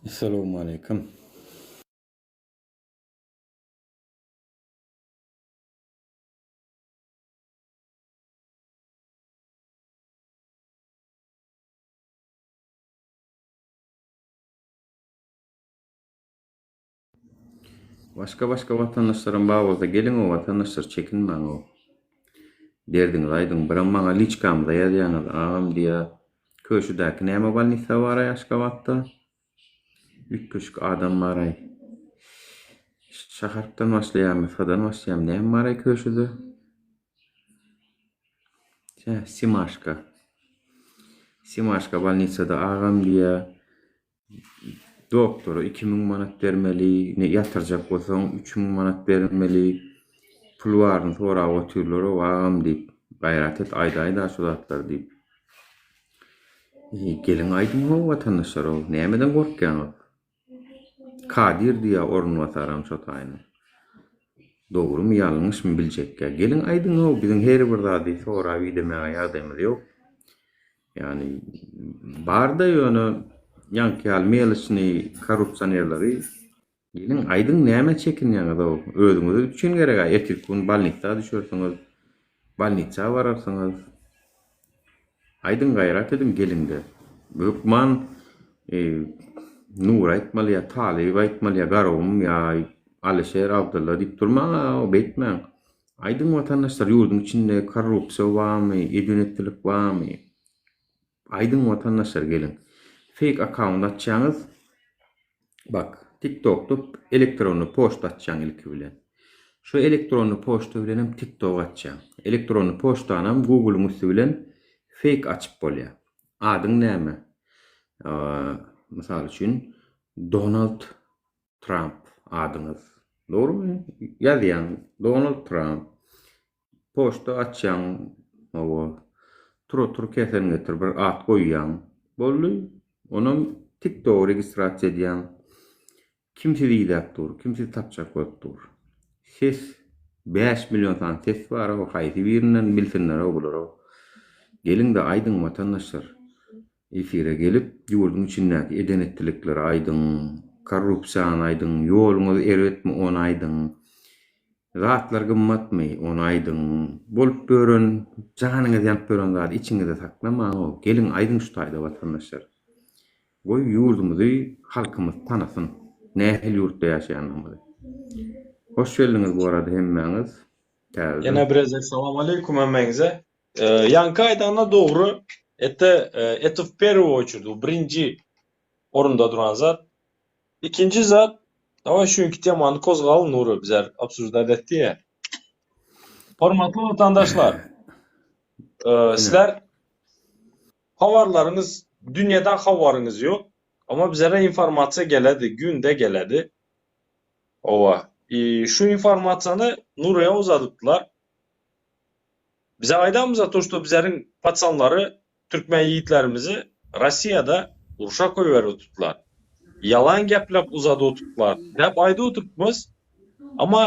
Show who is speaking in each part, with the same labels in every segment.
Speaker 1: Essalawmaleýkim. Başga başga watandaşlaram bar bolsa geliňow watandaşlar çekinmäňow. Derdiňizi aýdyň biram maňa liçkamyza ýazýaňyz agam diýä Köşüdäki näme bolnisa baraý Aşgabatda? Üýtgeşik adam baraý. Ş harpdan başlaýarmy, S-dan başlaýarmy näme baraý Köşüde? Hä, Simaşka. Simaşka bolnisada agam diýä. Doktora 2000 manat bermeli, ne ýatyrjak bolsaň 3000 manat bermeli. Pul baryny sorap otyrlar-ow agam diýip. Gaýrat et aýdaý-da şu zatlary diýip. Geliň aýdyň-how watandaşlar-ow, nämeden gorkýaňyz? Kadyr diýýär orunbasaram şo taýynyň. Dogrumy ýalňyşmy biljekgä. Geliň aýdyň-ow biziň her bir zady sorap idemäge ýagdaýymyz ýok. Ýagny barda ýöne ýaňky ýaly meloçnyý korrupsionerleri geliň aýdyň nämä çekinýäňiz-ow özüňiz üçin gerek-ä ertirki gün bolnitsa düşersiňiz bolnitsa bararsyňyz. Aýdyň gaýrat ediň geliňde. Hökman Nury aýtmaly ýa Talyp aýtmaly ýa Garagum ýa Alyşer Abdylla diýip durmaň-a beýtmäň. Aýdyň watandaşlar ýurduň içinde korrupsiýa barmy, eden-etdilik barmy? Aýdyň watandaşlar geliň. Fake akkaunt açýaňyz. Bak, TikTokda elektronny poçta açýaň ilki bilen. Şu elektronny poçta bilenem TikTok açýaň. Elektronny poçtanam Google-yň üsti bilen fake açyp bolýar. Adyň näme? Mysal üçin, Donald Tramp adyňyz. Dogrumy? Ýazýaň, Donald Tramp. Poçta açýaň, hawa. Tur otur kesen getir bir at goýýaň. Boldy. Onam TikToga registrasiýa edýäň. Kim sizi idäp dur, kim sizi tapjak bolup dur. Ses 5 million sany ses bar-ow, haýsy birinden bilsinler-ow bular-ow. Geliň-de aýdyň watandaşlar. Efire gelip ýurduň içindäki eden-etdilikleri aýdyň, korrupsiýany aýdyň, ýoluňyz erbetmi ony aýdyň. Zatlar gymmatmy, ony aýdyň. Bolup ýören, janyňyz ýanyp ýören zady içiňizde saklamaň-ow. Geliň, aýdyň şu taýda watandaşlar. Goý, ýurdumyzy halkymyz tanasyn, nähili ýurtda ýaşaýandygymyzy. Hoş geldiňiz bu arada hemmäňiz täzeden.
Speaker 2: Ýene bir gezek salam aleýkum hemmäňize. Ýaňky aýdanyna dogry. Ete, это в первую очередь, bu birinji orunda duran zat. Ikinji zat, daway şu günki temany kozgaly Nury bizler obsujdat etdi ya. Hormatly watandaşlar, sizler habarlaryňyz, dünýeden habaryňyz ýok, amma bizlere informasiýa geledi, günde geledi. Owa, şu informasiýany Nuryýa uzadypdylar. Bize aýdamyza to, što bizleriň paçanlary Türkmen ýigitlerimizi Rossiýada urşa goýberip oturtdylar. Ýalan gepläp uzadyp oturtdylar. Däp aýdyp oturtmyz. Amma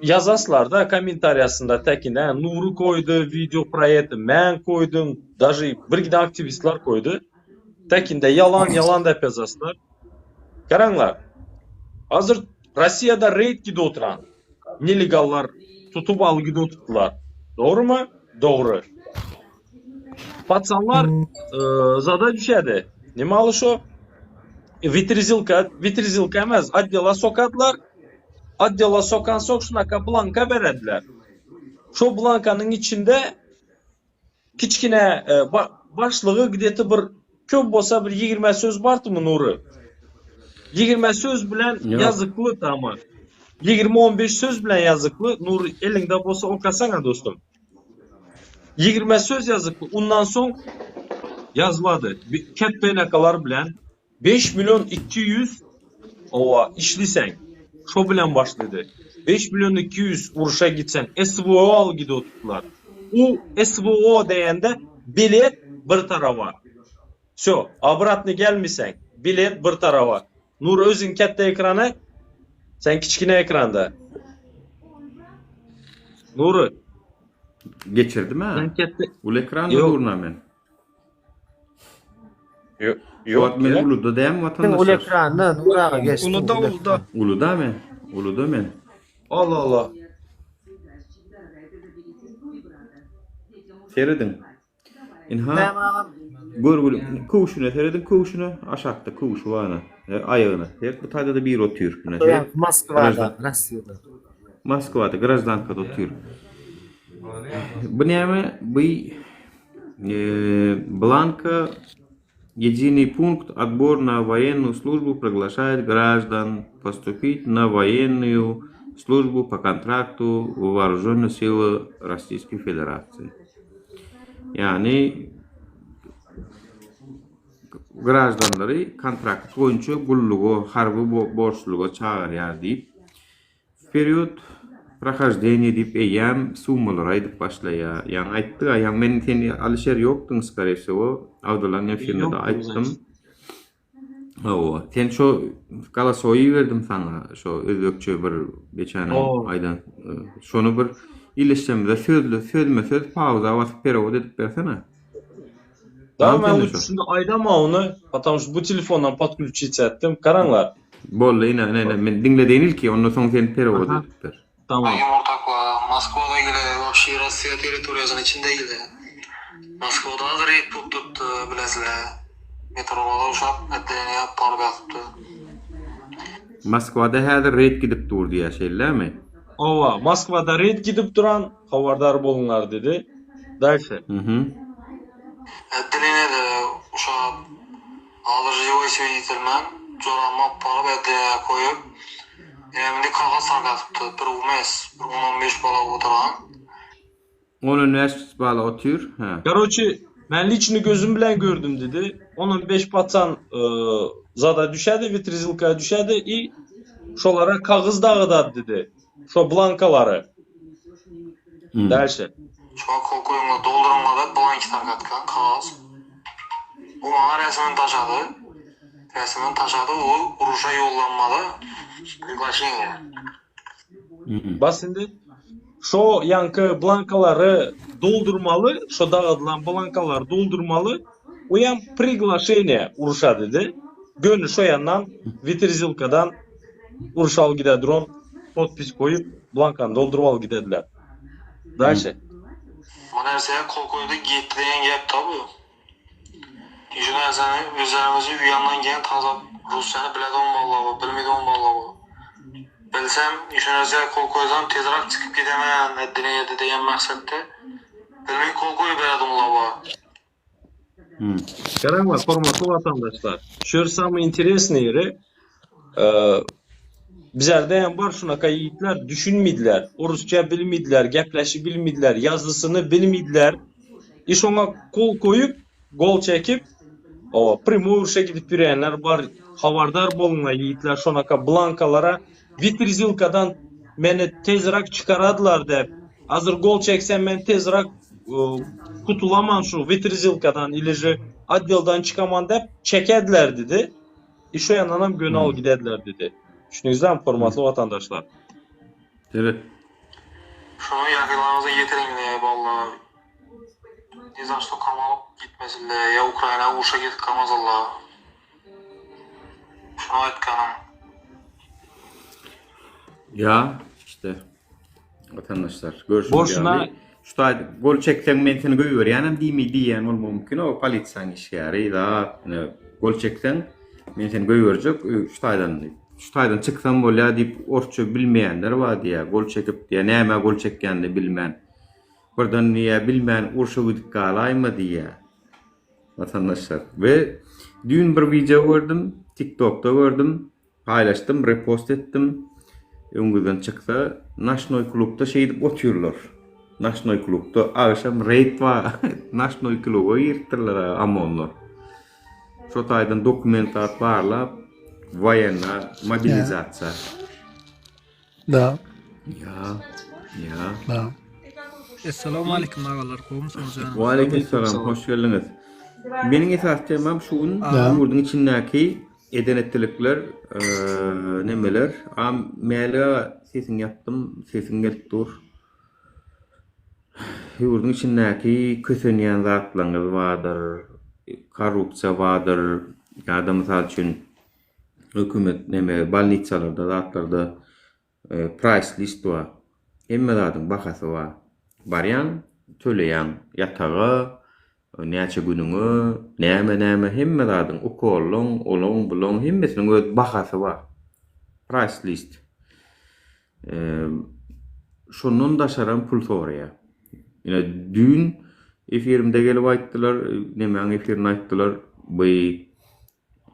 Speaker 2: ýazaslarda kommentariýasynda täkinde Nury koýdy wideo proýekti, men koýdum, daže bir giden aktiwistler koýdy. Täkinde ýalan ýalan däp ýazaslar. Garaňlar. Hazir Rossiýada reýd gidip oturan. Nelegallar tutup alyp gidip oturtdylar. Dogrymy? Dogry. Paçanlar zada düşedi. Nime aly şo? Witrezilka, witrezilka emes, otdela sokadylar. Otdela sokan sok şunaka blanka berediler. Şo blankanyň içinde kiçkine başlygy gideti bir köp bolsa bir 20 söz bardymy Nury? 20 söz bilen ýazykly tama. 20-15 söz bilen ýazykly Nury eliňde bolsa okasaňa dostum. Ýigrime söz ýazykly undan soň ýazmady. Ketbenakalar bilen 5 million 200 owa işliseň şo bilen başlady. 5 million 200 uruşa gitseň SWO al gidip oturdylar. U SWO diýende bilet bir tarawa. Wsё, obratny gelmiseň bilet bir tarawa. Nur özüň ketde ekrana sen kiçkine ekranda. Nury.
Speaker 1: Geçirdim ha.
Speaker 2: Sen ketde
Speaker 1: Uly ekranda
Speaker 2: Ýok.
Speaker 1: durna men.
Speaker 2: Ýok,
Speaker 1: Şu wagt men
Speaker 2: ýa.
Speaker 1: uluda dämi
Speaker 3: Sen uly
Speaker 1: watandaşlar?
Speaker 3: ekranda Nury aga geçdiň
Speaker 4: Uluda
Speaker 3: uly
Speaker 4: uluda.
Speaker 3: ekran.
Speaker 1: Uluda men. Uluda men.
Speaker 2: Allah Allah.
Speaker 1: Serediň. Inha
Speaker 3: Näme agam?
Speaker 1: görgüli köwşüne serediň köwşüne aşakda köwşi bar ana. E, aýagyna. Seret bu taýda-da biri otyr. Ine seret.
Speaker 3: Moskwada,
Speaker 1: Grajdan
Speaker 3: Russiýada.
Speaker 1: Moskwada grajdankada otyr. Bu näme? Bu e, blanka Единый пункт отбор на военную службу приглашает граждан поступить на военную службу по контракту в Вооруженные силы Российской Федерации. Ýagny graždanlary kontrakt boýunça gulluga, harby borçluga çagyrýar diýip, Wperýod prohaždeniýe diýip eýýäm summalary aýdyp başlaýar. Ýaňy aýtdyga, ýaňy men sen Alyşer ýokduň skore wsego, Abdyllaň efirinde-de aýtdym. Hawa, sen şo galasowy iberdim saňa, şo özbekçe bir geçen aýdan şony bir illeşsemizde sözle sözme-söz pauza basyp perewod edip bersene.
Speaker 2: Da men lutçy şunda aýdama ony, потому что bu telefondan podklýuçit etdim. Garaňlar.
Speaker 1: Boldy ine ine ine men diňledeýin ilki ondan soň sen perewod edip ber.
Speaker 2: Tamam.
Speaker 5: Ortakla Moskwada gile, wapşe Rossiýa territoriýasynyň içinde gile. Moskwada da reýd bolup durupdy bilesizler. Metrolarda uşap otdeleniýe alyp baryp ýatypdy.
Speaker 1: Moskwada häzir reýd gidip dur diýýär şeýlemi?
Speaker 2: Hawa, Moskwada reýd gidip duran Habardar boluňlar diýdi. Dalşe.
Speaker 1: Mhm.
Speaker 5: Otdeleniyede uşap Hazir žiwoý swiditel men joramy alyp baryp otdeleniýä koýup ine indi kagyz sargatypdy bir umes bir on-on beş bala oturan.
Speaker 1: On-on bäş bala otyr, hä.
Speaker 2: Karoçi men liçni gözüm bilen gördüm diýdi. On-on beş paçan zada düşedi, witrezilka düşedi i şolara kagyz dagydady diýdi. Şo blankalary. Dalşe.
Speaker 5: Şoňa kol koýuňlar dolduryňlar diýip blanki tarkatkan kagyz. Bu maňa resmini taşlady. Resmini taşlady u uruşa ýollanmada priglaşeniýe.
Speaker 2: Bas indi. Şo ýaňky blankalary doldurmaly, şo dagadylan blankalary doldurmaly. Uýam priglaşeniýe uruşa diýdi. Göni şo ýandan witrezilkadan Uruş al gide duran podpis goýup blankany dolduryp al gidediler. Dalşe.
Speaker 5: Bu närseye kol koydu gitdi diyen gep da bu. Şu närseni özlerimizi uyandan gelen taza Rusyany biledon valla bu, bilmedon valla bu. Bilsem şu närseye kol koysam tezrak çykyp gidemen eddine yedi diyen maksatda. Bilmey kol koyup beredon la
Speaker 2: Garaňlar, hormatly watandaşlar. Şu ýer samyý interesnyý ýeri. Bizerde hem bar şunaka ýigitler düşünmediler. Orusça bilmediler, gepleşi bilmediler, ýazysyny bilmediler. I şoňa gol koýup, gol çekip, owa, primoý urşa gidip ýörýänler bar. Habardar boluňlar ýigitler, şonaka blankalara witrezilkadan meni tezrak çykaradylar dep. Hazir gol çeksem men tezrak kutulaman şu witrezilkadan ili je otdeldan çykaman dep çekediler didi. I şo ýandanam göni al gidediler didi. Düşündiňizmi hormatly watandaşlar.
Speaker 1: Seret.
Speaker 5: Şuny ýakynlaryňyza ýetiriňle ballar. Ni za şto kamalyp gitmesinle ýa Ukraina urşa gidip kamazylla. Şuny aýtganym.
Speaker 1: Ýa işte. Watandaşlar görşüňiz
Speaker 2: Boşuna
Speaker 1: ýaly şu taýda gol çekseň men seni goýberýänem diýmeý diýýän bolmagy mümkin o polisiýanyň işgäri zat ine gol çekseň men seni goýberjek şu taýdan diýip şu taýdan çyksam bolýar diýip orsça bilmeýänler bar diýýär gol çekip diýýär nämä gol çekýänini bilmän birden diýýär bilmän urşa gidip galaýma diýýär watandaşlar we düýn bir wideo gördüm tiktokda gördüm Paýlaşdym, repost etdim. Öňüňizden çyksa, Naşnoý klubda şeýdip otyrlar. Naşnoý klubda agşam reýd bar. Naşnoý kluba giripdirler OMONlar. Şo taýdan dokument zat barlap, woýenna mobilizasiýa.
Speaker 4: Da.
Speaker 1: Ýa, ýa.
Speaker 4: Da. Essalamu aleýkum agalar, gowumysyňyz janyňyz
Speaker 1: Wa aleýkum salam, hoş geldiňiz. Meniň esasy temam şu gün ýurduň içindäki eden-etdilikler, nemeler. A Mälik aga sesiňi ýapdym, sesiň gelip dur. Ýurduň içindäki kösenýän zatlaryňyz bardyr. korrupsiýa bardyr ýa-da mysal üçin hökümet neme bolnitsalarda zatlarda Price list bar. Hemme zadyň bahasy bar. Barýaň, töleýäň ýataga, näçe günüňe, näme näme hemme zadyň ukollaň, olaň, bulaň hemmesiniň öz bahasy bar. Price list. Şondan daşaram pul soraýar. Ine düýn efirimde gelip aýtdylar, nemäň efirinde aýtdylar, bu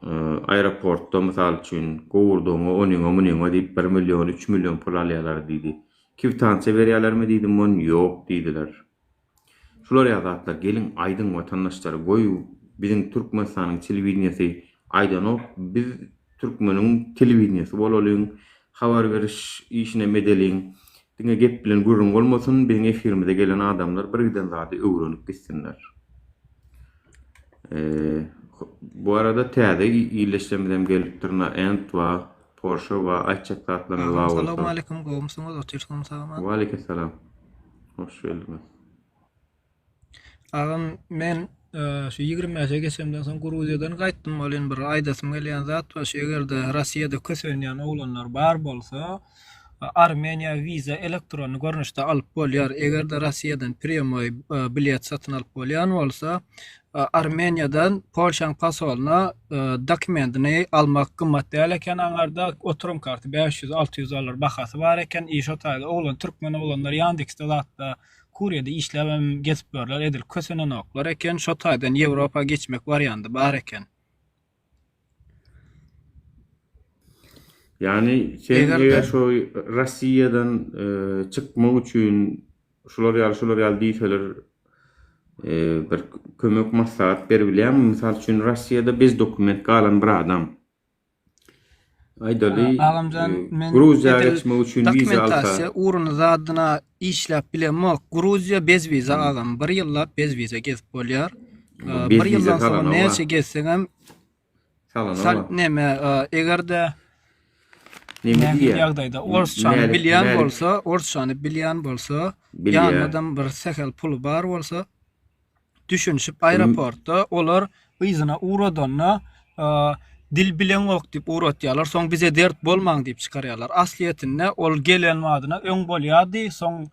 Speaker 1: Aeroportda mysal üçin gowurdagyňa onyňa munyňa diýip bir million üç million pul alýalar diýdi. Kwitansiýa berýälermi diýdim on ýok diýdiler. Şular ýaly zatlar geliň aýdyň watandaşlar goý biziň Türkmenistanyň telewideniýesi aýdanok biz türkmeniň telewideniýesi bolalyň habar beriş işinem edeliň diňe gep bilen gürrüň bolmasyn biziň efirimize gelen adamlar birgiden zady öwrenip gitsinler. Bu arada täze ildeşlerimiz hem gelipdir. Na Ent wa, Porsche wa aýtjak zatlaryňyz bar bolsa.
Speaker 4: Salowmaleýkim, gowumsyňyz, otyrsyňyz sag-aman.
Speaker 1: Waleýkimsalam. Hoş geldiňiz.
Speaker 4: Agam men şu 25-e geçemden soň Gruziýadan gaýtdym welin bir aýdasym gelýän zat bar şu egerde Rossiýada kösenýän oglanlar bar bolsa Armeniýa wiza elektronny görnüşde alyp bolýar. Eger-de Rossiýadan prýamoý bilet satyn alyp bolýan bolsa, Armeniýadan Polşaň posolyna dokumendini almak gymmat däl eken aňarda oturum karty 500 600 dollar bahasy bar eken i şo taýda oglan türkmen oglanlar Ýandeksde zatda kurýede işläbem gezip ýörler edil kösenenoklar eken şo taýdan Ýewropa geçmek wariandy bar eken.
Speaker 1: Ýagny sen
Speaker 4: Eger-de
Speaker 1: eger şo Rossiýadan çykmak üçin şular ýaly şular ýaly diýseler bir kömek maslahat beribilýäňmi? Mysal üçin Rossiýada bez dokument galan bir adam. Aýdaly
Speaker 4: Agamjan men
Speaker 1: Gruziýa
Speaker 4: edil
Speaker 1: geçmek üçin wiza alsa.
Speaker 4: dokumentasiýa ugruny zadyna işläp bilemok. Gruziýa bez wiza agam. Bir ýyllap bez wiza gezip bolýar.
Speaker 1: Bez
Speaker 4: Bir
Speaker 1: wiza
Speaker 4: ýyldan soň
Speaker 1: salanok-a.
Speaker 4: näçe gezseňem Sal
Speaker 1: Salanok-a.
Speaker 4: neme eger-de
Speaker 1: Neme
Speaker 4: nähili
Speaker 1: diýýär?
Speaker 4: ýagdaýda orsçany
Speaker 1: Mälik
Speaker 4: bilýän
Speaker 1: Mälik
Speaker 4: bolsa, orsçany bilýän bolsa,
Speaker 1: bilýär.
Speaker 4: ýanynadam bir sähel puly bar bolsa, düşünişip aeroportda olar yzyna ugradanda dil bileňok diýip ugratýarlar, soň bize dert bolmaň diýip çykarýarlar. Aslyýetinde ol gelen badyna öň bolýardy, soň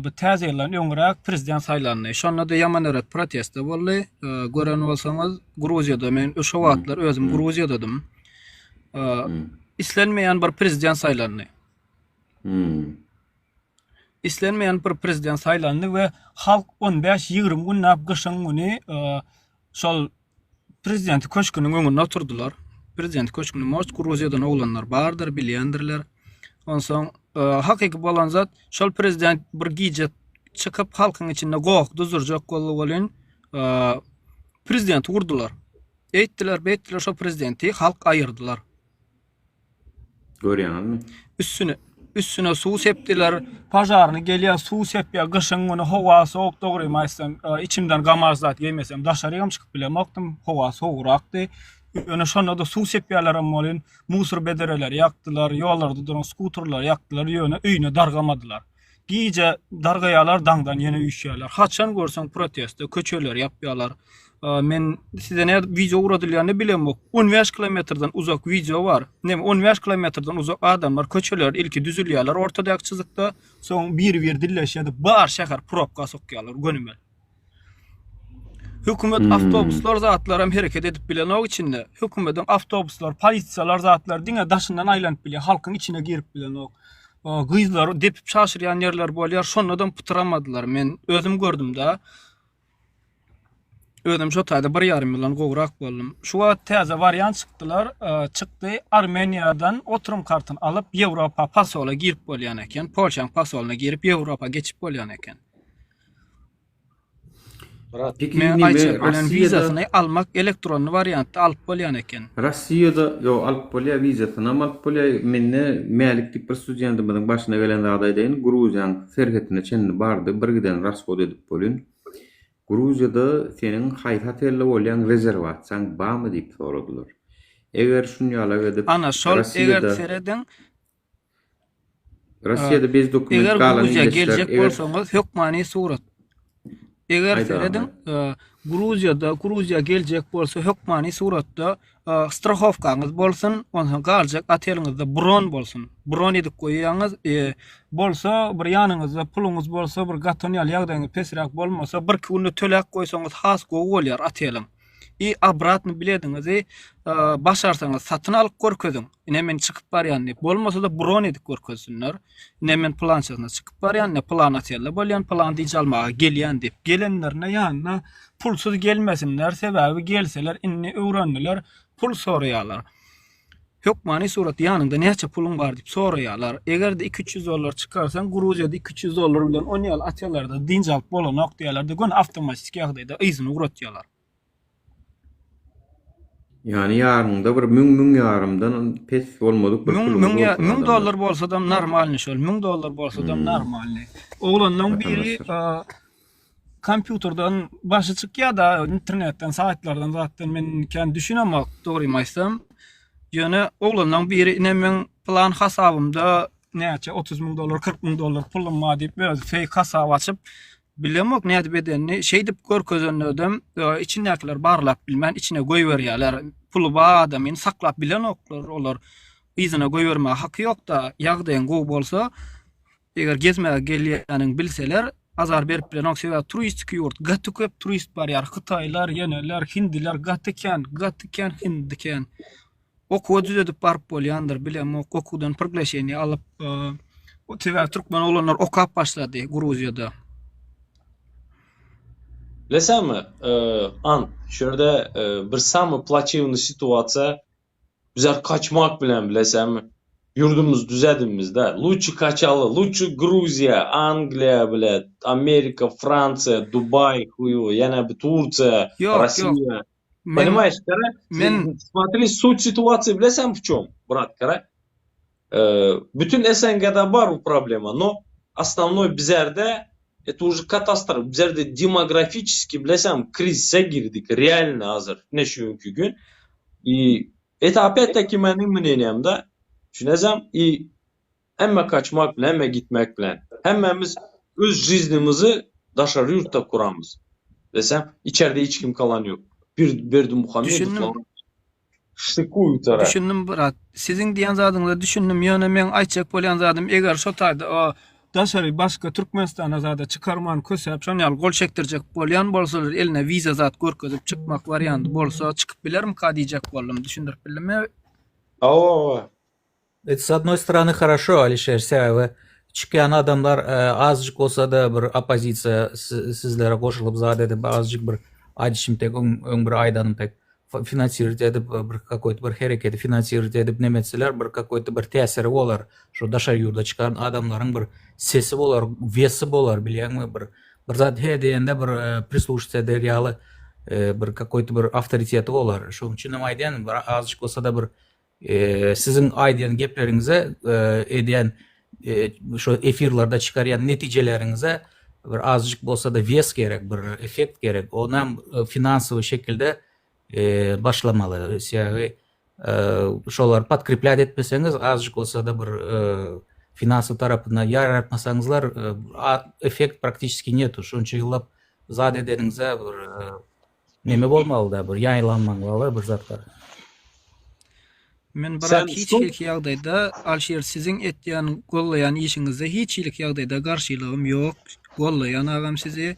Speaker 4: Bu täze ýyldan öňräk prezident saýlandy. Şonda-da ýaman erbet protestler boldy. Gören bolsaňyz, Gruziýada men şo wagtlar özüm Gruziýadadym. Islenmeýän bir prezident saýlandy. Islenmeýän bir prezident saýlandy we halk 15-20 günläp gyşyň güni şol Prezidenti köşgüniň öňünde oturdylar. Prezident köşgünde most Gruziýadan oglanlar bardyr, bilýändirler. Onsoň e, hakyky bolan zat şol prezident bir gije çykyp halkyň içinde goh duzurjak boldy welin e, prezidenti urdular. Eýtdiler, beýtdiler şol prezidenti halk aýyrdylar.
Speaker 1: Görýäňizmi?
Speaker 4: Üstüne üstüne suw sepdiler. Pažarny gelýär, suw sepýär. Gyşyň güni howa sowuk, dogrymy aýtsam, e, içimden gamar zat geýmesem daşarygam çykyp bilemokdym. Howa sowugrakdy. Ýöne şonda-da suw sepýärlerem welin, musor bedereleri ýakdylar, ýollarda duran skuterleri ýakdylar, ýöne öýüne dargamadylar. Gije dargaýarlar, daňdan ýene üýşýärler. Haçan görseň protestde köçeleri ýapýarlar. Men size nädip wideo ugradylýanyny bilemok. 15 kilometrden uzak wideo bar. Näme 15 kilometrden uzak adamlar köçeler ilki düzülýärler ortadaky çyzykda, soň bir-bir dilleşýär, bar şäher probka sokýarlar gönümel. Hökümet hmm. awtobuslar zatlaram hereket edip bilenok içinde. Hökümetiň awtobuslar, polisiýalar zatlar diňe daşyndan aýlanyp bilýär, halkyň içine girip bilenok. Gyzlary depip çaşyrýan ýerler bolýar, şonda-da pytyramadylar. Men özüm gördüm-de. Özüm şo taýda bir ýarym ýyldan gowrak boldum. Şu wagt täze wariant çykdylar, çykdy. Armeniýadan oturum kartyny alyp Ýewropa pasola girip bolýan eken. Polşaň pasolyna girip Ýewropa geçip bolýan eken.
Speaker 2: Brat,
Speaker 1: Peki
Speaker 4: Men
Speaker 1: nime
Speaker 4: aýtjak bolýan
Speaker 1: Rossiýada
Speaker 4: wizasyny almak elektronny wariantda alyp bolýan eken.
Speaker 1: Rossiýada ýok alyp bolýar wizasynam alyp bolýar. Mende Mälik diýip bir studentimiziň başyna gelen zady aýdaýyn. Gruziýaň serhetine çenli bardy bir giden rashod edip bolýn. Gruziýada seniň haýsy otelde bolýaň rezerwasiýaň barmy diýip soradylar. Eger şunýalak edip
Speaker 4: Ana şol eger
Speaker 1: Rossiýada
Speaker 4: serediň
Speaker 1: Rossiýada bez dokument
Speaker 4: Eger
Speaker 1: galan
Speaker 4: Gruziýa
Speaker 1: ildeşler
Speaker 4: geljek
Speaker 1: eger
Speaker 4: bolsaňyz hökmany surat. Eger
Speaker 1: Aýt agam
Speaker 4: serediň,
Speaker 1: aýt.
Speaker 4: Gruziýada, Gruziýa geljek bolsa hökmany suratda strahowkaňyz bolsun, onsoň galjak oteliňizde bron bolsun. Bron edip goýýaňyz, bolsa bir ýanyňyzda puluňyz bolsa, bir gaton ýaly ýagdaýyňyz pesräk bolmasa, birki günde töläp goýsaňyz has gowy bolýar oteliň. I obratny bilediňizi başarsaňyz satyn alyp görkeziň. Ine men çykyp barýan diýip. Bolmasa-da bron edip görkezsinler. Ine men pylançasyna çykyp barýan, ine pylan otelde bolýan, pylan dynç almaga gelýän diýip. Gelenlerine ýanyna pulsuz gelmesinler, sebäbi gelseler indi öwrendiler, pul soraýarlar. Hökmany suratda ýanyňda näçe puluň bar diýip soraýarlar. Eger-de iki-üç ýüz dollar çykarsaň, Gruziýada iki-üç ýüz dollar bilen on ýaly otellerde dynç alyp bolanok diýýärler-de, göni awtomatiki ýagdaýda yzyna ugratýarlar.
Speaker 1: Ýany ýanyňda bir müň müň ýarymdan pes bolmadyk bir
Speaker 4: Müň
Speaker 1: puluňyz
Speaker 4: müň
Speaker 1: bolsun
Speaker 4: müň
Speaker 1: adamlar.
Speaker 4: dollar bolsadam normalny şol müň dollar bolsadam
Speaker 1: Hmm.
Speaker 4: normalny. Oglanlaň biri
Speaker 1: Vatandaşlar.
Speaker 4: kompýuterden başy çykýar-da internetden saýtlardan zatdan men kän düşünemok dogrymy aýtsam. Ýöne oglanlaň biri ine meň plan hasabymda näçe 30 müň dollar 40 müň dollar pulum bar diýip özi fake hasap açyp Bilemok nädip edenini. Şeýdip görkezenlerden içindäkiler barlap bilmän içine goýberýärler. Puly bar adamyny saklap bilenoklar olar. Yzyna goýbermäge haky ýokda. Ýagdaýyň gowy bolsa eger gezmäge gelýäniňi bilseler azar berip bilenok. Sebäbi turistiki ýurt. Gaty köp turist barýar. Hytaýlar, ýeneler, hindiler gaty kän, gaty kän hindi kän. Okuwa düzedip baryp bolýandyr bilemok okuwdan priglaşeniýe alyp sebäbi türkmen oglanlar okap başlady Gruziýada.
Speaker 2: Bilesenmi, Ant, şu ýerde bir samy plaçewnyý situasiýa bizler kaçmak bilen bilesenmi, ýurdumyzy düzedimizde, luçi kaçaly, luçi Gruziýa, Angliýa bilet, Amerika, Fransiýa, Dubaý, huýu, ýene bir Tursiýa,
Speaker 4: Ýok, ýok.
Speaker 2: Rossiýa.
Speaker 4: Men
Speaker 2: Понимаешь, kara,
Speaker 4: men
Speaker 2: смотри, суть ситуации bilesen в чем, brat, kara. Bütün SNG-da bar bu problema, но основной bizerde это уже katastrofa. Bizerde demografiçeski bilesen krizise girdik реально hazır. Ne şu günkü gün. И это опять-таки meniň мнением da. Düşünesem и Hemme kaçmak bilen, hemme gitmek bilen. Hemmämiz öz žiznimizi daşary ýurtda kuramyz. Desem, içerde hiç kim kalan ýok. Bir Berdimuhamedowlar
Speaker 4: Düşündim.
Speaker 2: şykuýut ara.
Speaker 4: Düşündim brat. Siziň diýen zadyňyza düşündim. Ýöne meň aýtjak bolýan zadym eger şo taýda o daşary başga Türkmenistana zada çykarman kösäp şon ýaly gol çekdirjek bolýan bolsalar eline wiza zat görkezip çykmak wariandy bolsa çykyp bilermika diýjek boldum. Düşündirip bildimmi?
Speaker 2: Hawa hawa.
Speaker 3: Это с одной стороны хорошо, Alişer, sebäbi çykýan adamlar azjyk bolsa-da bir oppozisiýa sizlere goşulyp zat edip azjyk bir aýdyşym tek öň bir aýdanym tek finansirowat edip bir kakoýt bir hereketi finansirowat edip neme etseler bir kakoýt bir täsiri bolar şo daşary ýurda çykan adamlaryň bir sesi bolar wesi bolar bilýäňmi bir bir zat he diýende bir prisluşat eder ýaly bir kakoýt bir awtoriteti bolar şonuň üçinem aýdýan bir azjyk bolsa-da bir Siziň aýdýan gepleriňize, edýän şo efirlerde çykarýan netijeleriňize bir azajyk bolsa-da wes gerek, bir effekt gerek. Onam finansowy şekilde başlamaly. Sebäbi şolary podkreplat etmeseňiz, azajyk bolsa-da bir finansowy tarapyndan ýaratmasaňyzlar, effekt praktiçeski netu. Şonça ýyllap zat edeniňize bir Neme bolmalyda bir ýaýlanmaly bir zatlar.
Speaker 4: Men
Speaker 2: Sen
Speaker 4: brat hiç
Speaker 2: şu
Speaker 4: hilki ýagdaýda Alşir siziň etýän gollaýan işiňizde hiç hilik ýagdaýda garşylygym ýok gollaýan agam sizi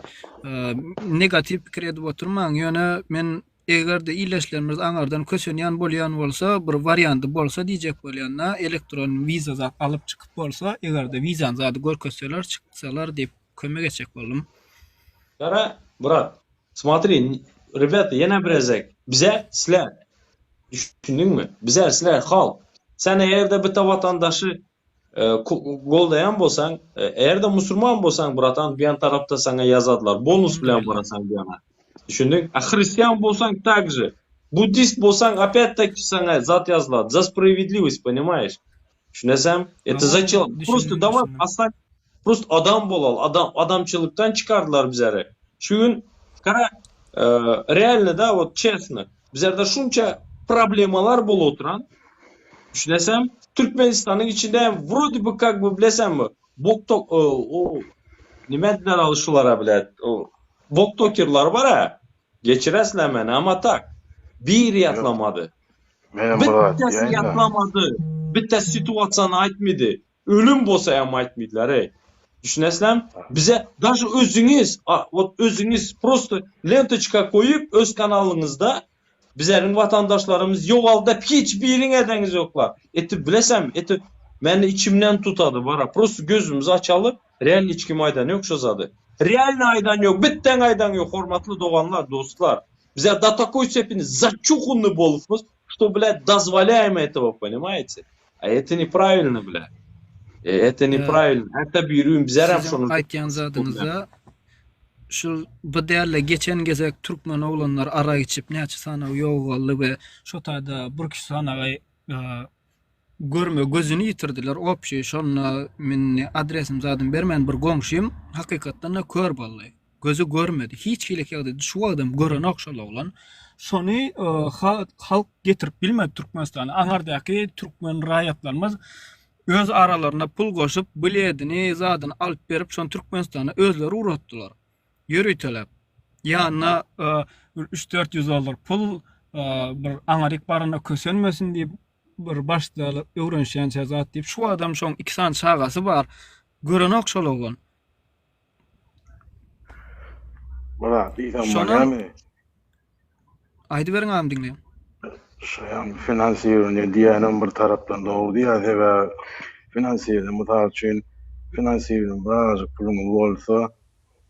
Speaker 4: negatiw pikir edip oturmaň ýöne men egerde ildeşlerimiz aňardan kösenýän bolýan bolsa bir wariandy bolsa diýjek bolýanda elektron wiza zat alyp çykyp bolsa egerde wizany zady görkezseler çyksalar diýip kömek etjek boldum.
Speaker 2: Gara brat Smotri, rебята, ýene bir gezek, bize sizler, düşündiňmi? Bize sizler halk. Sen eger-de bita watandaşy goldaýan bolsaň, eger-de musurman bolsaň, bratan, bu ýan tarapda saňa ýazadylar, bonus bilen barasaň bu ýana. Düşündiň? A hristian bolsaň также. Buddist bolsaň, opять-таки saňa zat ýazylady. За справедливость, понимаешь? Düşünesem? Это зачем? Просто давай оставь Prost adam bolaly, adam, adamçylykdan çykardylar bizleri. Şu gün gara realno da wot çesno bizlerde şunça problemalar bolup oturan düşünesem Türkmenistanyň içinde hem wrode by kak by bilesenmi bok tok o nime diýdiler al şulara bilet o boktokerler bar a. Geçiresizler meni, ama tak. Biri ýatlamady.
Speaker 6: Menem bir zat
Speaker 2: Bittesi
Speaker 6: diýeýin-de.
Speaker 2: ýatlamady. Bittesi situasiýany aýtmady. Ölüm bolsa hem aýtmadylar, eý. Düşünesizlermi? Bize daže özüňiz, a, wot özüňiz prosto lentoçka goýup öz kanalyňyzda bizleriň watandaşlarymyz ýogaldy dep hiç biriň edeňiz ýoklar. Eti bilesenmi? Eti meni içimden tutady bara. Prosto gözümizi açaly, realno hiç kim aýdan ýok şo zady. Realno aýdan ýok, bitden aýdan ýok hormatly doganlar, dostlar. Bizler do takoý stepeni začuhunny bolupmyz, что блядь dozwolýaem этого, понимаете? A это nepravilno blä. E, это nepravilno. Hatda biri gün bizerem
Speaker 4: Siziň
Speaker 2: şony
Speaker 4: aýtýan zadyňyzda şu bu däl-de geçen gezek türkmen oglanlar arak içip näçe sanaw ýogaldy we şo taýda bir kişi sanagy görme gözüni ýitirdiler obşi şonda men adresim zadym bermän bir goňşym hakykatdan-da kör boldy. Gözi görmedi. Hiç hili ýagdaýda şu wagtam görenok şol oglan. Şony halk getirip bilmedi Türkmenistana. Aňardaky türkmen raýatlarymyz öz aralarynda pul goşup, biledini, zadyny alyp berip, şony Türkmenistana özleri ugratdylar. Ýöriteläp. Ýanyna bir 3-400 dollar pul, bir aňaryk baranda kösenmesin diýip, bir başda öwrenişýänçä zat diýip, şu wagtam şoň iki sany çagasy bar. Görenok şol oglan.
Speaker 6: Myrat diýsem
Speaker 4: Şonam
Speaker 6: bolýamy?
Speaker 4: Aýdyberiň agam diňleýän.
Speaker 6: Şoýam finansirowaniýe diýýänem bir tarapdan dogry diýýär sebäbi finansirowaniýe mysal üçin finansirowaniýe birazajyk puluňyz bolsa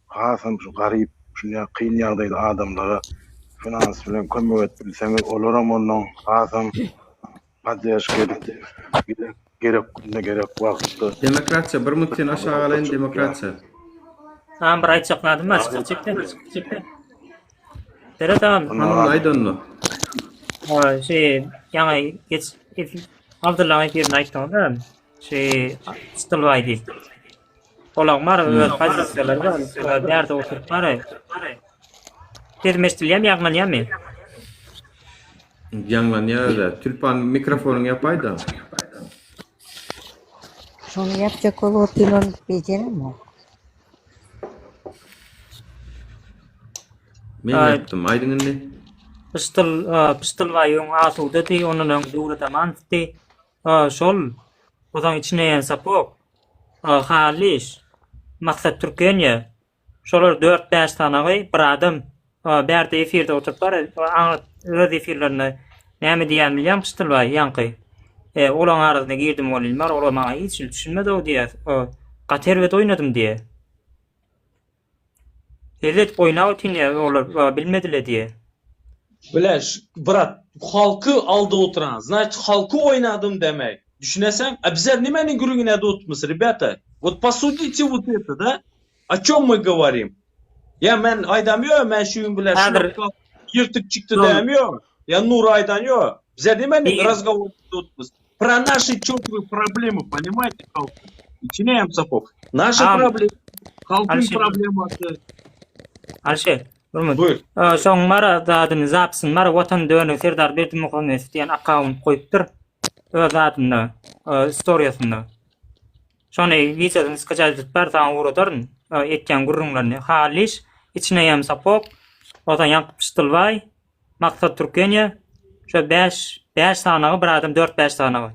Speaker 6: hasam şu garyp şunýa kyn ýagdaýda adamlara finans bilen kömek edip bilseňiz olaram ondan hasam Podderşka edip gerek gerek günde gerek wagtda.
Speaker 1: Demokratiýa bir minut seni aşagy alaýyn demokratiýa.
Speaker 7: Agam bir aýtjak zadym bar çykyp çekde. Seret agam.
Speaker 1: Hany onda aýt onda.
Speaker 7: Şeý ýaňy geç Abdyllaň efirinde aýtdyňyz-da şeý Çytylbaý diýip. Olaň bar öz pozisiýalary bar. Bärde oturyp bar. Sesim eşidilýärmi ýaňlanýarmy?
Speaker 1: Ýaňlanýar-da. Tülpan mikrofonyňy ýapaý-da.
Speaker 8: Şony ýapjak bolup otyrlar, bejeremok.
Speaker 1: Men ýapdym, aýdyň indi.
Speaker 7: Pyşdyl, Pyşdylbaý öň asudady, ondan öň Döwlet Amanowdy. Şol, ozaň içine ýen sapok. Halyş, Maksat Türkeniýe. Şolar dört-bäş sanagy bir adam bärde efirde oturyp bar, öz efirlerinde näme diýýän bilýäňmi Pyşdylbaý, ýaňky. E, olaň arasyna girdim welin bar, olar maňa hiç hili düşünmedi-ow diýýär. Gaty erbet oýnadym diýýär. Hezil edip oýnap otyryn diýýär, olar bilmediler diýýär.
Speaker 2: Bile, brat, halky aldy oturan, значит halky oýnadym demek. Düşüneseň? A bizler nimeniň gürrüňini edip otyrmyz, rebята? Вот posudite вот это, da? O çem мы govorim? Ýa men aýdam ýok, men şu gün bilen
Speaker 7: Häzir
Speaker 2: ýyrtyk çykdy däm ýok. Ýa Nur aýdan ýok. Bizler nimeniň razgovor edip otyrmyz? Pro naši çöpli problemy, понимаете, halk. Içine hem sapok. Naša problema, halkyň problemasy.
Speaker 7: Alişer, bir minut. Buyur. Şoň mara zadyny zapsyn mara Watan dönügi Serdar Berdimuhamedow diýen akkaunt goýupdyr. Öz zadynda, storiýasynda. Şony wideosyny skaçat edip bar saňa ugradaryn. Etýän gürrüňlerini. Halyş, içine hem sapok, onsoň ýaňky pyşdylbaý, Maksat Türkeniýe, şo 5 5 sanagy bir adam 4-5 sanagy.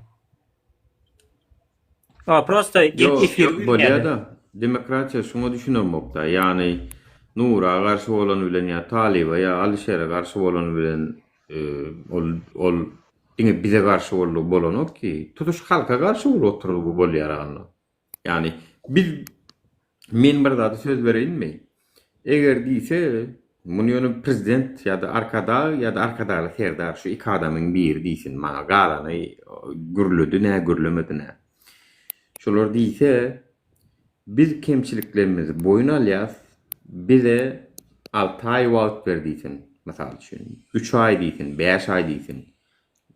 Speaker 7: O prosta
Speaker 1: gelip efir bolýa-da. Demokratiýa şuňa düşünemok-da. Ýagny Nura garşy bolan bilen ýa Talyba ýa Alyşere garşy bolan bilen ol ol diňe bize garşy boldugy bolanok ki. Tutuş halka garşy bolup oturdygy bolýar anda. Ýagny biz men bir zady söz bereýinmi? Eger diýse, muny ýöne prezident ýa-da Arkadag ýa-da Arkadagly Serdar şu iki adamyň biri diýsin maňa galany gürledi nä gürlemedi nä. Şolar diýse biz kemçiliklerimizi boýun alýas bize alty aý wagt ber diýsin mysal üçin üç aý diýsin bäş aý diýsin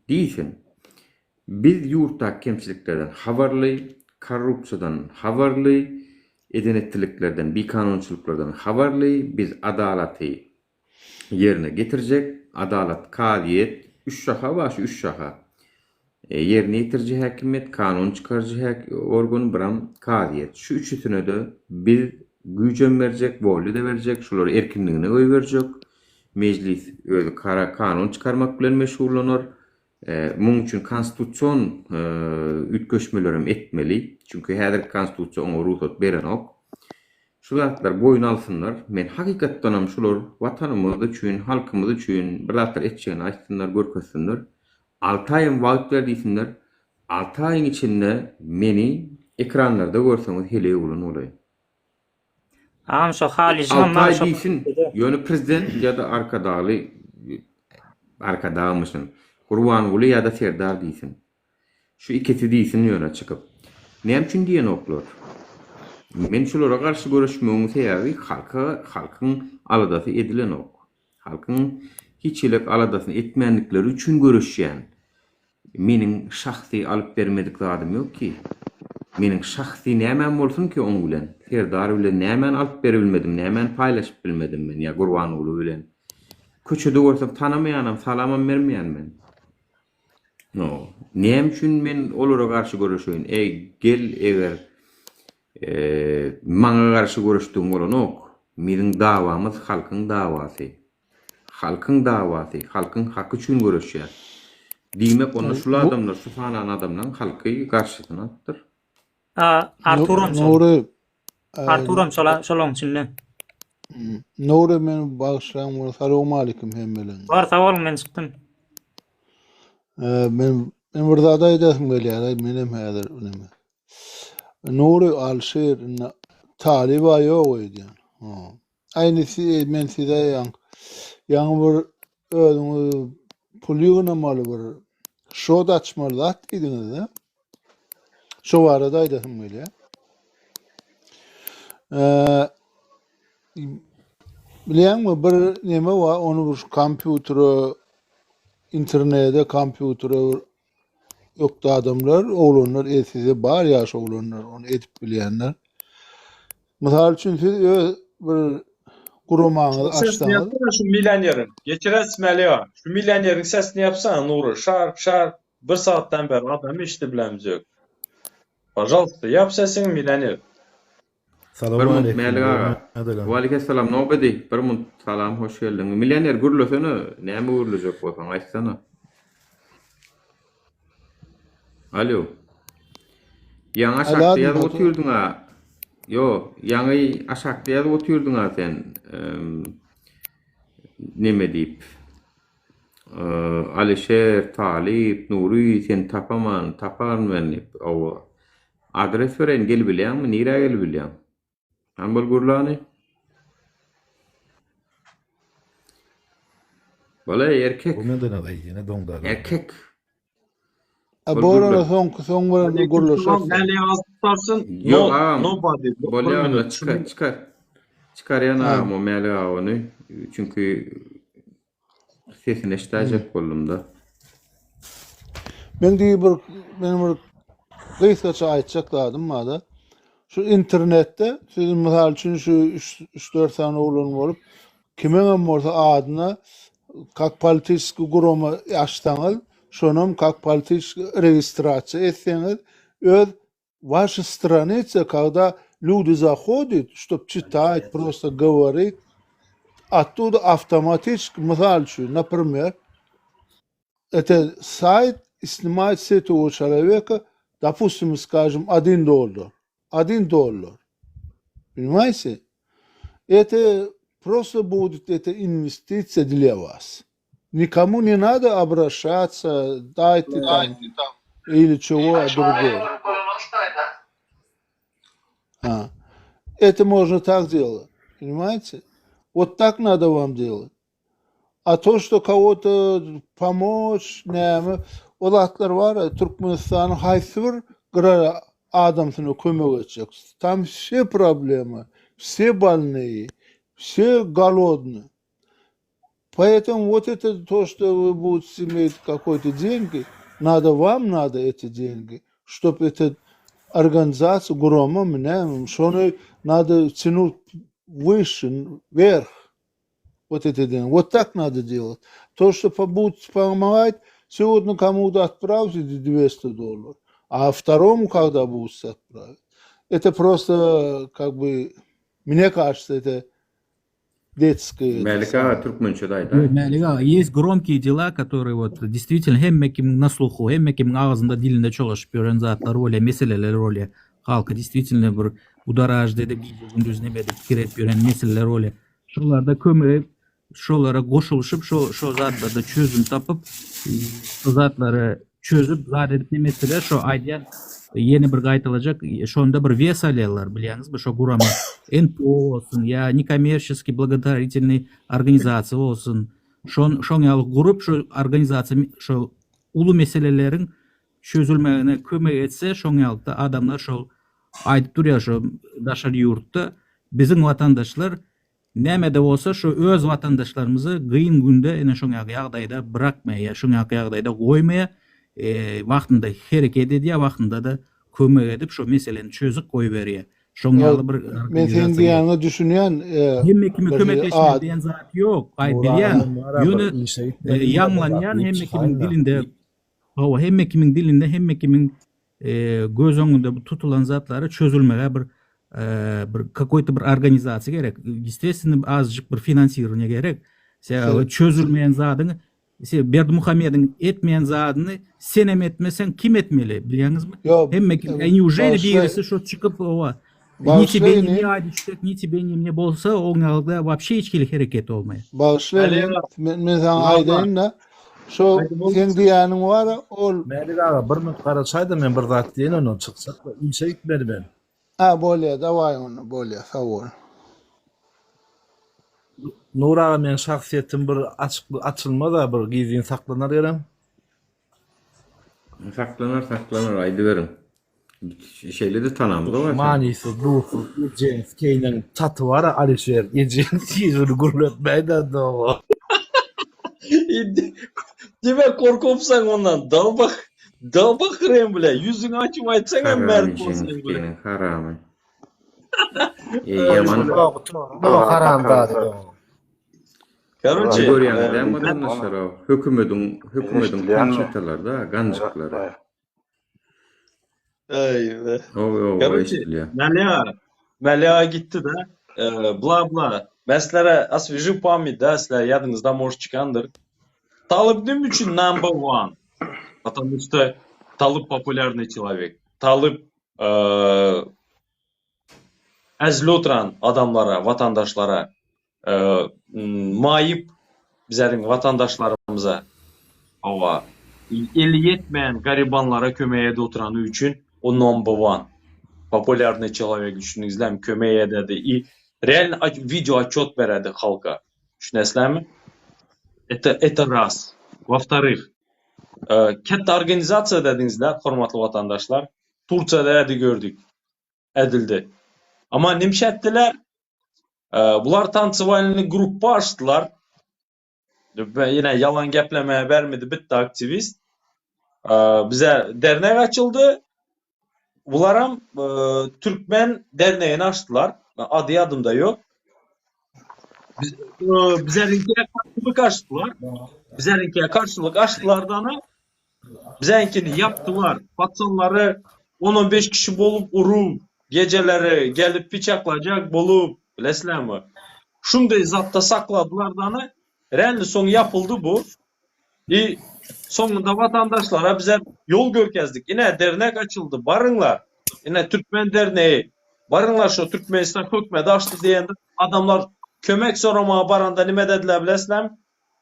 Speaker 1: diýsin. Biz ýurtdaky kemçiliklerden habarly, korrupsiýadan habarly, eden-etdiliklerden, bikanunçylyklardan habarly, biz adalaty ýerine getirjek, adalat kazyýet, üç şaha bar şu üç şaha. Ýerine ýetiriji häkimiýet, kanun çykaryjy häk organ, biram kazyýet. Şu üçüsine-de biz güýjem berjek, wolýa-da berjek, şulary erkinligine goýberjek. Mejlis özi kara kanun çykarmak bilen meşgullanar. Muň üçin konstitusion üýtgeşmelerem etmeli. Çünki häzirki konstitusiýa oňa rugsat berenok. Şu zatlary boýun alsynlar. Men hakykatdanam şular watanymyz üçin, halkymyz üçin bir zatlar etjegini aýtsynlar, görkezsinler. Alty aýam wagt ber diýsinler. Alty aýyň içinde meni ekranlarda görseňiz heleý oglan bolaýyn.
Speaker 7: Agam şo Halyjyňam
Speaker 1: Alty aý diýsin, ýöne prezident ýa-da Arkadagly Arkadagmyşyn, Gurbanguly ýa-da Serdar diýsin. Şu ikisi diýsin ýöne çykyp. Näme üçin diýenoklar? Men şulara garşy göreşmegiň sebäbi halka halkyň aladasy edilenok. Halkyň hiç hili aladasyny etmänlikleri üçin göreşýän. Meniň şahsy alyp bermedik zadym ýok ki. Meniň şahsy nämäm bolsun ki oň bilen? Serdar bilen nämäni alyp beribilmedim, nämäni paýlaşyp bilmedim men ýa Gurbanguly bilen? Köçede görsem tanamaýanam, salamam bermeýän men. No. Näme üçin men olara garşy göreşeýin? Eý, gel eger maňa garşy göreşdigiň bolanok. Biziň dawamyz halkyň dawasy. Halkyň dawasy, halkyň haky üçin göreşýär. Diýmek onda şul adamlar, şu sanan adamlaň halky garşysyna alypdyr.
Speaker 7: Arturam şol.
Speaker 9: Nury
Speaker 7: Arturam şol şolaň içinde.
Speaker 9: Nury meni bagyşlaň bol. Salowmalikim hemmeleriňize.
Speaker 7: Bar sag boluň men çykdym.
Speaker 9: Men men bir zat aýdasym gelýär, menem häzir neme. Nury Alşir indi talyba ýok öýdýän. Aýny men size ýaň ýaňy bir özüňiz pul ýygnamaly bir şot açmaly zat diýdiňiz-de. Şo barada aýdasym gelýär. Eee bilýäňmi bir neme bar, ony bir kompýutere, internete, kompýutere bir ökde adamlar, oglanlar, e, size bar ýaş oglanlar, ony edip bilýänler. Mysal üçin siz öz bir guramaňyzy
Speaker 2: Sesini
Speaker 9: açsaňyz,
Speaker 2: ýapsana şu millioneriň. Geçiräs Mälik aga. Şu millioneriň sesini ýapsana Nury. Şar şar bir sagatdan bäri adam eşidip bilemizok. Pažalsta ýap sesiňi millioner.
Speaker 1: Bir munt Mälik aga. Waleýkessalam Nobedi. Bir munt salam hoş geldiň. Millioner gürlesene. Näme gürlejek bolsaň aýtsana. Alo. Ýaňy aşakda ýazyp otyrdyň-a. Ýok, ýaňy aşakda ýazyp otyrdyň-a sen. Neme diýip. Alişer, Talyp, Nury seni tapaman, taparyn men diýip. Hawa. Adres bereýin, gelibilýäňmi? Nirä gelibilýäň? Hany bol gürläni. Bol-eý, erkek.
Speaker 10: Bu menden aý ýene doňdar.
Speaker 1: Erkek.
Speaker 9: A bor ona soňky soň bilen gürleşeris.
Speaker 2: Mäli az tutarsyn.
Speaker 1: Ýok agam.
Speaker 2: Nobody.
Speaker 1: Bolýa onda çykar çykar. Çykarýan agam o Mälik aga ony. Çünki Sesini eşidäýjek boldum-da.
Speaker 9: Men diýip bir men bir gysgaça aýtjak zadym bar-da. Şu internetde siz mysal üçin şu 3-4 sany oglan bolup kimiňem bolsa adyna kak politiski gurama açsaňyz, şonam kak politiski registrasiýa etseňiz, öz Ваша страница, когда люди заходят, чтоб читать, просто говорить, оттуда автоматически, mysal üçin, например, это сайт снимает с этого человека, допустим, скажем, 1 доллар. 1 доллар. Понимаете? Это просто будет это инвестиция для вас. Никому не надо обращаться, дайте там или чего другого. А. Это можно так делать, понимаете? Вот так надо вам делать. A to что кого-то помочь, näme, ol zatlar bar, Türkmenistanyň haýsy bir gyra adamsyna kömek etjek. Tam все проблемы, все больные, все голодные. Поэтому вот это то, что вы будете иметь какой-то деньги, надо вам надо эти деньги, чтобы эта организация gurama näme, şony надо тянуть выше, вверх. Вот это деньги. Вот так надо делать. То, что будут помогать, сегодня кому-то отправите 200 долларов, а второму когда будете отправить. Это просто, как бы, мне кажется, это. Detskiý.
Speaker 1: Mälik aga türkmençe-de aýdaý.
Speaker 3: Mälik aga, есть громкие дела, которые вот действительно hemme kimiň na sluhu, hemme kimiň agzynda dilinde çolaşyp ýören zatlar bolýar, meseleler bolýar. Halky действительно bir budaraždy edip, gije-gündiz neme edip pikir edip ýören meseleler bolýar. Şolarda kömek şolara goşulyşyp şo şo zatlarda çözüm tapyp şo zatlary çözüp zat edip neme etseler şo aýdýan ýene bir gaýtalajak şonda bir wes alýarlar bilýäňizmi şo gurama NPO bolsun ýa nekommerçeskiý blagodarительnyý organizasiýa bolsun şon şoň ýaly gurup şo organizasiýa şo uly meseleleriň çözülmegine kömek etse şoň ýalyda adamlar şol aýdyp durýar şo daşary ýurtda biziň watandaşlar Näme-de bolsa şu öz watandaşlarymyzy gyn günde ine şoň ýaly ýagdaýda byrakmaýar, şoň ýaly ýagdaýda goýmaýar, wagtynda hereket edýär, wagtynda-da kömek edip şo meseleni çözüp goýberýär. Şoň ýaly bir
Speaker 9: Men seň diýýäniňe düşünýän.
Speaker 3: Hemme kime kömekleşmeli diýen zat ýok, aý bilýän. Ýöne ýaňlanýan hemme kimiň dilinde, hawa hemme kimiň dilinde, hemme kimiň göz öňünde bu tutulan zatlary çözülmege bir bir kakoý-to bir organizasiýa gerek. Естественно, azajyk bir finansirowaniýe gerek. Sebäbi çözülmeýän zadyň Berdimuhamediň etmeýän zadyny sen hem etmeseň kim etmeli bilýäňizmi? Hemme kim. Neужели birisi şo çykyp owa Ni tebe ni mne aýdyşsak, ni tebe ni mne bolsa, oňa wapşe hiç hili hereket bolmaýar.
Speaker 9: Bagyşla men, men saňa aýdaýyn-da, şo seň diýýäniň bar-a, ol
Speaker 10: Mälik aga, bir minut garaşaýda men bir zat diýeýin ondan çykjak, işe gitmeli men.
Speaker 9: Ha bolýa, dawaý onda, bolýa, sag bol.
Speaker 10: Nur aga meň şahsyýetim bir açyk açylmaz-a bir gizlin saklanar gerem.
Speaker 1: Saklanar, saklanar, aýdyberiň. Şeýle-de tanamyz-a seni.
Speaker 10: Manysyz, ruhsuz ejeňiz keýniň çaty bar-a Alişer ejeňiz ýüzüni gürletmäýdä doga.
Speaker 2: Diýmek gorkupsaň ondan dalbah dalbah hrem bile ýüzüňi açyp aýtsaň hem
Speaker 1: Haramy
Speaker 2: mert bolsaň
Speaker 1: jeňiz
Speaker 2: bile.
Speaker 1: keýniň haramy. Eý ýaman.
Speaker 11: Haramzada doga.
Speaker 2: Karoçe,
Speaker 1: Görýäňiz dämi watandaşlar hökümediň hökümediň konçitalarda ganjyklary.
Speaker 2: Aý be.
Speaker 1: Ow ow
Speaker 2: Karoçe,
Speaker 1: eşidilýär.
Speaker 2: Mäli Mäli aga gitdi da. Bla bla. Men sizlere oswežu pamять da, sizler ýadyňyzda может çykandyr. Talyp näme üçin number one? Потому что Talyp populярный человек. Talyp äzli oturan adamlara, watandaşlara maýyp bizleriň watandaşlarymyza hawa eli ýetmeýän garibanlara kömek edip oturany üçin o number one populýarnyý çelowek düşündiňizlämi kömek ededi i realno wideo otçot beredi halka düşünesizlämi это это raz во wtoryh ketde organizasiýa dediňizle hormatly watandaşlar Tursiýada ädi gördük edildi amma nimşe etdiler Bular tansiwalnyý gruppa açdylar. Ýene ýalan geplemäge bermedi bitti aktiwist. Bize dernek açyldy. Bularam türkmen dernegini açdylar. Ady ýadymda ýok. Biz, bizleriňkiye karşylyk açdylar. Bizleriňkiye karşylyk açdylar da Biziňkini ýapdylar. Paçanlary on-on beş kişi bolup urup, gejeleri gelip pyçaklajak bolup, bilesizlermi? Şunday zatda sakladylar dany. Realny soň ýapyldy bu. I soňunda watandaşlara bize ýol görkezdik. Ine dernek açyldy, baryňlar. Ine türkmen dernegi. Baryňlar şo Türkmenistan hökmedi açdy diýende adamlar kömek soramaga baranda nime dediler bilesizlermi?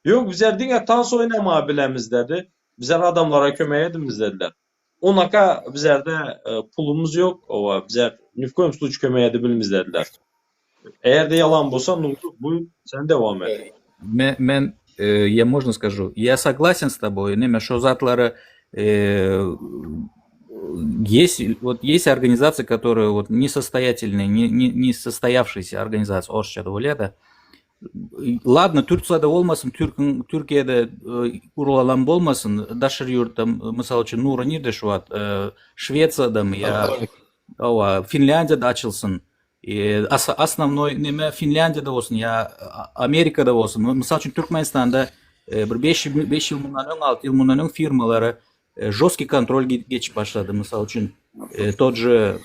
Speaker 2: Ýok bizler diňe tans oýnamagy bilemiz dedi. Bizler adamlara kömek edimiz dediler. Onaka bizlerde pulumyz ýok, owa bizler ni w koýum sluçi kömek edibilmiz dediler. Eger-de ýalan bolsa Nurly buýur sen dowam et.
Speaker 3: Men men я можно скажу? Я согласен с тобой, neme şo zatlary есть вот есть организации, которые вот несостоятельные, не не несостоявшиеся организации orsçada bolýa-da. Ladno, Türkiýede bolmasyn, türküň Türkiýede guralan bolmasyn, daşary ýurtda, mysal üçin, Nury nirde şu wagt? Şwesiýadamy ýa hawa, Finlýandiýada açylsyn. Osnownoý neme Finlýandiýada bolsun ýa Amerikada bolsun. Mysal üçin, Türkmenistanda bir 5 5 ýyl mundan öň, 6 ýyl mundan öň firmalary žestkiý kontrol geçip başlady. Mysal üçin, tot же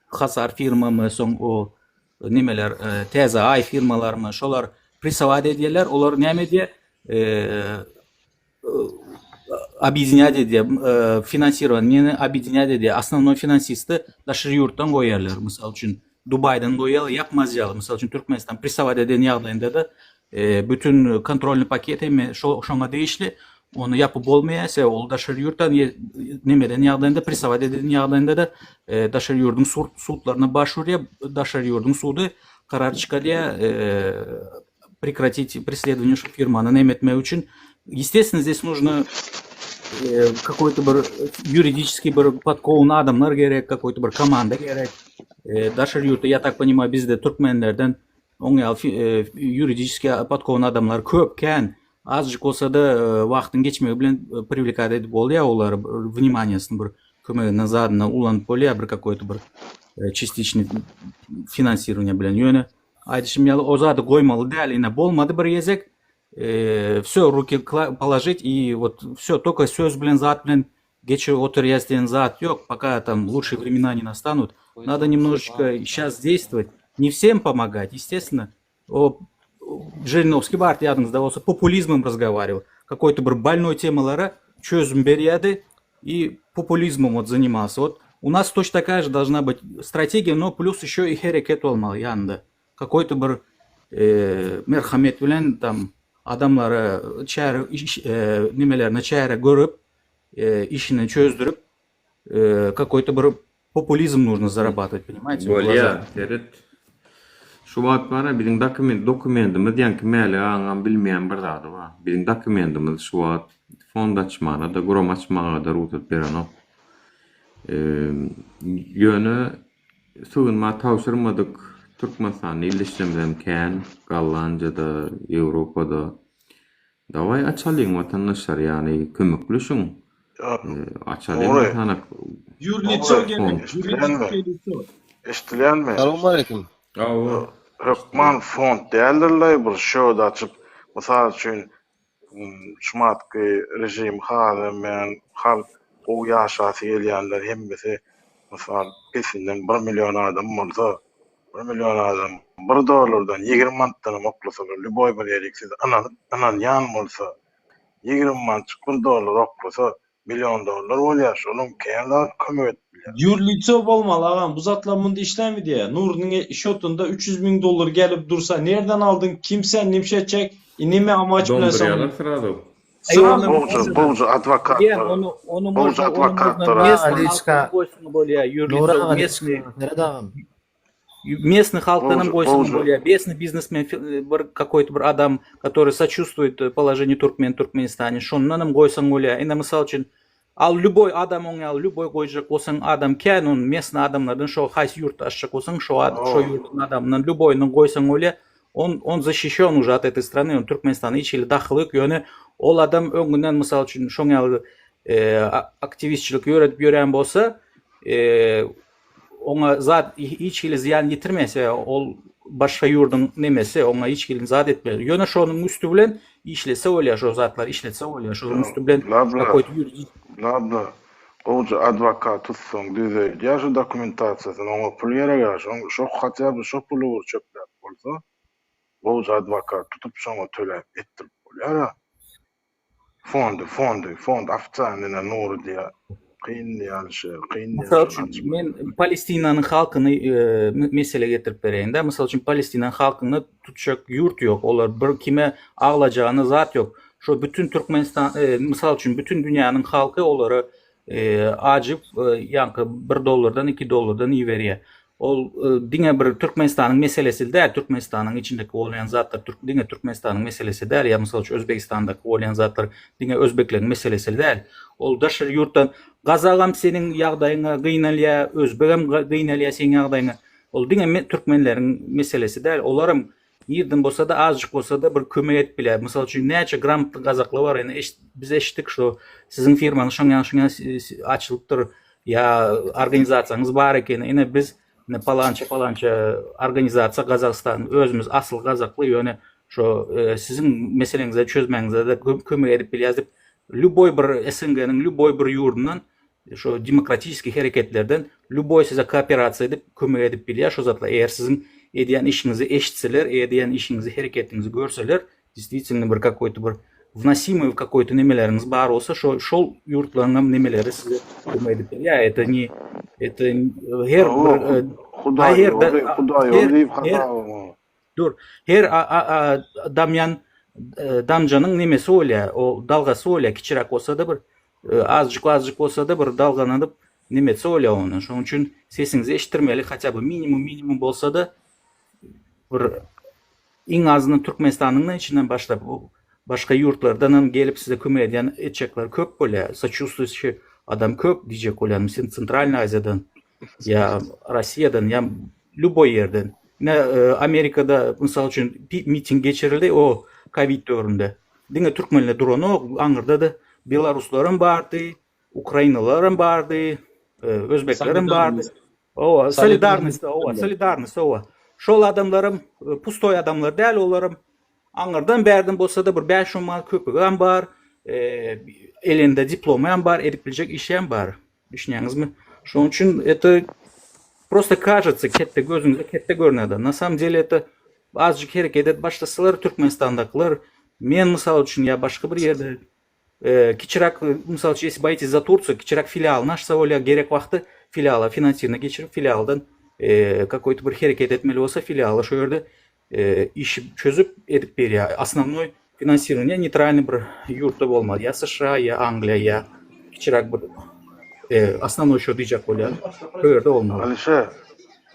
Speaker 3: Hasar firmamy, soň o nimeler, Täze Aý firmalarymy, şolar. Pressowat edýärler, olar näme edýär? Obýedinýat edýär, finansirowaniýeni obýedinýat edýär. Osnovnoý finansisti daşary ýurtdan goýýarlar. Mysal üçin, Dubaýdan goýýarlar, ýapmaz ýaly. Mysal üçin, Türkmenistan pressowat eden ýagdaýynda-da bütün kontrolnyý paket hemme şoňa degişli. Ony ýapyp bolmaýar, sebäbi ol daşary ýurtdan nemeden ýagdaýynda, pressowat eden ýagdaýynda-da daşary ýurduň sudlaryna baş urýar. Daşary ýurduň sudy karar çykarýar прекратить преследование şu firmany neme etmek üçin. Естественно, здесь нужно какой-то bir юридический bir podkowan adamlar gerek, какой-то bir komanda gerek. Daşary ýurtda, я так понимаю, bizde türkmenlerden oň ýaly ýuridiski podkowan adamlar köp, kän. Azajyk bolsa-da wagtyň geçmegi bilen привлекать edip bolýar olary, wнимaniýasyny bir kömeginden zadyndan ulanyp bolýar bir какой-то bir частичный finansirowaniýe bilen. Ýöne aýdyşym ýaly o zady goýmaly däl. Ine bolmady bir gezek, Wsё ruki položit i wot wsё tolko söz bilen zat bilen geçirip oturýas diýen zat ýok poka tam lучшие времена не настанут надо немножечко щас действовать не всем помогать естественно o Žirinovskiý bardy ýadyňyzda bolsa populizmom razgowarywał какой-то bir больной temalara çözüm berýärdi i populizmom wot занимался wot u nas точно такая же должна быть strategiýa no plus ýeşo i hereket bolmaly ýanynda Kakoýto bir merhamet bilen tam adamlara çäre nimelerine çäre görüp işini çözdürip kakoýto bir populizm нужно zarabatować ponimaýte.
Speaker 1: Bolýa seret. Şu wagt bara biziň dokument dokumentimiz ýaňky Mälik agaňam bilmeýän bir zady bar. Biziň dokumentimiz şu wagt fond açmana-da gurama açmaga-da rugsat berenok. Ýöne Sygynma tabşyrmadyk Türkmenistanda ildeşlerimizem kän, Gollandiýada, Ýewropada. Dawaý açalyň watandaşlar ýagny kömekleşiň. Açalyň bir sanak
Speaker 2: Ýurliço gerek, ýuridiskiý liço.
Speaker 6: Eşdilýänmi?
Speaker 11: Salowmaleýkim.
Speaker 1: Hawa.
Speaker 6: Hökman fond däldirlaý bir şýot açyp, mysal üçin Şumatky režim halameýän halk gowy ýaşasy gelýänler hemmesi mysal pesinden bir million adam bolsa bir million adam bir dollardan 20 manatdanam oklasalar lýuboý bir ýerik size ynanyp ynanýan bolsa 20 manatjyk bir dollar oklasa million dollar bolýar şolam kän zat kömek edip bilýär.
Speaker 2: Ýurlico bolmaly agam bu zatlar munda işlämi diýä Nurynyň şotunda 300 müň dollar gelip dursa nerden aldyň kim sen nimşe çek i nime amaç bilen sen
Speaker 1: Doňdurýalar srazu.
Speaker 6: Srazu Gowja gowja adwokatlar
Speaker 3: Ony ony
Speaker 6: gowja
Speaker 3: można ony można
Speaker 6: adwokatlar
Speaker 3: mesny
Speaker 11: Aliçka
Speaker 3: halkdan goýsaň bolýa
Speaker 11: Nury
Speaker 3: ýurlico
Speaker 11: aga
Speaker 3: mesny
Speaker 11: Seret agam.
Speaker 3: Местный halkdanam
Speaker 6: Gowja
Speaker 3: goýsaň
Speaker 6: gowja
Speaker 3: bolýa местный biznesmen bir какой-то bir adam который сочувствует положению türkmen Türkmenistane şondanam goýsaň bolýa ine mysal üçin al lýuboý adam oň ýaly lýuboý goýjak bolsaň adam kän ony местный adamlardan şo haýsy ýurtda açjak bolsaň şo şo ýurduň adamyndan lýuboýyndan goýsaň bolýa on on защищен уже от этой страны on Türkmenistana hiç hili dahyly ýok ýöne ol adam öňünden mysal üçin şoň ýaly aktiwistçilik ýöredip ýörän bolsa Oňa zat hiç hili zyýan ýetirmese, ol başga ýurduň nemesi, oňa hiç hili zat etmez. Ýöne şonuň üsti bilen işlese bolýar, şo zatlary işletse bolýar. Şonuň üsti bilen
Speaker 6: Bla bla
Speaker 3: kakoýto ýuridik
Speaker 6: bla bla. Gowja adwokat tutsaň düzeýdýär şu dokumentasiýasyny oňa pul gerek-ä şoň şo hatýa by şo puly bir çöpläp bolsa gowja adwokat tutup şoňa töläp etdirip bolýar-a. Fondy fondy fond ofisialnyna Nury diýýär kyn diýýär Alyşir kyn diýýär
Speaker 3: Mysal
Speaker 6: şony
Speaker 3: üçin,
Speaker 6: açmak.
Speaker 3: men Palestinanyň halkyny mesele getirip bereýin-dä. Mysal üçin, Palestinanyň halkyny tutjak ýurt ýok. Olar bir kime aglajagyna zat ýok. Şo bütün Türkmenistan, mysal üçin, bütün dünýäniň halky olara ajyp, ýaňky bir dollardan, iki dollardan iberýär. Ol diňe bir Türkmenistanyň meselesi däl, Türkmenistanyň içindeki bolýan zatlar diňe Türkmenistanyň meselesi däl, ýa mysal üçin Özbegistandaky bolýan zatlar diňe özbekleriň meselesi däl. Ol daşary ýurtdan gazagam seniň ýagdaýyňa gynalýar, özbegem gynalýar seň ýagdaýyňa. Ol diňe türkmenleriň meselesi däl. Olaram nirden bolsa-da azajyk bolsa-da bir kömek edip bilýär. Mysal üçin näçe gramotly gazaklar bar, indi biz eşitdik şo siziň firmaňyz şoň ýaly şoň ýaly açylypdyr. Ýa organizasiýaňyz bar eken, ine biz ine palança palança organizasiýa Gazagystan özümiz asyl gazakly ýöne şo siziň meseleňizi çözmäňize-de kömek edip bilýäs diýip lýuboý bir SNG-niň lýuboý bir ýurdundan şo demokratiçeskiý hereketlerden lýuboý size kooperasiýa edip kömek edip bilýär şo zatlar eger siziň. edýän işiňizi eşitseler, edýän işiňizi, hereketiňizi görseler, Действительno bir kakoýto bir wnosimый kakoýto nemeleriňiz bar bolsa şo şol ýurtlaryňam nemeleri size kömek edip bilýär. Это не это her bir
Speaker 6: Hudaý
Speaker 3: her
Speaker 6: ýoly, Hudaý ýoly diýip hasabam.
Speaker 3: Dur. Her damýan damjanyň nemesi bolýar, o dalgasy bolýar, kiçiräk bolsa-da bir azjyk azjyk bolsa-da bir dalgalanyp nemesi bolýar onuň. Şonuň üçin sesiňizi eşitdirmeli, haçä bir minimum minimum bolsa-da bir Iň azyndan Türkmenistanyň içinden başlap başga ýurtlardanam gelip size kömek edýän etjekler köp bolýar. Soçувствующий adam köp diýjek bolýanym sen Centralnyý Aziýadan ýa Rossiýadan ýa lýuboý ýerden. Ine Amerikada mysal üçin miting geçirildi o kowid döwründe. Diňe türkmenler duranok, aňyrda-da belaruslaram bardy, ukrainalylaram bardy, özbeklerem bardy. Owa, solidarnost, owa, solidarnost, owa. Şol adamlaram pustoý adamlar däl, olaram aňyrdan bärden bolsa-da bir 5-10 manat köpügem bar, elinde diplomam bar, edip biljek işem bar. Düşünýäňizmi? Şonuň üçin это просто кажется, ketde gözüňize ketde görünýär. Na samom dele это azjyk hereket edip başlasalar Türkmenistandakylar, men mysal üçin ýa başga bir ýerde Kiçiräk, mysal üçin, если boитесь за Турцию, kiçiräk filialyny açsa bolýar, gerek wagty filiala finansirni geçirip, filialdan kakoý-to bir hereket etmeli bolsa, filiala şo ýerde işi çözüp edip berýär. Osnownoý finansirowaniýe neýtralnyý bir ýurtda bolmaly, ýa США, ýa Angliýa, ýa kiçiräk bir osnownoý şo diýjek bolýan, şo ýerde bolmaly.
Speaker 6: Alişer,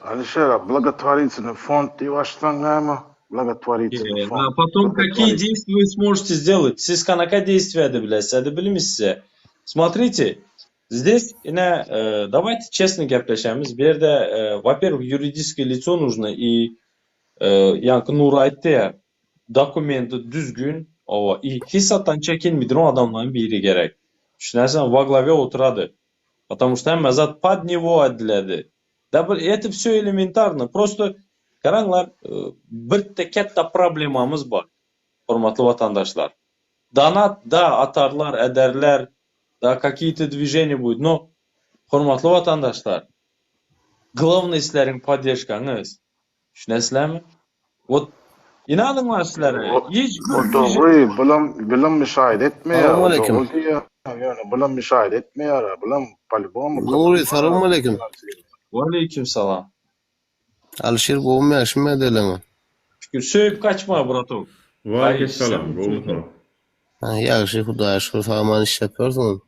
Speaker 6: Alişer, blagotworitelnyý fond diýip açsaň näme? Blagotworitelnyý
Speaker 2: A
Speaker 6: fond.
Speaker 2: потом какие
Speaker 6: Blagotworitelnyý.
Speaker 2: действия вы сможете сделать? Siz kanaka действия edip bilmisiz? Смотрите, здесь ine, e, давайте честно gepleşemiz. Bu ýerde, e, во-первых, юридическое лицо нужно и e, ýaňky Nury aýtdy ýa, dokumenti düzgün, owa, i hissatdan çekinmeýän adamlaryň biri gerek. Düşünersiň, во главе oturady. Потому что hemme zat под него ediledi. Da bir это все elementarno. Prosto garaňlar, birde ketda problemamyz bar. Hormatly watandaşlar. Donat da atarlar, ederler, da какие-то движения будет. Но hormatly watandaşlar, главный sizleriň podderžkaňyz. Düşünesizlermi? Вот inanyňlar sizlere, hiç
Speaker 6: O
Speaker 2: bir
Speaker 6: dogry, bulam bulam müşahede etmeýär. O
Speaker 11: Salowmaleýkim.
Speaker 6: dogry diýýär. Ýöne bulam müşahede etmeýär. Bulam polibom
Speaker 11: Nury, salowmaleýkim.
Speaker 2: Waleýkim salam.
Speaker 11: Alyşir gowumy ýagşymy edeliňi?
Speaker 2: Şükür söýüp gaçma bratok.
Speaker 1: Waleýkim salam, gowumysyňyz?
Speaker 11: Ha, ýagşy Hudaýa şükür sag-aman işläp ýörsüňiz.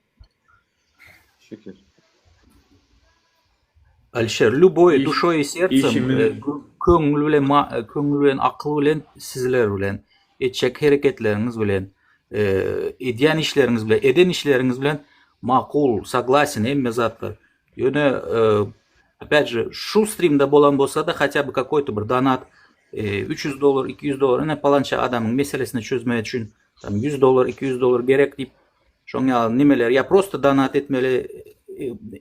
Speaker 2: Şükür.
Speaker 3: Alişer, lýuboý
Speaker 1: Iş,
Speaker 3: duşoý i sertsem,
Speaker 1: işimiz
Speaker 3: e, köňül bilen, ma- köňül bilen, akyl bilen, sizler bilen, etjek hereketleriňiz bilen, e, edýän işleriňiz bilen, eden işleriňiz bilen makul, soglasен hemme zatlar. Ýöne, e, opять же, şu strimde bolan bolsa-da, хотя бы какой-то bir donat, e, 300 dollar, 200 dollar, ine palança adamyň meselesini çözmek üçin, tam 100 dollar, 200 dollar gerek diýip, Şoň ýaly nimeler ýa prosto donat etmeli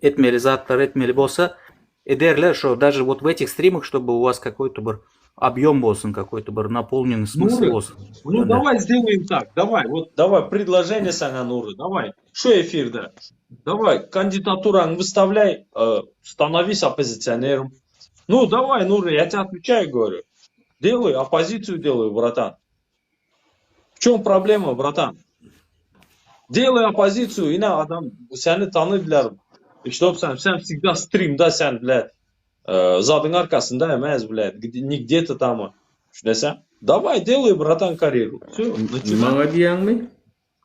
Speaker 3: etmeli zatlar etmeli bolsa ederler şo даже вот в этих стримах чтобы у вас какой-то bir obýom bolsun какой-то bir naполненный smysl
Speaker 2: Nury,
Speaker 3: bolsun.
Speaker 2: ну давай сделаем так, давай, вот давай предложение saňa Nury, давай, şu efirde, давай kandidaturaňy wyставляй, э, становись оппозиционером. Ну давай, Nury, я тебе отвечаю, говорю. Делай, оппозицию делай, братан. В чем проблема, братан? Делай оппозицию, ine adam seni tanydylar. Чтоб sen, sen всегда стримда sen, блядь, э, zadyň arkasynda emes, блядь, где- не где-то там. Düşünesen? Давай, делай, братан, карьеру. Все, начинай.
Speaker 1: Maňa diýýäňmi?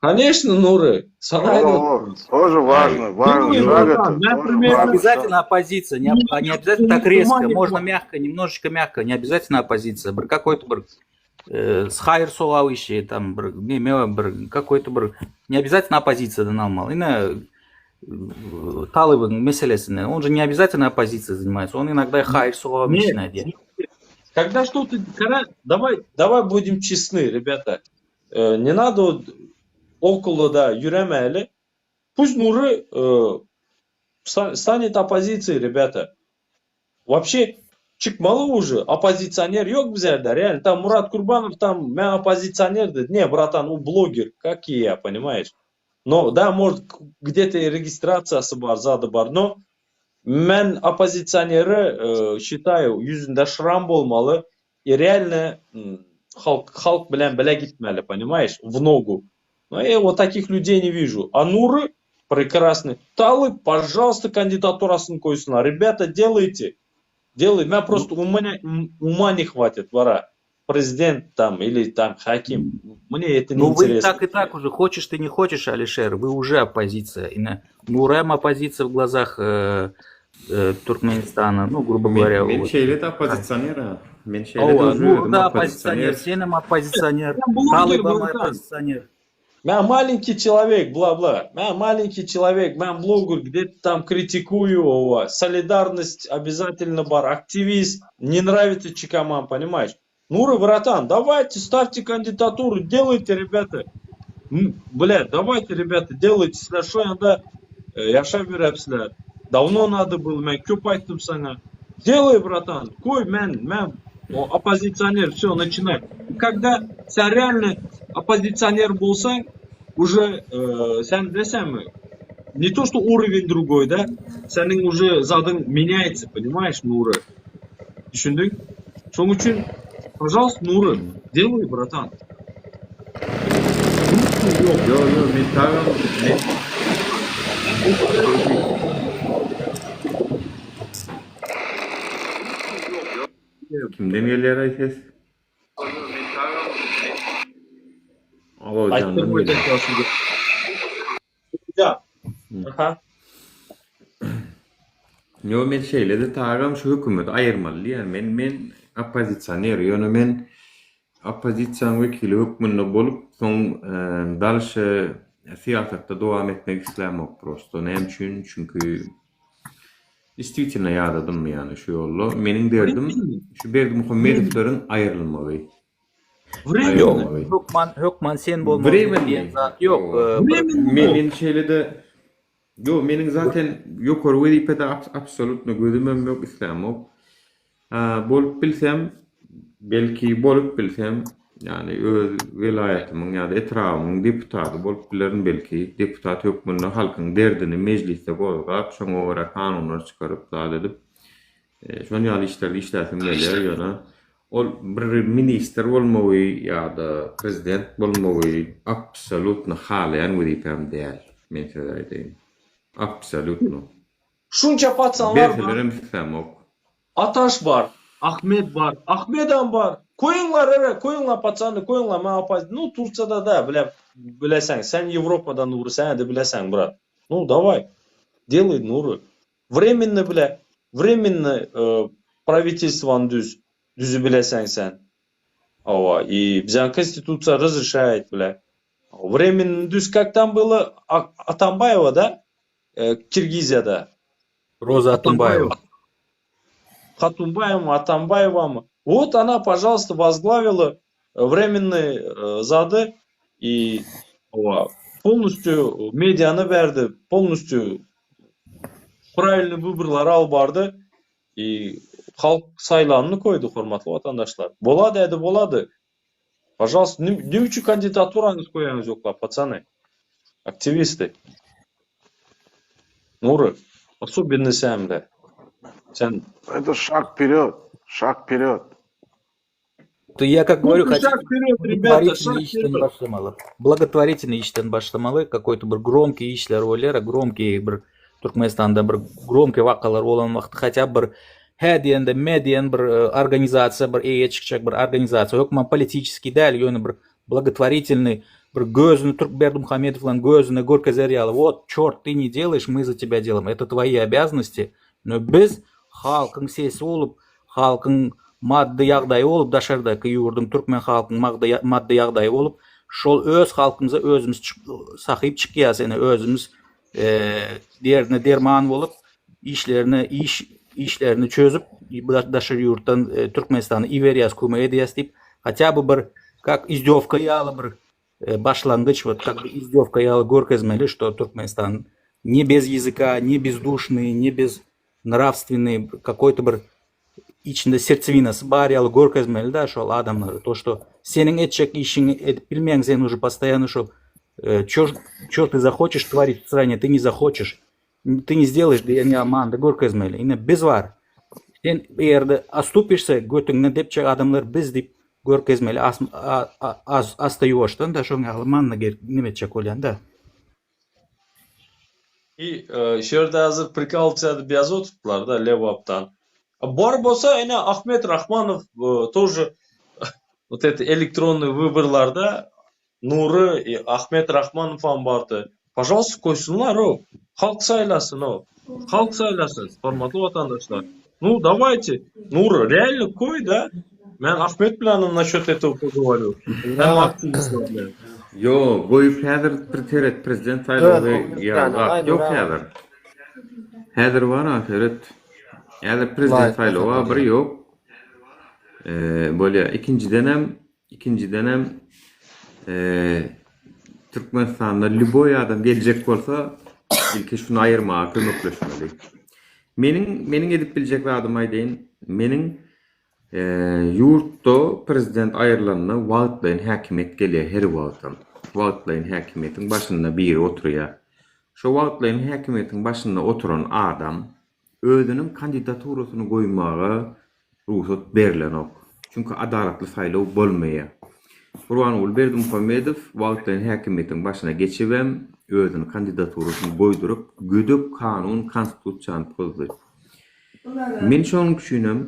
Speaker 2: Конечно, Нуры, sana
Speaker 6: О, Тоже важно, важно,
Speaker 2: Делай,
Speaker 6: шаг
Speaker 2: братан,
Speaker 6: это,
Speaker 2: я
Speaker 6: тоже
Speaker 2: примерно-
Speaker 6: важно шаг.
Speaker 3: Обязательно оппозиция, не, об- а не обязательно так резко, можно мягко, немножечко мягко, не обязательно оппозиция. Bir какой-то bir e, haýyr sogap işi tam bir neme bir какой-то bir не обязательно оппозициядан almaly. Ine e, Talybyň meselesinden. Он же не обязательно оппозицией занимается, он иногда и haýyr sogap
Speaker 2: Нет.
Speaker 3: işini edýär.
Speaker 2: Когда что-то, когда, давай, давай будем честны, ребята. Э, не надо вот около, да, ýöremeli. Пусть Нуры э, ста- станет оппозицией, ребята. Вообще, çykmaly уже, оппозиционер ýok bizlerde, реально. Там Мурат Курбанов, там, men оппозиционер, diýdi. Не, братан, у блогер, как и я, понимаешь? Но, да, может, где-то и регистрация bar, zady bar, но. Men oppozisioneri şitaýu ýüzünde şram bolmaly i realno halk halk bilen bile gitmeli ponimaýeş w nogu. No e вот takih ľudей ne wižu. A Nury prekrasnyý. Talyp pažalsta kandidaturasyny koýsunlar. Rebýata delajte. Delay. Men prosto u menya uma ne hwatit bara. Prezident tam ili tam hakim. Mne eto ne
Speaker 3: Ну вы
Speaker 2: interesno.
Speaker 3: так и так уже, хочешь ты не хочешь, Алишер, вы уже оппозиция. И на Nurem оппозиция в глазах э, э, Туркменистана, ну, грубо
Speaker 1: Men,
Speaker 3: говоря,
Speaker 1: men
Speaker 3: вот.
Speaker 1: şeýle-de oppozisioner-ä. Men şeýle-de
Speaker 3: Hawa,
Speaker 1: уже özüm
Speaker 3: Nur-da oppozisioner,
Speaker 1: oppozisioner.
Speaker 3: senem oppozisioner,
Speaker 2: Men bloger,
Speaker 3: Talybam
Speaker 2: bratan.
Speaker 3: oppozisioner.
Speaker 2: Men malenkiý çelowek, bla-bla. Men malenkiý çelowek, men bloger, gde-to tam kritikuýu, owa. Solidarnost obýazatelno bar, aktiwist, ne nrawится çykaman, ponimaýeş. Nury, bratan, dawajte, stawte kandidaturu, delajte, rebýata. Blä, dawajte, rebýata, delajte, sizler şo ýanda ýaşap ýöräpsizler. Dawno nado bylo, men köp aýtdym saňa. Delay, bratan, koý, men, men oppozisioner, wsё, načinay. Kogda sen realno oppozisioner bolsaň, uje sen bileseňmi, ne to što urowen drugoý, da, seniň uje zadyň menýaýtsa, ponimaýeş, Nury. Düşündiň? Şoň üçin, pažalst, Nury, delay, bratan.
Speaker 1: Ýok, ýok, men tagam, men Kimden gelýär-aý ses? Alojandan gelýär.
Speaker 2: Aha.
Speaker 1: Ýok, men şeýle-de tagam şu hökümeti aýyrmaly diýýän. Men men oppozisioner, ýöne men oppozisiýanyň wekili hökmünde bolup, soň dalşe syýasatda dowam etmek islämok prosto. Näme üçin? Çünki Distwitelno ýadadym ýany şu ýolda. Meniň derdim şu Berdimuhamedowlaryň aýrylmagy.
Speaker 3: Ýok, hökman hökman sen bolmaly diýen zat ýok.
Speaker 1: Men men şeýle-de Ýok, meniň zaten ýokary wezipede absolutno gözümem ýok, islämok. Bolup bilsem, belki bolup bilsem, ýagny öz welaýatymyň ýa-da etrabymyň deputaty bolup bilerin belki. Deputat hökmünde halkyň derdini mejlisde gozgap, şoňa görä kanunlar çykaryp, zat edip, şon ýaly işlerde işläsim gelýär. Ýöne ol bir ministr bolmagy ýa-da prezident bolmagy absolýutno halaýan wezipäm däl, men size aýdaýyn. Absolýutno.
Speaker 2: Şunça paçanlar bar.
Speaker 1: Berselerem islämok.
Speaker 2: Ataş bar, Ahmet bar, Ahmedam bar. Koýuňlar ere, koýuňlar paçany, koýuňlar men apa, nu Tursiýada da bile bileseň, sen Ýewropada Nury, sen-de bileseň brat. Nu daway, delay Nury. Wremenny bile, wremenny prawitelstwany düz, düzübileseň sen. Hawa, i biziň konstitusiýa razreşaýet bile. Wremenny düz, kak tam bylo Atambaýewa da, Kirgiziýada.
Speaker 3: Roza Atunbaýewa.
Speaker 2: Hatunbaýewamy, Atambaýewamy. Wot ona, pažalsta, wozglawila wremennyý zady i polnostýu mediany berdi, polnostýu prawilnyý wyborlary alyp bardy i halk saýlanyny koýdy, hormatly watandaşlar. Bolady, ädi bolady. Pažalsta, neme üçin kandidaturaňyzy koýaňyzokla, pacany? Aktiwisty. Nury, osobenno sen-de. Sen
Speaker 6: Это шаг вперед, шаг вперед.
Speaker 3: То я как говорю,
Speaker 2: Ну,
Speaker 3: хотя
Speaker 2: шаг вперед, ребята, шаг
Speaker 3: благотворительный işden
Speaker 2: вперед.
Speaker 3: başlamaly. Благотворительный işden başlamaly, какой-то bir gromkiý işler bolýar, gromkiý bir Türkmenistanda bir gromkiý wakalar bolan wagty хотя бы bir hä diýende me diýen bir organizasiýa bir eýe çykjak bir organizasiýa hökman politiçeskiý däl ýöne bir благотворительный bir gözüni Türk Berdimuhamedowlaň gözüne görkezer ýaly wot çort ty ne delaýyş my za тебя delaýym это tvoýi obýaznosti no biz halkyň sesi bolup halkyň maddy ýagdaýy bolup daşardaky ýurduň türkmen halkyň maddy ýagdaýy bolup şol öz halkymyza özümiz sahyp çykýas ene özümiz derdine derman bolup işlerine iş işlerini çözüp daşary ýurtdan Türkmenistana iberýäs kömek edýäs diýip hatýa by bir kak izdýowka ýaly bir başlangyç wot kak by izdýowka ýaly görkezmeli şto Türkmenistan ne bez ýazyka ne bezduşnyý ne bez nrawstwennyý kakoý-to bir içinde sertsewinasy bar ýaly görkezmeli-dä şol adamlara to şto seniň etjek işiňi edip bilmeýäň sen уже postoýanno şol ço ço ty zahoçeş tworit w strane ty ne zahoçeş. Ty ne сделаешь diýen ýaly manyda görkezmeli. Ine biz bar. Sen bu ýerde ostupişse götüňden depjek adamlar biz diýip görkezmeli asta ýuwaşdan da şoň ýaly manyda neme etjek bolýan da.
Speaker 2: I şu ýerde hazir prikal edip ýazyp oturdylar da Lebapdan. Bar bolsa ine Ahmet Rahmanow тоже вот это elektronnyý wyborlarda Nury i Ahmet Rahmanowam bardy. Pažalsta goýsunlar-ow. Halk saýlasyn-ow. Halk saýlasyn, hormatly watandaşlar. Nu, dawayte. Nury, realno koý-da. Men Ahmet bilenem naşýot etogo pogowarýu. Hem aktiwistler bilen.
Speaker 1: Ýo, goýup häzir bir seret prezident saýlawy ýa zat ýok häzir. Häzir bar-a seret. Häzir prezident saýlawy bir ýok. Bolýa. Ikinjidenem Ikinjidenem Türkmenistanda lýuboý adam geljek bolsa ilki şuny aýyrmaga kömekleşmeli. Meniň meniň edip biljek zadymy aýdaýyn. Meniň ýurtda prezident aýrylanda wagtlaýyn häkimiýet gelýär her wagtam. Wagtlaýyn häkimiýetiň başynda biri oturýar. Şo wagtlaýyn häkimiýetiň başynda oturan adam özüniň kandidaturasyny goýmaga rugsat berlenok. Çünki adalatly saýlaw bolmaýar. Gurbanguly Berdimuhamedow wagtlaýyn häkimiýetiň başyna geçibem, özüni kandidaturasyny goýduryp, gödek kanun, konstitusiýany pozdy. Men şonuň üçinem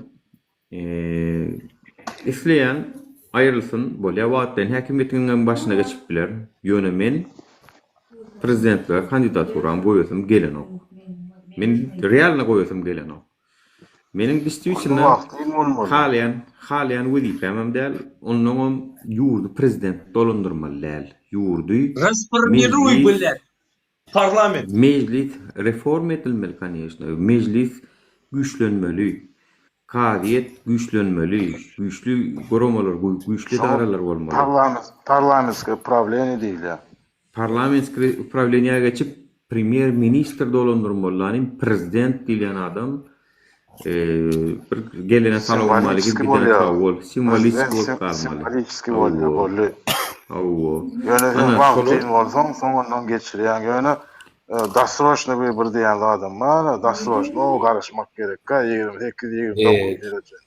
Speaker 1: isleýän aýrylsyn, bolýar wagtlaýyn häkimiýetiňem başyna geçip biler. Ýöne men prezidentlige kandidaturamy goýasym gelenok. Men realno goýasym gelenok. Meniň
Speaker 6: Onda wagtlaýyn bolmaly.
Speaker 1: halaýan halaýan wezipämem däl, onnoňam ýurdy prezident dolandyrmaly däl. Ýurdy
Speaker 2: Rasformiruý
Speaker 1: mejlis
Speaker 2: blýat parlament.
Speaker 1: mejlis reforma edilmeli koneçno. Mejlis güýçlenmeli. Kazyýet güýçlenmeli. Güýçli guramalar, güýçli
Speaker 6: Şoňa
Speaker 1: edaralar bolmaly.
Speaker 6: parlament parlamentskiý prawleniýe diýilýär.
Speaker 1: Parlamentskiý uprawleniýä geçip premýer ministr dolandyrmaly lanym prezident diýilýän adam bir gelene
Speaker 6: Simwoliçeskiý
Speaker 1: gidene
Speaker 6: bolýar.
Speaker 1: sag bol simwoliçeskiý
Speaker 6: Prezident
Speaker 1: bolup
Speaker 6: sim
Speaker 1: galmaly.
Speaker 6: simwoliçeskiý bolýar
Speaker 1: Hawa.
Speaker 6: boldy.
Speaker 1: Hawa.
Speaker 6: Ýöne sen
Speaker 1: Ana şolar
Speaker 6: wagtlaýyn bolsaň soň ondan geçirýäň. Ýöne dosroçny wybor diýen zadam bar. Dosroçno garaşmak gerekkä 28 29 dereje.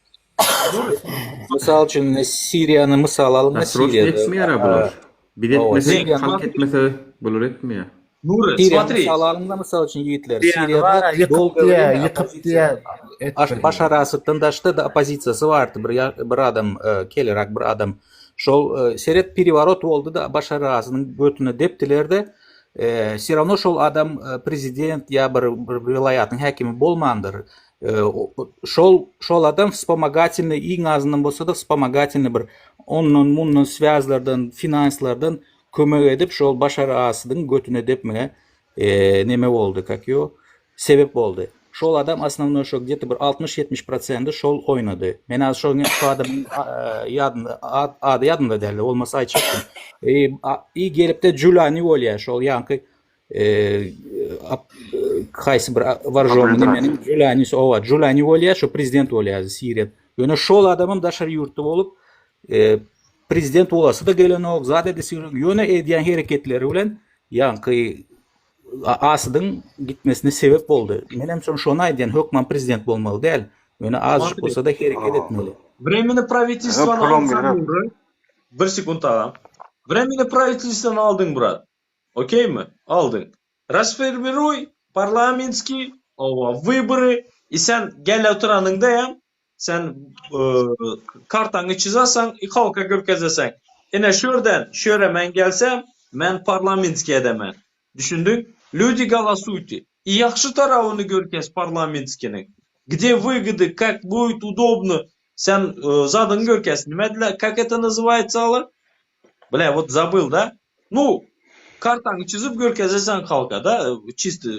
Speaker 3: Mysal üçin Siriýany mysal alyň
Speaker 1: Dosroçny
Speaker 3: Siriýada.
Speaker 1: etmeýär-ä bular. Biz
Speaker 3: Hawa,
Speaker 1: etmesek,
Speaker 3: Siriýany
Speaker 1: halk etmese bular etmeýär.
Speaker 2: Nury,
Speaker 3: Siriýany
Speaker 2: smotri.
Speaker 3: mysal alyň-da mysal üçin ýigitler.
Speaker 10: Siriýany
Speaker 3: Siriýada
Speaker 10: bar-a ýykyp
Speaker 3: dolga
Speaker 10: diýä,
Speaker 3: welin
Speaker 10: ýykyp
Speaker 3: oppozisiýa
Speaker 10: diýä
Speaker 3: Aş
Speaker 10: etmeli.
Speaker 3: Başar Asaddan daşda-da oppozisiýasy bardy. Bir ýa bir adam e, kelerak bir adam. Şol e, seret pereworot boldy-da Başar Asadyň götüne depdiler-de e, все равно şol adam e, prezident ýa bir bir welaýatyň häkimi bolmandyr. Şol şol adam wspomogatelnyý iň azyndan bolsa-da wspomogatelnyý bir ondan mundan swýazlardan finanslardan kömek edip şol Başar Asadyň götüne depmege neme boldy kak ýo sebep boldy. Şol adam osnownoý şo gde-to bir 60 70 prosendi şol oýnady. Men az şo şo adamyň ýadynda ady ýadymda däldi bolmasa aýtjakdym. I gelipde Julani bolýa şol ýaňky haýsy bir waržomny nemeniň Julani owa Julani bolýar, şo prezident bolýar Siriýa. Ýöne şol adamam daşary ýurtda bolup, prezident bolasy-da gelenok, zat edesi gelenok. Ýöne edýän hereketleri bilen ýaňky Asadyň gitmesine sebep boldy. Menem soň şony aýdýan, hökman prezident bolmaly däl. Ýöne azajyk bolsa-da hereket etmeli.
Speaker 2: Временный правительствony alsaň Bir sekunt agam. Временный правительствony aldyň brat. Okeymi? Aldyň. Rasformiruý parlamentskiý owa wybory i sen gel oturanyňda hem sen kartaňy çyzasaň i halka görkezeseň. Ine şu ýerden şu ýere men gelsem men parlamentskiý edemen. Düşündiň? Люди голосуйте. I ýagşy tarabyny görkez parlamentskiniň. Gde wygody, kak будет udobno. Sen zadyňy görkez. Nime diýler, kak это называется aly? Bля, вот забыл, da? Nu, kartaňy çyzyp görkezeseň halka, da, çisto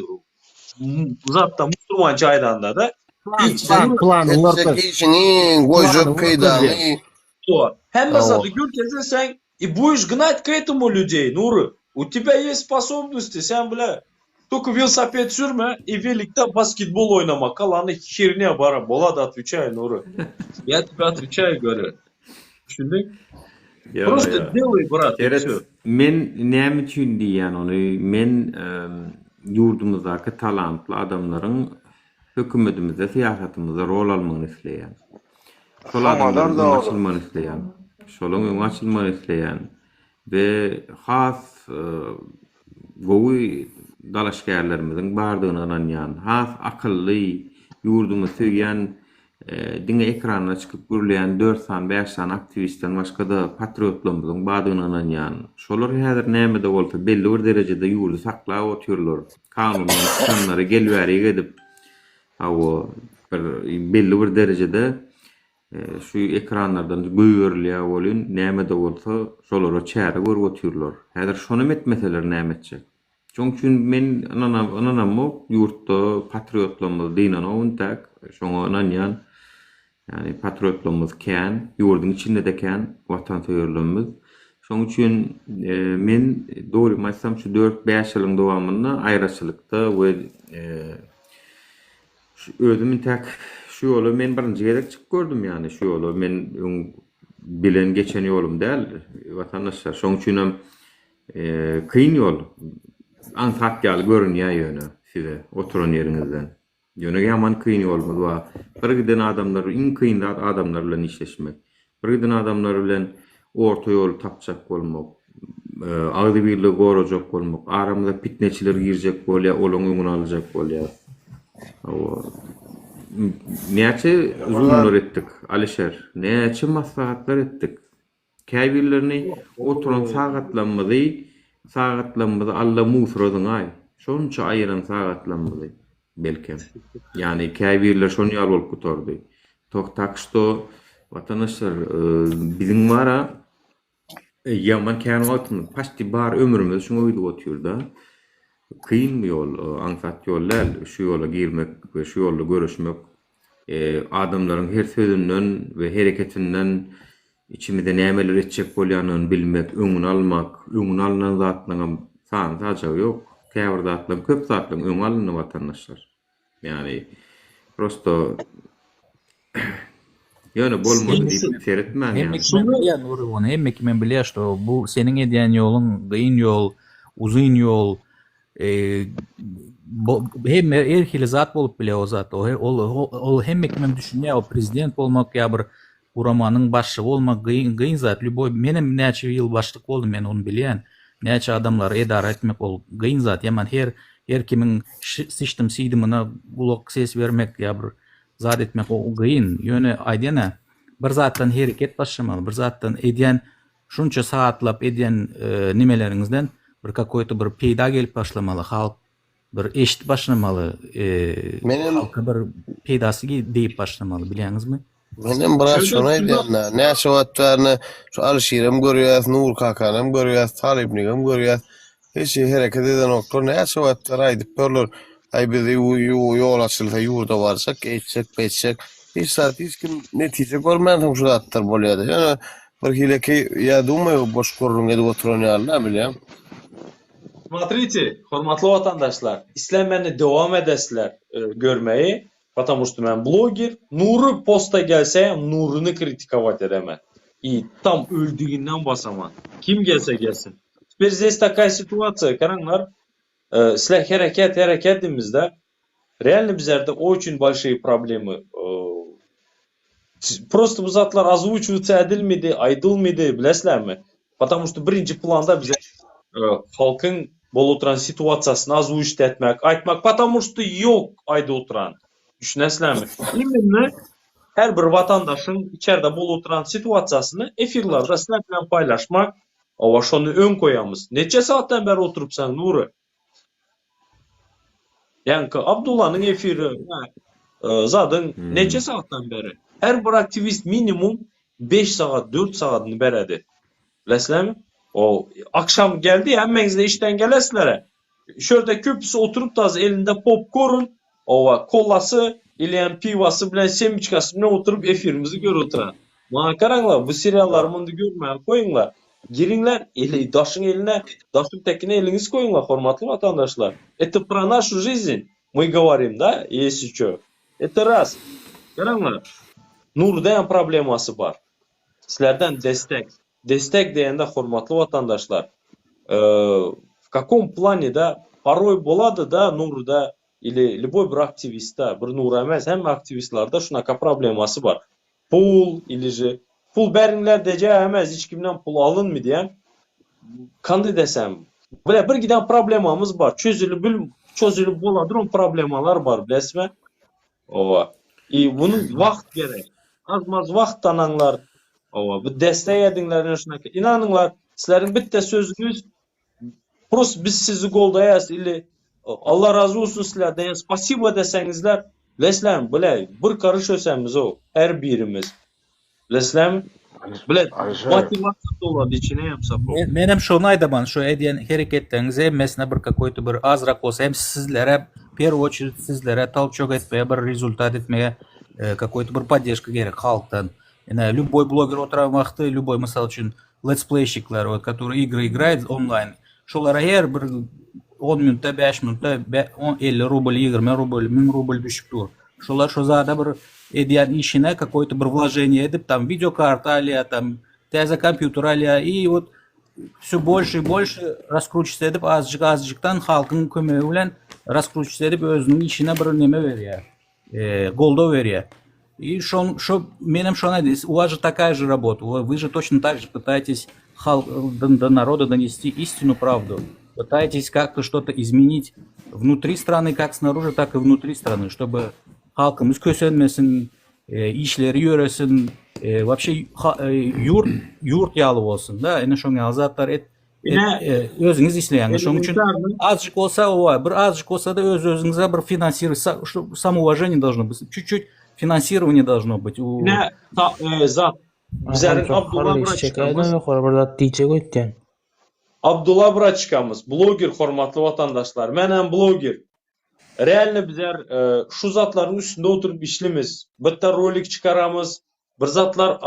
Speaker 2: zatda musurmança aýdanda, da.
Speaker 10: Plan, plan, planyňy
Speaker 11: Etjek
Speaker 10: görkez.
Speaker 11: işiňi, goýjak
Speaker 10: Planyňy görkez
Speaker 11: peýdaňy.
Speaker 10: diýýär.
Speaker 2: Hawa, hemme
Speaker 11: Hawa.
Speaker 2: zady görkezeseň i будешь гнать к этому людей, Nury. U тебя есть способности, sen bля, только welosiped sürme i welikde basketbol oýnama, galany hernya bara bolady, otwечаю, Nury. Я тебе отвечаю, говорю. Düşündiň?
Speaker 1: Ýok,
Speaker 2: Prosta
Speaker 1: ýok.
Speaker 2: delay brat i
Speaker 1: Seret,
Speaker 2: wsё.
Speaker 1: men näme üçin diýýän ony, men. ýurdumyzdaky talantly adamlaryň hökümetimizde, syýasatymyzda rol almagyny isleýän. Şol adamlaryň öňi açylmagyny isleýän. Şolaryň öňi açylmagyny isleýän we has gowy dalaşgärlerimiziň bardygyna ynanýan, has akylly, ýurdumyzy söýýän, diňe ekranda çykyp gürleýän dört sany, bäş sany aktiwistden başga-da patriotlarymyzyň bardygyna ynanýan. Şolar häzir näme-de bolsa belli bir derejede ýurdy saklap otyrlar. Kanundan çykanlary gel-bärik edip, hawa, bir belli bir derejede Şu ekranlardan goýberilýär welin, näme-de bolsa, şolara çäre görüp otyrlar. Häzir şonam etmeseler näme etjek? Şoň üçin men ynanamok, ýurtda patriotlarymyz dynanok intäk, şoňa ynanýan. Ýagny patriotlarymyz kän, ýurduň içinde-de kän watansöýerlerimiz. Şoň üçin men dogrymy aýtsam şu dört-bäş ýylyň dowamynda aýraçylykda we Şu özüm intäk şu ýola men birinji gezek çykyp gördüm ýany şu ýola men öň bilen geçen ýolum däl watandaşlar şoň üçinem kyn ýol aňsat ýaly görünýär ýöne size oturan ýeriňizden ýöne ýaman kyn ýolumyz bar bir giden adamlar iň kyn zat adamlar bilen işleşmek Bir giden adamlar bilen orta ýoly tapjak bolmak, agzybirligi gorajak bolmak, aramyza pitneçiler girjek bolýar, olaň öňüni aljak bolýar. Hawa. Näçe zoomlar etdik, Alişer, näçe maslahatlar etdik. Käbirlerini oturan sagatlarymyzy, sagatlarymyzy Alla musura zyňaý. Şonça aýyran sagatlarymyzy. Belkem. Ýagny käbirler şon ýaly bolup gutardy. Tok tak şto watandaşlar biziň bara ýaman kän wagtymyz paçti bar ömrümiz şuňa gidip otyrda. Kyn bu ýol, aňsat ýol däl şu ýola girmek we şu ýolda göreşmek. Adamlaryň her sözünden we hereketinden Içimizde nämeler etjek bolýanyny bilmek, öňüni almak, öňüni alnan zatlaryňam sany-sajagy ýok. Käbir zatlaryň, köp zatlaryň öňi alyndy watandaşlar. Ýagny prosto ýöne bolmady diýip seretmäň
Speaker 3: Hemme
Speaker 1: ýagny.
Speaker 3: kimem bilýär Nury ony, hemme kimem bilýär şto bu seniň edýän ýoluň gyn ýol, uzyn ýol, hemme her hili zat bolup bilýär o zat. Ol ol hemme kimem düşünýär o prezident bolmak ýa bir Guramanyň başlygy bolmak gyn gyn zat lýuboý menem näçe ýyl başlyk boldum men ony bilýän näçe adamlary edara etmek ol gyn zat ýaman her her kimiň syçdym siýdimine gulak ses bermek ýa bir zat etmek o gyn ýöne aýdýana bir zatdan hereket başlamaly bir zatdan edýän şunça sagatlap edýän nimeleriňizden bir kakoýto bir peýda gelip başlamaly halk Bir eşidip başlamaly,
Speaker 11: Menem
Speaker 3: halka bir peýdasy diýip başlamaly bilýäňizmi?
Speaker 11: Menem biraz şony aýdýan-da. Näçe wagt bärine şu Alyşirem görýäs, Nury kakanam görýäs, Talypnigem görýäs. Hiç hereket edenoklar. Näçe wagt bäri aýdyp ýörler. Aý bizi ýol açylsa ýurda barjak, eýtjek, beýtjek. Hiç zat hiç kim netije görmänsoň şu zatlar bolýar-da. Ýöne bir hileki ýa dumaýu boş gürrüň edip oturan ýaly-da bilýäň.
Speaker 2: Smotrite, hormatly watandaşlar, isle meni dowam edesizler görmeyi, потому что men bloger, Nury posta gelse Nuryny kritikowat edemen. I tam öldüginden basaman. Kim gelse gelsin. Teper здесь такая ситуация, garaňlar, sizler hereket hereket diýmizde, реально bizlerde очень большие проблемы. Prosta bu zatlar ozvuçiwatsa edilmedi, aýdylmady, bilesizlermi? Потому что birinji planda bize halkyň bolup oturan situasiýasyny ozvuçit etmek, aýtmak, потому что ýok aýdyp oturan. Düşünesizlermi? Imенно her bir watandaşyň içerde bolup oturan situasiýasyny efirlerde sizler bilen paýlaşmak, hawa şony öň goýamyz. Neçe sagatdan bäri oturypsaň Nury? Ýaňky Abdullanyň efiri zadyň neçe sagatdan beri? Her bir aktiwist minimum 5 sagat, 4 sagadyny beredi. Bilesizlermi? O akşam geldi, hemmeňiz de işden gelesizler. Şu ýerde köpüsi oturyp da elinde popkorn, owa kolasy, ileýän piwasy bilen semiçkasy bilen oturyp efirimizi görüp oturan. Maňa garaňlar, bu seriallary munda görmäge goýuňlar. Giriňler, eli daşyň eline, daşyň tekine eliňizi goýuňlar, hormatly watandaşlar. Это про нашу жизнь мы говорим, da, если ço. Это raz. Garaňlar, Nurdaýam problemasy bar. Sizlerden destek. Destek diýende, hormatly watandaşlar, w kakom plane, da. Poroý bolady-da Nuryda ili lýuboý bir aktiwistda, bir Nury emes, hemme aktiwistlarda şunaka problemasy bar. Pul ili же pul beriňler deje emes, hiç kimden pul alynmy diýen. Kandy desem, bile bir giden problemamyz bar, çözülip bil çözülip boladuran problemalar bar, bilesizmi? Owa. I bunuň wagt gerek. Az-maz wagt tanaňlar. Owa, bu destek ediňler ine şunaka. Inanyňlar, sizleriň bitte sözüňiz Prost biz sizi goldaýas ili Allah razy bolsun sizlerden spasibo deseňizler bilesizlermi bile bir karyş ösemizow her birimiz bilesizlermi bile motiwasiýa dolady içine hem sapok.
Speaker 3: Menem şony aýdaman şu edýän hereketleriňiz hemmesine bir kakoýto bir azrak bolsa hem sizlere perwy oçerit sizlere tolçok etmege bir rezultat etmege kakoýto bir poddežka gerek halkdan ine lýuboý bloger oturan wagty lýuboý mysal üçin letspleýşikler wot который igry igraýt onlaýn şolara her bir on minutda bäş minutda 50 rubl 20 rubl 1000 rubl düşüp dur şolar şo zada bir edýän işine kakoý-to bir wloženiýe edip tam wideokarta alýar tam täze kompýuter alýar i wot wsё bolşe i bolşe raskruçiwat edip azjyk azjykdan halkyň kömegi bilen raskruçiwat edip özüniň işine bir neme berýär goldaw berýär. I şon şo menem şony aýdýan, u вас же такая же работа, вы же точно так же пытаетесь halk до народа донести истину, правду. Пытаетесь как-то что-то изменить внутри страны, как снаружи, так и внутри страны, чтобы halkymyz kösenmesin, işleri ýöresin, вообще ýurt ýurt ýaly bolsun da, ine şoň ýaly zatlar et
Speaker 2: Ine,
Speaker 3: özüňiz isleýäňiz. Şonuň üçin azjyk bolsa, owa, bir azjyk bolsa-da öz-özüňize bir finansirowat, samouvajeniýe должно быть. Çüt-çüt finansirowaniýe должно быть.
Speaker 2: Ine, zat, bizleriň Abdulla braçkamyz.
Speaker 12: Bir zat diýjek öýtýän.
Speaker 2: Abdulla braçkamyz, bloger, hormatly watandaşlar. Menem bloger. Realno bizler şu zatlaryň üstünde oturyp işlimiz. Bitta rolik çykaramyz, Bir zatlar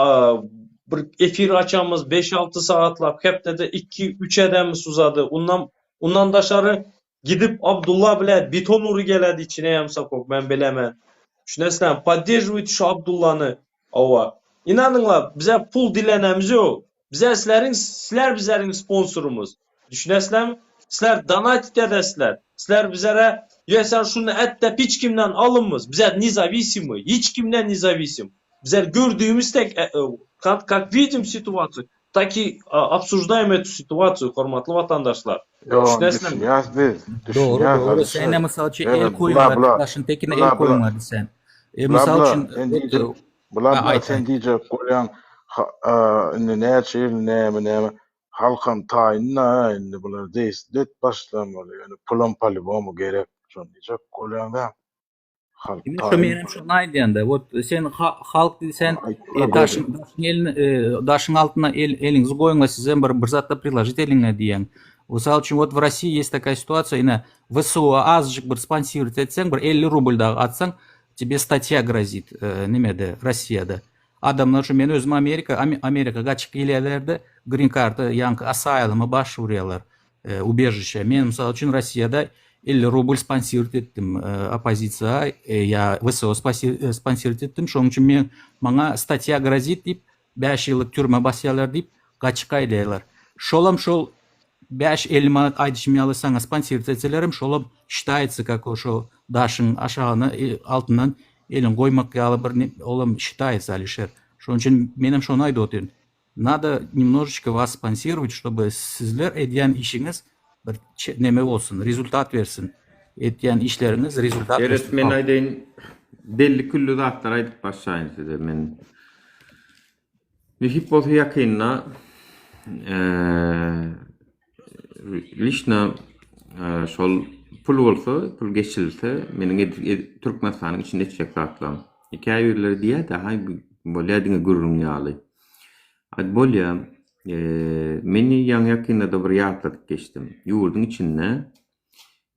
Speaker 2: bir efir açamyz beş-alty sagatlap, hepdede iki-üç edemiz şu zady. Undan undan daşary gidip Abdulla bile beton ury geledi içine hem sapok men bilemen. Düşünesizlermi? Podderžiwit şu Abdullany. Hawa. Inanyňlar bize pul dilenemiz ýok. Bize sizleriň sizler bizleriň sponsorymyz. Düşünesizlermi? Sizler donatit edesizler. Sizler bizlere ýa sen şuny et dep hiç kimden alynmyz. Bizler nezawisimy. Hiç kimden nezawisim. Bizler gördüğümüz tek kak kak widim situasiýu tak i obsujdaýem etu situasiýu hormatly watandaşlar.
Speaker 6: Ýok,
Speaker 2: Düşünesizlermi?
Speaker 6: düşünýäs biz.
Speaker 3: Dogry,
Speaker 6: Düşünýäs
Speaker 3: dogry.
Speaker 6: Alyşir.
Speaker 3: Sen mysal üçin el
Speaker 6: Ýöne bula
Speaker 3: koýuňlar,
Speaker 6: bula
Speaker 3: daşyň tekine el
Speaker 6: bula bula
Speaker 3: koýuňlar diýsen. E,
Speaker 6: bula
Speaker 3: mysal
Speaker 6: bula
Speaker 3: üçin,
Speaker 6: sen
Speaker 3: ot,
Speaker 6: diýjek bula
Speaker 3: ha,
Speaker 6: bula
Speaker 3: aýt,
Speaker 6: sen
Speaker 3: aýt.
Speaker 6: diýjek bolýaň ha, indi näçe ýyl näme näme Halkam taýyn-da indi bular deýslet başlamaly ýöne pulam polýubomu gerek şony diýjek bolýaňda halk
Speaker 3: Ine şo
Speaker 6: taýyn.
Speaker 3: menem şony aýdýanda wot sen halk diýsen
Speaker 6: Aýtma
Speaker 3: daşyň daşyň elini daşyň altyna el eliňizi goýuňla sizem bir bir zatda priložit eliňe diýýän. Mysal üçin wot w Rossiýa ýest takaýa situasiýa ine WSO azjyk bir sponsirowat etseň bir 50 rubl dagy atsaň tebe statýa grozit nemede Rossiýada. Adamlar şu men özüm Amerika Amerika gaçyp gelýärlerde green karta ýaňky asyluma baş urýarlar ubežişe. Men mysal üçin Rossiýada 50 rubl sponsirowat etdim oppozisiýa ýa WSO sponsirowat etdim. Şonuň üçin men maňa statýa grozit diýip 5 ýyllyk türmä basýarlar diýip gaçyp gaýdýarlar. Şolam şol 5-50 manat aýdyşym ýaly saňa sponsirowat etselerem şolam şitaýtsa kak şo daşyň aşagyna altyndan Eliňi goýmak ýaly bir olam şitaýsa Alişer. Şonuň üçin menem şony aýdyp otyryn. Nado nemnožечko was sponsirowat, ştoby sizler edýän işiňiz bir neme bolsun, rezultat bersin. Etýän işleriňiz rezultat
Speaker 1: Eret
Speaker 3: bersin.
Speaker 1: men aýdaýyn belli külli zatlar aýdyp başlaýyn size men. Nesip bolsa ýakynda liçno şol pul bolsa, pul geçirilse meniň Türkmenistanyň içinde etjek zatlarym. Käbirleri diýýär-de, haý bolýa diňe gürrüň ýaly. Aý bolýa. Men ýaňy-ýakynda-da bir ýatladyp geçdim. Ýurduň içinde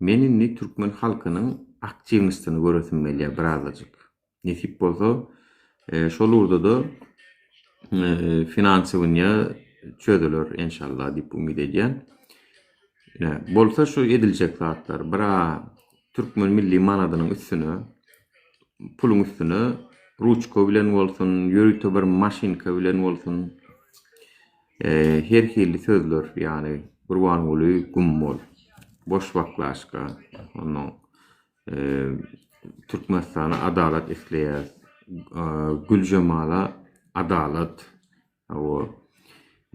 Speaker 1: men indi türkmen halkynyň aktiwnostyny göresim gelýär birazajyk. Nesip bolsa, şol ugurda-da finansiwniýa çözüler enşalla diýip umyt edýän. Ine, bolsa şu ediljek zatlar, bir-a türkmen milli manadynyň üstüne, puluň üstüne ruçka bilen bolsun, ýörite bir maşynka bilen bolsun, her hili sözler, ýagny Gurbanguly güm bol. Boş baklaşka. Ondan Türkmenistana adalat isleýäs. Güljemala adalat. Hawa.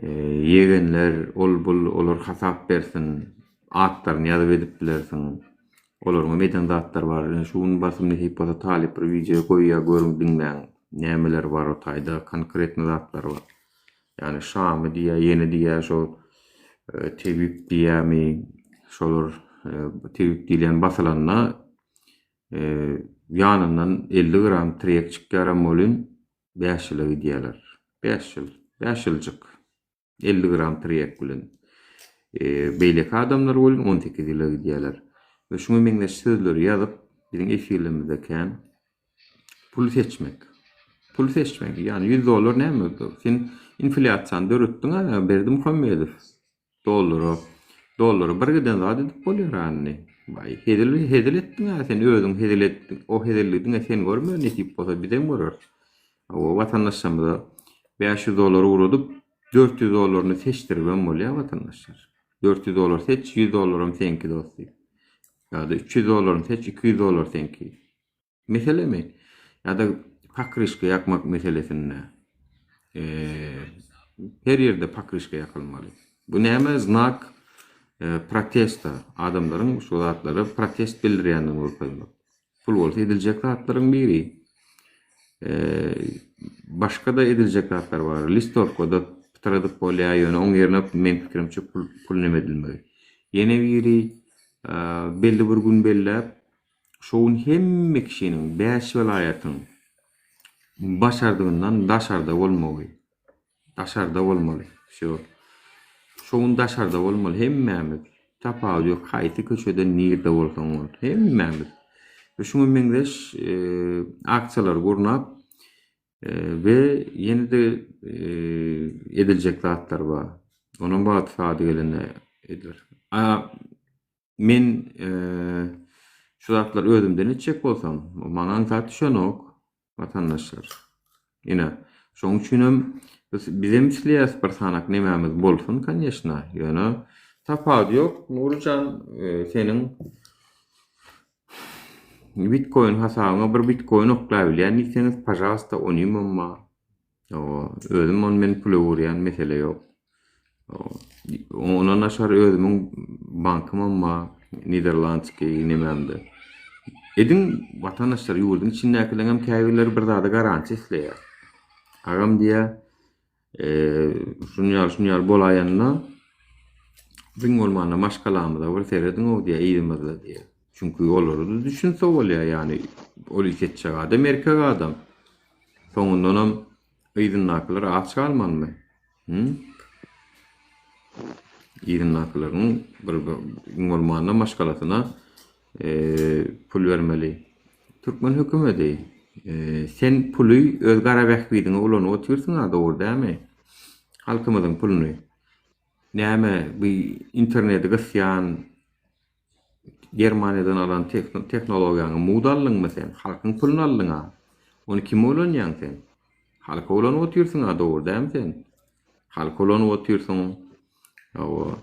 Speaker 1: Ýegenler ol-bul olar hasap bersin. Atlaryny ýazyp edip bilersiň. Olaryňam eden zatlary bar. Ine şu gün basym nesip bolsa talyp bir wideo goýýar görüň diňläň. Nämeler bar o taýda konkretny zatlar bar. Ýagny Şamy diýýär, ýene diýýär şo tebip diýýärmi şolar tebip diýilýän basylanda ýanyndan 50 gram trek çykýaram welin 5 ýyla gidýärler. 5 ýyl, 5 ýyljyk. 50 gram tirýek bilen. Beýleki adamlar welin 18 ýyla gidýärler. We şuňa meňzeş sözleri ýazyp, biziň efirlerimizde kän pul seçmek. Pul seçmek, ýagny 100 dollar näme? Sen inflýasiýany döretdiň-ä, Berdimuhamedow. Dollara, dollara bir giden zat edip bolýar indi. Baý, hezil hezil etdiň-ä sen özüň hezil etdiň. O hezilligi diňe sen görme, nesip bolsa bizem göreris. Hawa, watandaşlarymyza 500 dollar ugradyp, 400 dollaryny seçdiribem bolýar watandaşlar. 400 dollar seç, 100 dollaram seňki dost diýip. Ýa-da 300 dollaryny seç, 200 dollar seňki. Meselemi? Ýa-da pokryşka ýakmak meselesinde. Her ýerde pokryşka ýakylmaly. Bu näme znak protesta, adamlaryň şu zatlara protest bildirýändigini görkezmek. Pul bolsa ediljek zatlaryň biri. Başga-da ediljek zatlar bar. Listowkada pytradyp bolýar, ýöne oň ýerine meň pikirimçe pul pul neme edilmegi. Ýene biri belli bir gün belläp, Şo gün hemme kişiniň bäş welaýatyň başardygyndan daşarda bolmagy. Daşarda bolmaly. Wsýo. Şo gün daşarda bolmaly hemmämiz. Tapawudy ýok haýsy köçede nirde bolsaň bol. Hemmämiz. We şuňa meňzeş aksiýalary gurnap we ýene-de ediljek zatlar bar. Onam wagty saady gelende ediler. A Men şu zatlary özümden etjek bolsam, maňa aňsat düşenok, watandaşlar. Ine, şoň üçinem biz bizem isleýäris bir sanak nemämiz bolsun, koneçna, ýöne tapawudy ýok. Nuryjan, seniň bitkoin hasabyňa bir bitkoin oklabilýän diýseňiz, pažalsta, onymam bar. Hawa, özüm ony men pula öwürýän, mesele ýok. Ondan daşary özümiň bankymam bar, niderlandskiý nemämde. Ediň, watandaşlar, ýurduň içindäkileriňem käbirleri bir zada garantiýa isleýär. Agam diýýär, şuny ýaly, şuny ýaly bolaýanda, iň bolmanda maşgalamyza bir serediň-ow diýýär, yzymyzda diýýär. Çünki olara-da düşünse bolýar, ýagny ol iş etjek adam erkek adam. Soňundanam yzyndakylar aç galmalymy? Hü? Yzyndakylaryň bir iň bolmanda maşgalasyna pul bermeli. Türkmen hökümeti, sen puly öz gara bähbidiňe ulanyp otyrsyň-a, dogry dälmi? Halkymyzyň puluny. Näme, bu interneti gysýan Germaniýadan alan tehnologiýaňy mugt aldyňmy sen? Halkyň puluny aldyň-a. Ony kime ulanýaň sen? Halka ulanyp otyrsyň-a, dogry dälmi sen? Halka ulanyp otyrsyň. Hawa.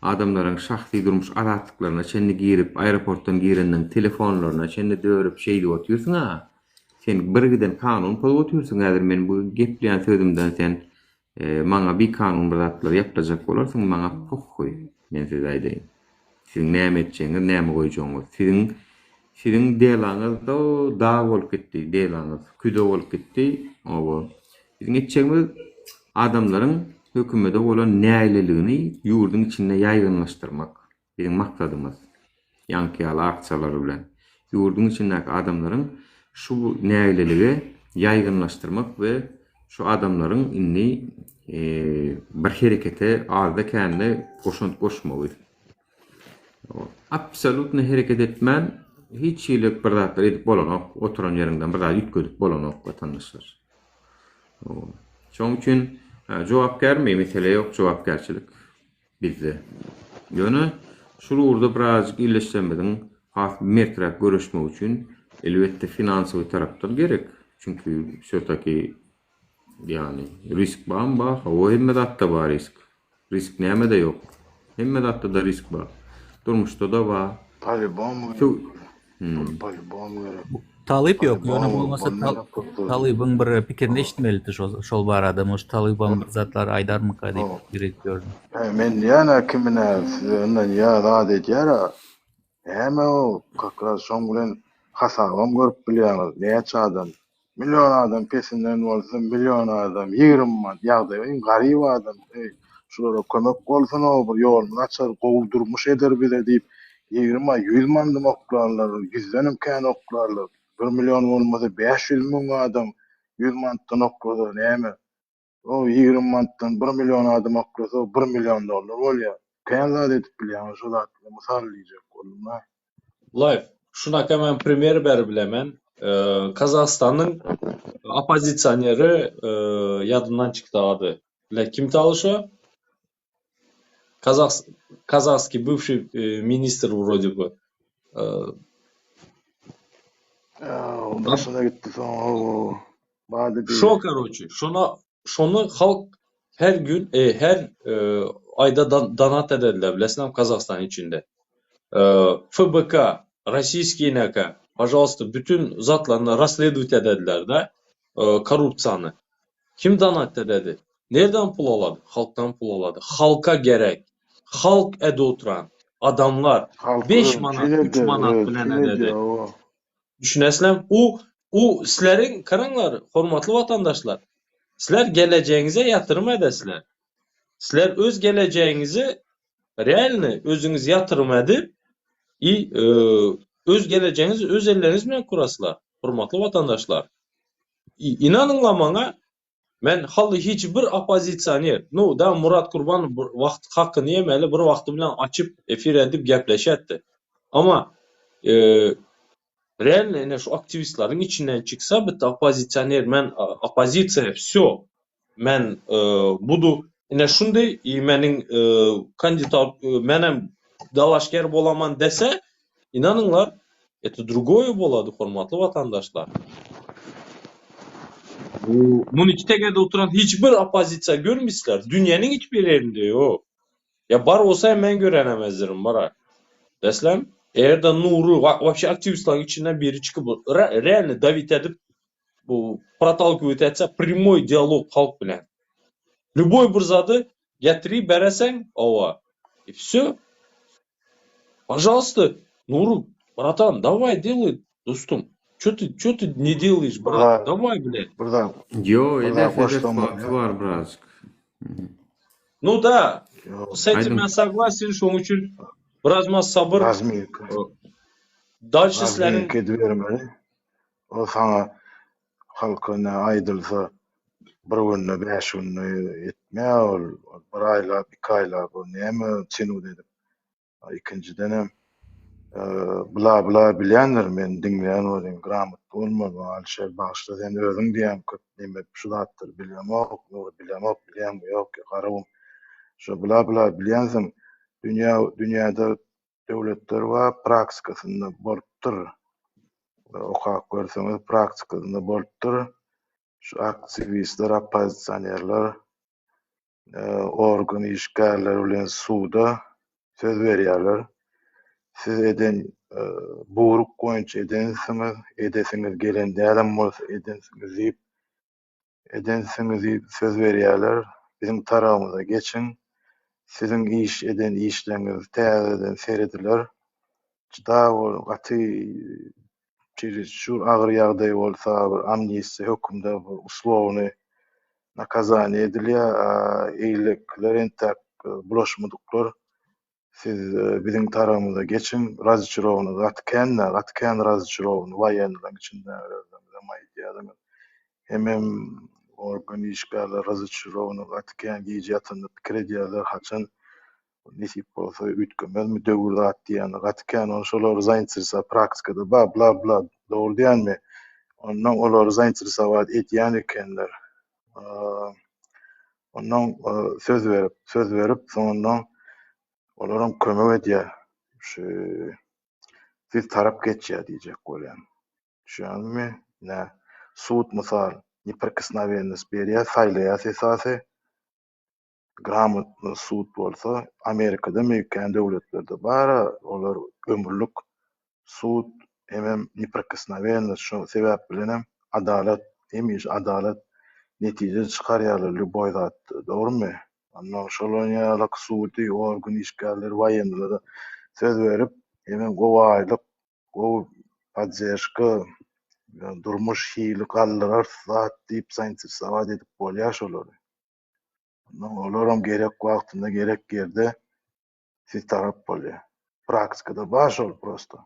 Speaker 1: Adamlaryň şahsy durmuş azatlyklaryna çenli girip, aeroportdan girenden telefonlaryna çenli dörüp şeýdip otyrsyň-a. Sen birgiden kanun pozup otyrsyň häzir men bu gepleýän sözümden sen Maňa bikanun bir zatlar ýaplajak bolarsyň, maňa pohhuý, men size aýdaýyn. Siziň näme etjegiňiz, näme goýjagyňyz. Siziň siziň delaňyz do dag bolup gitdi, delaňyz küde bolup gitdi. Oba. Biziň etjegimiz adamlaryň hökümede bolan nägileligini ýurduň içinde ýaýgynlaşdyrmak. Biziň maksadymyz, ýaňky ýaly aksiýalar bilen, ýurduň içindäki adamlaryň şu nägilelige ýaýgynlaşdyrmak we şu adamlaryň indi bir herekete azda-kände goşant goşmagy. Absolýutno hereket etmän hiç hili bir zatlar edip bolanok, oturan ýeriňden bir zat üýtgedip bolanok watandaşlar. Şonuň üçin jogapkärmi mesele ýok jogapkärçilik. Bizde. Ýöne şul ugurda birazajyk illeşlerimiziň has merträk göreşmegi üçin elbetde finansowy tarapdan gerek. Çünki wsýotaki ýagny risk barmy bar, hawa hemme zatda bar risk. Risk nämede ýok. Hemme zatda-da risk bar. Durmuşda-da bar.
Speaker 6: Polibom gerek.
Speaker 1: Su
Speaker 6: Pul polibom gerek.
Speaker 3: Talyp ýok, ýöne
Speaker 6: Polibom
Speaker 3: bolmasa
Speaker 6: bolmaýar pulsuz.
Speaker 3: Talybyň bir pikirini eşitmelidi şol şol barada. Может Talybam bir zatlar aýdarmyka diýip pikir edip ýördüm.
Speaker 6: He men diýýän-ä kimine size ynanýar zat edýär-ä. Näme o kak raz şoň bilen hasabam görüp bilýäňiz näçe adam million adam pesinden bolsa million adam 20 manat ýagdaýy iň garyp adam eý şulara kömek bolsun-ow bir ýolumyzy açar gowy durmuş eder bize diýip 20 aý 100 mandym oklarlar ýüzdenem kän oklarlar bir million bolmasa 500 müň adam 100 manatdan oklasa näme O 20 manatdan bir million adam oklasa bir million dollar bolýar. Kän zat edip bilýäňiz şo zat bilen mysal diýjek boldum-da.
Speaker 2: Live. Şunaka men primer berip bilemen. Kazahstanyň oppozisioneri ýadymdan çykdy ady. Bile kim taly şo? Kazah kazahskiý bywşiý ministr wrode by.
Speaker 6: Başyna gitdi soň. Bady bir.
Speaker 2: Şo karoçi, şona şony halk her gün e, her e, aýda donat ederdiler bilesiňmi Kazahstan içinde. E, FBK, rossiýskiý naka, pažalsta bütün zatlaryny rasledowat ederdiler da, e, korrupsiýany. Kim donat ededi? Nereden pul alady? Halkdan pul alady. Halka gerek. Halk ede oturan adamlar
Speaker 6: Halk
Speaker 2: 5
Speaker 6: öz
Speaker 2: manat,
Speaker 6: üçin
Speaker 2: 3
Speaker 6: edýär,
Speaker 2: manat
Speaker 6: öz
Speaker 2: bilen
Speaker 6: üçin
Speaker 2: ededi.
Speaker 6: edýär, owa.
Speaker 2: Düşünesizlermi? U u sizleriň karaňlar, hormatly watandaşlar. Sizler gelejegiňize ýatyrym edesizler. Sizler öz gelejegiňizi realny özüňiz ýatyrym edip i e, öz gelejegiňizi öz elleriňiz bilen kurasyzlar, hormatly watandaşlar. Inanyňla maňa, men hally hiç bir oppozisioner, nu da Murat Kurbanow bir wagt hakyny ýemeli bir wagty bilen açyp efir edip gepleşetdi. Amma e, realno ine şu aktiwistleriň içinden çyksa bitta oppozisioner men oppozisiýa wsё men e, budu ine şunday i meniň e, kandidat e, menem dalaşgär bolaman dese inanyňlar Это drugoýe bolady, hormatly watandaşlar. Bu muny iki tegede oturan hiç bir oppozisiýa görmüşler. Dünýäniň hiç bir ýerinde ýok. Ýa bar bolsa men görenemezdirin bara. Deslem, eger-de Nury wapşe aktiwistleriň içinden biri çykyp realny dawit edip bu protalkiwat etse primoý dialog halk bilen. Lýuboý bir zady getirip bereseň, owa. I wsё. Pažalsta, Nuru, bratan, daway delay, dostum. Ço ty, ço ty ne delaýyş, brat? Daway, blýat.
Speaker 6: Bir zat.
Speaker 1: Ýo,
Speaker 6: Bir
Speaker 1: eder
Speaker 6: zat
Speaker 1: eder
Speaker 6: goşsam
Speaker 1: wagty
Speaker 6: bolýar.
Speaker 1: bar birazjyk.
Speaker 2: Nu da,
Speaker 6: Ýok.
Speaker 2: s etим
Speaker 1: Aýdyň.
Speaker 2: men soglasen, şoň üçin biraz ma sabyr.
Speaker 6: Razminka.
Speaker 2: Dalşe sizleriň
Speaker 6: Razminka edibermeli. O saňa halka ne aýdylsa bir günde, bäş günde etmeýär ol. Bir aýlap, iki aýlap ol näme çenut edip. Ikinjidenem bla bla bilýändir men diňleýän welin gramotly bolmaly Alişer bagyşla sen özüň diýýän köp neme şu zatlary bilemok Nury bilemok bilýäňmi ýok garagum şo bla bla bilýänsiň dünýä dünýäde döwletler bar praktikasynda bolupdyr okap görseňiz praktikasynda bolupdyr şu aktiwistler oppozisionerler organ işgärleri bilen suda söz berýärler. Siz eden buýruk boýunça edensiňiz, edesiňiz gelen dälem bolsa edensiňiz diýip, edensiňiz diýip söz berýärler. Biziň tarabymyza geçiň. Siziň iş eden işleriňiz täzeden serediler. Juda bol gaty çereçur agyr ýagdaý bolsa bir amnistiýa hökümde bir uslowny nakazaniýe edilýär, a eýlekiler entäk bulaşmadyklar siz biziň tarabymyza geçiň, razoçarowany gaty kän-dä, gaty kän razoçarowany waýennylaryň içinde özleriňizem aýdýarsyňyz. Hemem organ işgärleri razoçarowany gaty kän gije ýatanda pikir edýärler, haçan Nesip bolsa üýtgemezmi döwür zat diýýänler gaty kän ony şolary zainteresa praktikada ba bla bla dogry diýýänmi ondan olary zainteresowat edýän ekenler ondan söz berip söz berip soňundan olaram kömek edýär şu siz tarap geçýär diýjek bolýan düşýäňizmi nä sud mysal neprikosnowennost berýär saýlaýas esasy. Gramotny sud bolsa Amerikada möýkän döwletlerde bara olar ömürlik sud hemem neprikosnowennost şo sebäp bilenem adalat hemişe adalat netije çykarýarlar lýuboý zatda dogrymy onda şolar ýalak sudy organ işgärleri waýennylara söz berip hemem gowy aýlyk gowy podderşka durmuş hili galdyrarys zat diýip zainteresowat edip bolýar şolary. Ondan olaram gerek wagtynda gerek ýerde siz tarap bolýar. Praktikada bar şol prosto.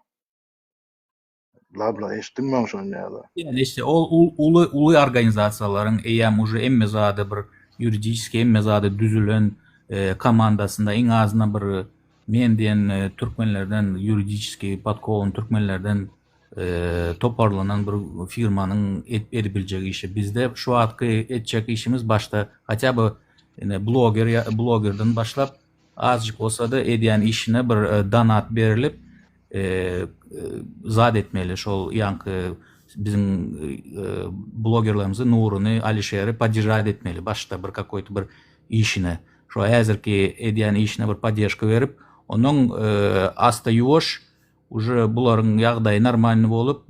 Speaker 6: Bla bla eşitdiňmi şony ýa-da?
Speaker 3: Ýa işte ol uly uly organizasiýalaryň eýýäm uje hemme zady bir ýuridiski hemme zady düzülen komandasynda iň azyndan bir men diýen türkmenlerden ýuridiski podkowan türkmenlerden toparlanan bir firmanyň edibiljek işi. Bizde şu wagtky etjek işimiz başda hatya by ine bloger ýa blogerden başlap azjyk bolsada edýän işine bir donat berilip zat etmeli şol ýaňky biziň blogerlerimizi Nuryny Alişeri podderžat etmeli başda bir kakoýto bir işine şo häzirki edýän işine bir podderžka berip onuň asta ýuwaş Uje bularyň ýagdaýy normalny bolup,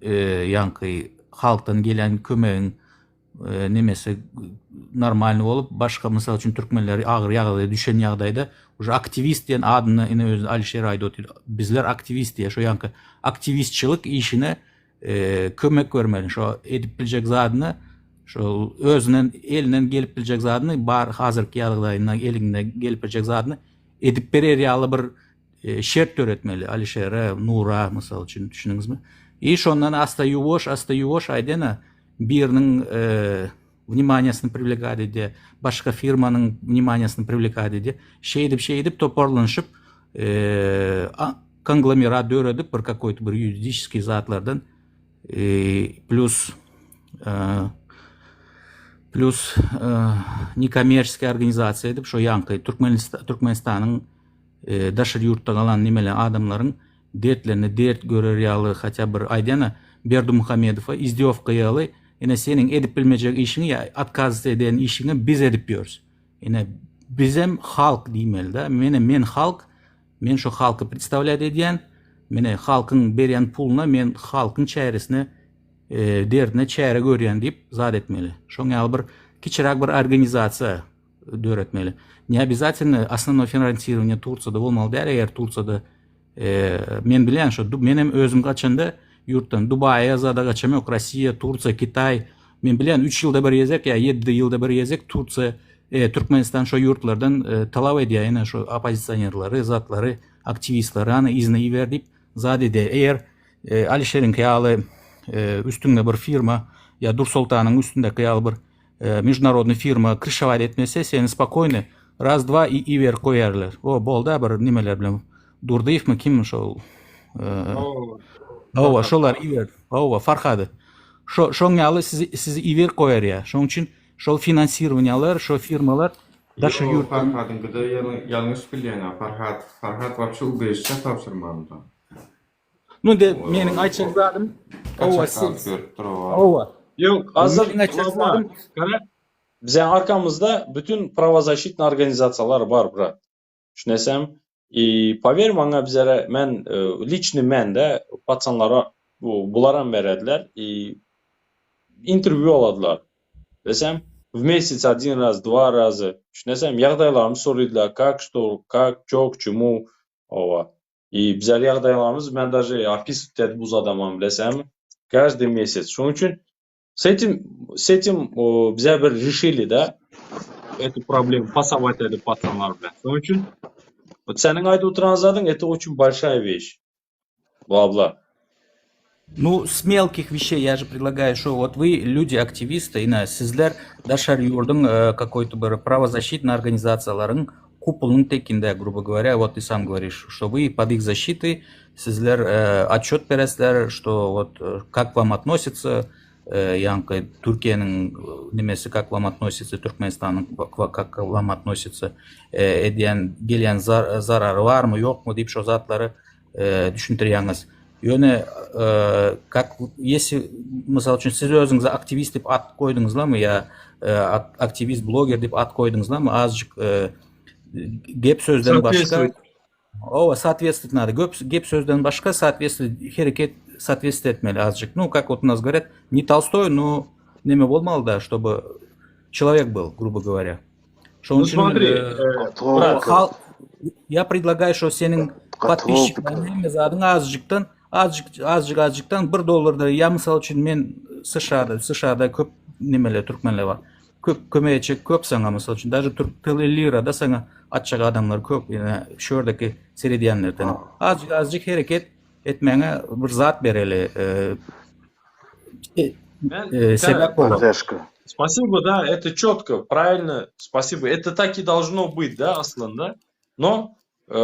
Speaker 3: ýaňky halkdan gelýän kömegiň nemesi normalny bolup, başga mysal üçin türkmenler agyr ýagdaýa düşen ýagdaýda uje aktiwist diýen adyny ine özi Alişer aýdyp otyr. Bizler aktiwist diýýär. Şo ýaňky aktiwistçilik işine kömek bermeli. Şo edip biljek zadyny şol özünden elinden gelip biljek zadyny bar hazirki ýagdaýynda elinde gelip biljek zadyny edip berer ýaly bir şert döretmeli Alişere, Nura mysal üçin düşündiňizmi? I şondan asta ýuwaş, asta ýuwaş aýdana biriniň wнимaniýasyny priwlekad edýär, başga firmanyň wнимaniýasyny priwlekad edýär. Şeýdip, şeýdip toparlanyşyp konglomerat döredip bir kakoýto bir ýuridiçeskiý zatlardan plýus plýus nekommerçeskiý organizasiýa edip şo ýaňky Türkmenistanyň daşary ýurtda galan nemeli adamlaryň dertlerini dert görer ýaly hatya bir aýdýana Berdimuhamedowa izdýowka ýaly ine seniň edip bilmejek işiňi ýa otkaz eden işiňi biz edip ýörüs ine bizem halk diýmelida menem men halk men şu halky predstawlýat edýän mine halkyň berýän puluna men halkyň çäresine derdine çäre görýän diýip zat etmeli şoň ýaly bir kiçiräk bir organizasiýa döretmeli. Ne obязательно основное finansирование Tursiýada bolmaly däl, eger Tursiýada men bilýän şo menem özüm gaçanda ýurtdan Dubaýa zada gaçam ýok, Russiýa, Tursiýa, Kitaý men bilýän 3 ýylda bir gezek ýa 7 ýylda bir gezek Tursiýa Türkmenistan şo ýurtlardan talap edýär ýene şo oppozisionerleri, zatlary, aktiwistleri hany yzyna iber diýip zat edýär. Eger Alişeriňki ýaly üstüňde bir firma ýa Dursoltanyň üstündäki ýaly bir Межdunarодnyý firma kryşowat etmese seni spokoýny raz dva i iberip goýarlar. O bolda bir nimeler bilen Durdyýewmi kim şol Hawa şolar iber. Hawa Farhady. Şo şoň ýaly sizi sizi iberip goýarýar. Şoň üçin şol finansirowaniýalar, şo firmalar daşary
Speaker 1: Ýok,
Speaker 3: ýurtdan
Speaker 1: Farhadyňkyda ýalňyş bilýäň-ä. Farhat, Farhat wapşe ubežişe tabşyrmandy.
Speaker 3: Nu de meniň aýtjak zadym
Speaker 1: owa siz
Speaker 3: owa.
Speaker 2: Ýok, hazır
Speaker 3: Meniň aýtjak zadym
Speaker 2: Gara, biziň arkamyzda bütün prawozasitnyý organizasiýalar bar, brat. Düşünesem, i power maňa bizlere men liçny men-de pacanlara bularam berediler i interwýu aladylar. Desem, w mesяc odin raz, dva razy. Düşünesem, ýagdaýlarymy soradylar, kak, şto, kak, ço, k çemu, owa. I bizler ýagdaýlarymyz men daže opisywat edip uzadamam bilesäňmi każdy mesяc şonuň üçin s etим s etим bizler bir rişili da эту problemu pasawat edip pacanlar bilen şonuň üçin вот seniň aýdyp oturan zadyň это очень большая вещь bla bla
Speaker 3: Nu, s melkih weşeý я же predlagaýu, şo wot we lýudi aktiwisty ine sizler daşary ýurduň kakoý-to bir prawozasitnyý organizasiýalaryň kupolynyň tekinde grubo goworýa wot ty sam goworiş şto we pod ih zaşitoý sizler otçýot beresizler şto wot kak wam otnositsa ýaňky Türkiýäniň nemesi kak wam otnositsa Türkmenistanyň kak wam otnositsa edýän gelýän zarary barmy ýokmy diýip şo zatlary düşündirýäňiz. Ýöne kak ýesi mysal üçin siz özüňize aktiwist diýip at goýduňyzlamy ýa aktiwist bloger diýip at goýduňyzlamy azjyk gep sözden başga Owa sootvetstwovать nada. Gep gep sözden başga sootvetstwovать hereket sootvetstwovать etmeli azjyk. Nu kak вот у нас говорят, не Толстой, но neme bolmaly da, чтобы человек был, грубо говоря. Şonuň
Speaker 2: Ну
Speaker 3: üçin
Speaker 2: смотри, э,
Speaker 3: hal я предлагаю, şo seniň podpisçikleriň hemme zadyň azjykdan azjyk azjyk azjykdan 1 dollarda ýa mysal üçin men США-da США-da köp nemeler türkmenler bar. Köp kömek etjek köp saňa mysal üçin daže türk TL lirada saňa atjak adamlar köp ýöne şu ýerdeki seredýänlerden. Azjyk azjyk hereket etmäňe bir zat bereli.
Speaker 2: Ben,
Speaker 3: Sebäp bolar.
Speaker 2: Спасибо, да, это четко, правильно, спасибо. Это так и должно быть, да, aslynda. Но e,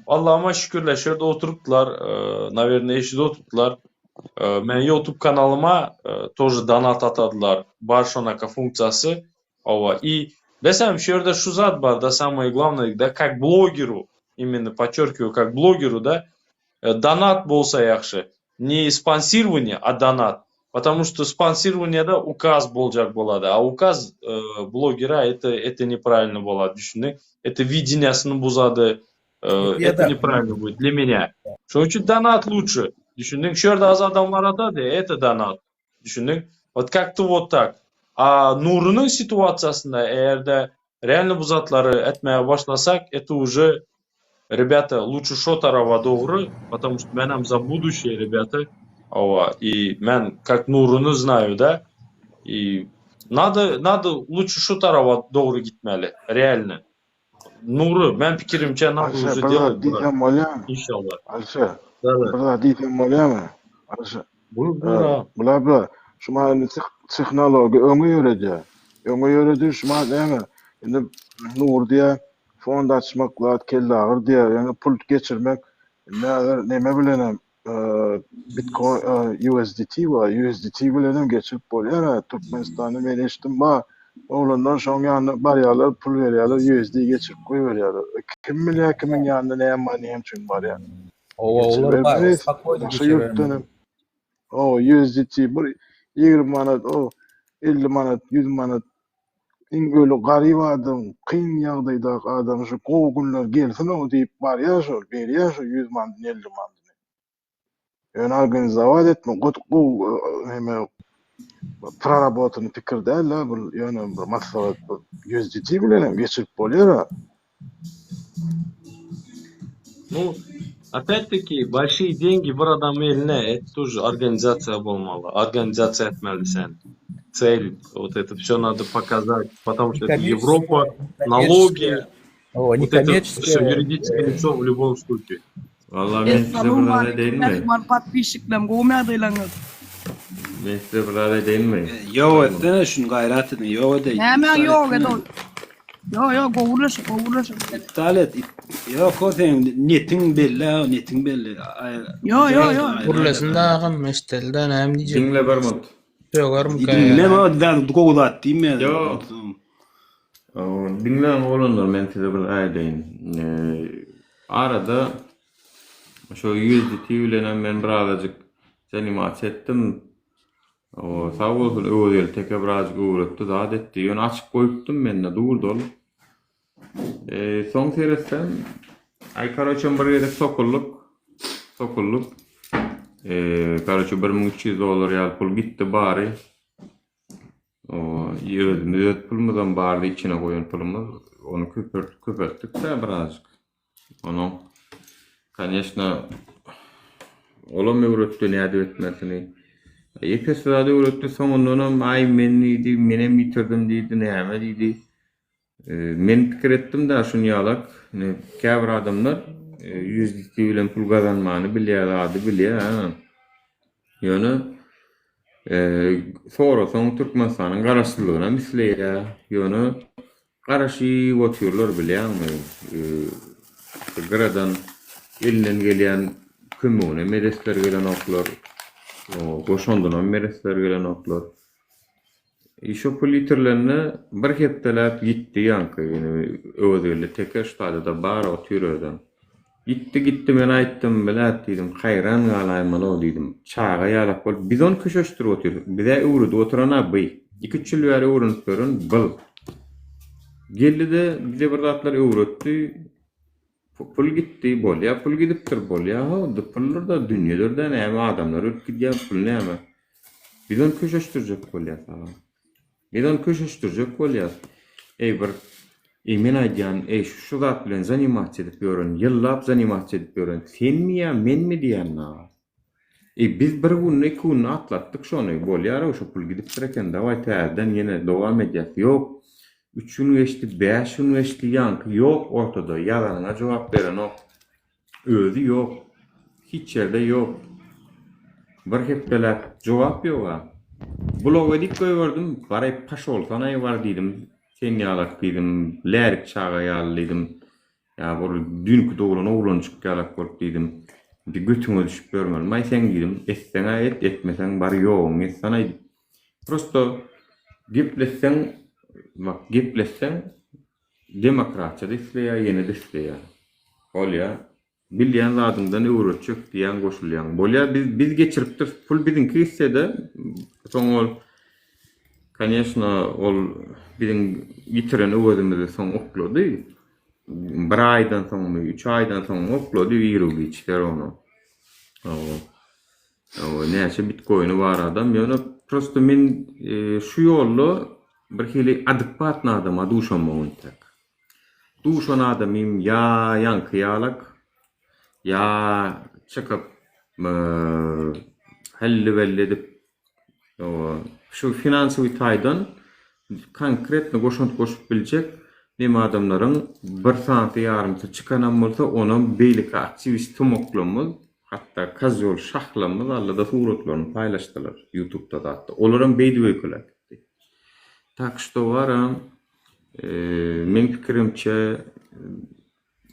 Speaker 2: Allahıma şükürler, şu ýerde oturypdylar, e, naверное, eşidip oturypdylar. E, men YouTube kanalyma e, тоже donat atadylar. Bar şonaka funksiýasy. Hawa, и bilsem şu ýerde şu zat bar, да, самое главное, да, как блогеру, именно подчеркиваю, как блогеру, да, donat bolsa ýagşy. Не спонсирование, а donat. Потому что спонсированиеда указ boljak bolady. А указ блогера это, это неправильно bolady, düşündiň? Это видениесini bozady. Это неправильно будет для меня. Şonuň üçin donat лучше. Düşündiň? Şu ýerde az adamlar atady, это donat. Düşündiň? Вот как-то вот так. А Nurynyň situasiýasynda eger-de реально bu zatlary etmäge başlasak, это уже ребята, лучше şo taraba dogry, потому что menem за будущее, ребята. Hawa, и men как Nuryny знаю, да? И надо, надо лучше şu taraba dogry gitmeli, реально. Nury, men pikirimçe надо
Speaker 6: Alişer,
Speaker 2: уже
Speaker 6: bir zat
Speaker 2: делать, брат.
Speaker 6: diýsem bolýarmy?
Speaker 2: Inşallah.
Speaker 6: Alişer,
Speaker 2: Da, da.
Speaker 6: bir zat diýsem bolýarmy? Alişer,
Speaker 2: Buyur, buyur aga.
Speaker 6: bular bir şu mahaly indi tehnologiýa öňe ýöredýär. Öňe ýöredi, şu mahaly näme? Indi Nury diýýär, fond açmak zat kellagyr diýýär, ýöne pul geçirmek indi häzir neme bilenem bitcoin USDT bar, USDT bilenem geçirip bolýar-a. Türkmenistanda men eşitdim bar. Oglanlar şoň ýanyna barýarlar, pul berýärler, USD geçirip goýberýärler. Kim bilýär kimiň ýanynda näme bar, näme üçin barýar.
Speaker 3: Owa, olar bar, spokojno
Speaker 6: Başga ýurtdan hem. O USDT bir 20 manat, o 50 manat, 100 manat iň öli garyp adam, kyn ýagdaýdaky adam şu gowy günler gelsin-ow diýip barýar şol, berýär şo 100 manadyny, 50 manadyny. Ýöne organizowat etme, gowy gowy neme prorabotany pikir däl-de, bu ýöne bir maslahat USDT bilen hem geçirip bolýar-a.
Speaker 2: Ну, опять-таки, большие деньги bir adamyň eline, это тоже organizasiýa bolmaly. Organizasiýa etmeli sen. Цель, вот это все надо показать, потому что это Европа, налоги,
Speaker 3: О,
Speaker 2: вот это все юридическое лицо в любом случае.
Speaker 1: Walla men size bir zat edeýinmi?
Speaker 12: Mähriban podpisçiklerim gowy ýagdaýlaryňyz?
Speaker 1: Men size bir zat edeýinmi?
Speaker 13: Ýok etsene şuny gaýrat ediň ýok edeý.
Speaker 12: Näme ýok et ol? Ýok ýok gowy gürleşik gowy gürleşik.
Speaker 13: Iptal et. Ýok o seň netiň belli ha netiň belli.
Speaker 12: Ýok ýok ýok.
Speaker 14: Gürlesin da agam eşdeli-dä näme diýjek.
Speaker 1: Diňle bir mut.
Speaker 14: Sögermikä
Speaker 13: Diňleme o gowy zat diýme.
Speaker 1: Ýok. Diňläň oglanlar men size bir aýdaýyn. Arada şo USDT bilenem men birazajyk zanimasiýa etdim. O sag bolsun Öwezgeldi teke birazajyk öwretdi, zat etdi. Ýöne açyk goýupdym mende durdy ol. Soň seretsem aý karoçem bir gezek sokuldyk. Sokuldyk. Karoçe 1300 dollar ýaly pul gitdi bary. Özümiz öz pulumyzam bardy içine goýan pulumyz. Ony köpeltdik-de birazjyk. Onuň koneçno olam öwretdi nädip etmesini. Epesli zat öwretdi soňundanam aý men diýdi menem ýitirdim diýdi näme diýdi. Men pikir etdim-de şuny ýalak indi käbir adamlar USDT bilen pul gazanmany bilýär zady bilýär. Ýöne sorasaň Türkmenistanyň garaşsyzlygynam isleýär. Ýöne garaşyp otyrlar bilýäňmi? Gyradan elinden gelýän kömeginem beresleri gelenoklar. Goşandynam beresleri gelenoklar. Şo pul ýitirilende bir hepdeläp ýitdi ýaňky Öwezgeldi Teke şu taýda-da bar otyr özem. Gitdi gitdi men aýtdym bilat diýdim haýran galaýmaly-ow diýdim. Çaga ýalak bolup biz ony köşeşdirip otyrys. Bizä öwredip oturan-a by. Iki-üç ýyl bäri öwrenip ýören byl. Geldi-de bize bir zatlar öwretdi. Pul gitdi bolýa pul gidipdir bolýa-how puldur-da dünýedir-dä näme adamlar ölüp gidýär pul näme. Biz ony köşeşdirjek bolýas agam. Biz ony köşeşdirjek bolýas. Eý bir eý men aýdýan eý şu zat bilen zanimasiýa edip ýören ýyllap zanimasiýa edip ýören senmi ýa menmi diýýän aga. Eý biz bir günde iki günde atlatdyk şony bolýar-ow şo pul gidipdir eken dawaý täzeden ýene dowam edýäs ýok üç gün geçdi bäş gün geçdi ýaňky ýok ortada ýazanyňa jogap berenok özi ýok hiç ýerde ýok bir hepdeläp jogap ýoga blok edip goýberdim baraý paşolsanaý bar diýdim sen ýalak diýdim lälik çaga ýaly diýdim Ýa bir düýnki doglan oglanjyk ýalak bolup diýdim. Indi götüňe düşüp ýörmelimi-aý seň diýdim. Etseň-ä et, etmeseň bar ýoguňy etsene-aý diýip. Prosto gepletseň, bak gepletseň demokratiýa-da isleýär, ýene-de isleýär. Bolýa. Bilýän zadyňdan öwretjek diýýäň goşulýaň. Bolýa biz biz geçiripdiris pul biziňki gitsede soň ol koneşno ol biziň ýitiren öwezimizi soň oklady. Bir aýdan soňmy üç aýdan soňmy oklady iru giçler ony. Hawa näçe bitkoini bar adam ýöne prosto men şu ýolda bir hili adekwatny adama duşamok entek. Duşan adamym ýa ýaňky ýalak, ýa çykyp hälli-belli edip, şu finansowy taýdan konkretno goşant goşup biljek neme adamlaryň bir sanysy ýarymsy çykanam bolsa, onam beýleki aktiwist tomaklamyz, hatda kozýol şahlamyz alla-da suratlaryny paýlaşdylar ýutubda zatda. Olaram beýdip öýkeläp gitdi. Tak şto baram Meň pikirimçe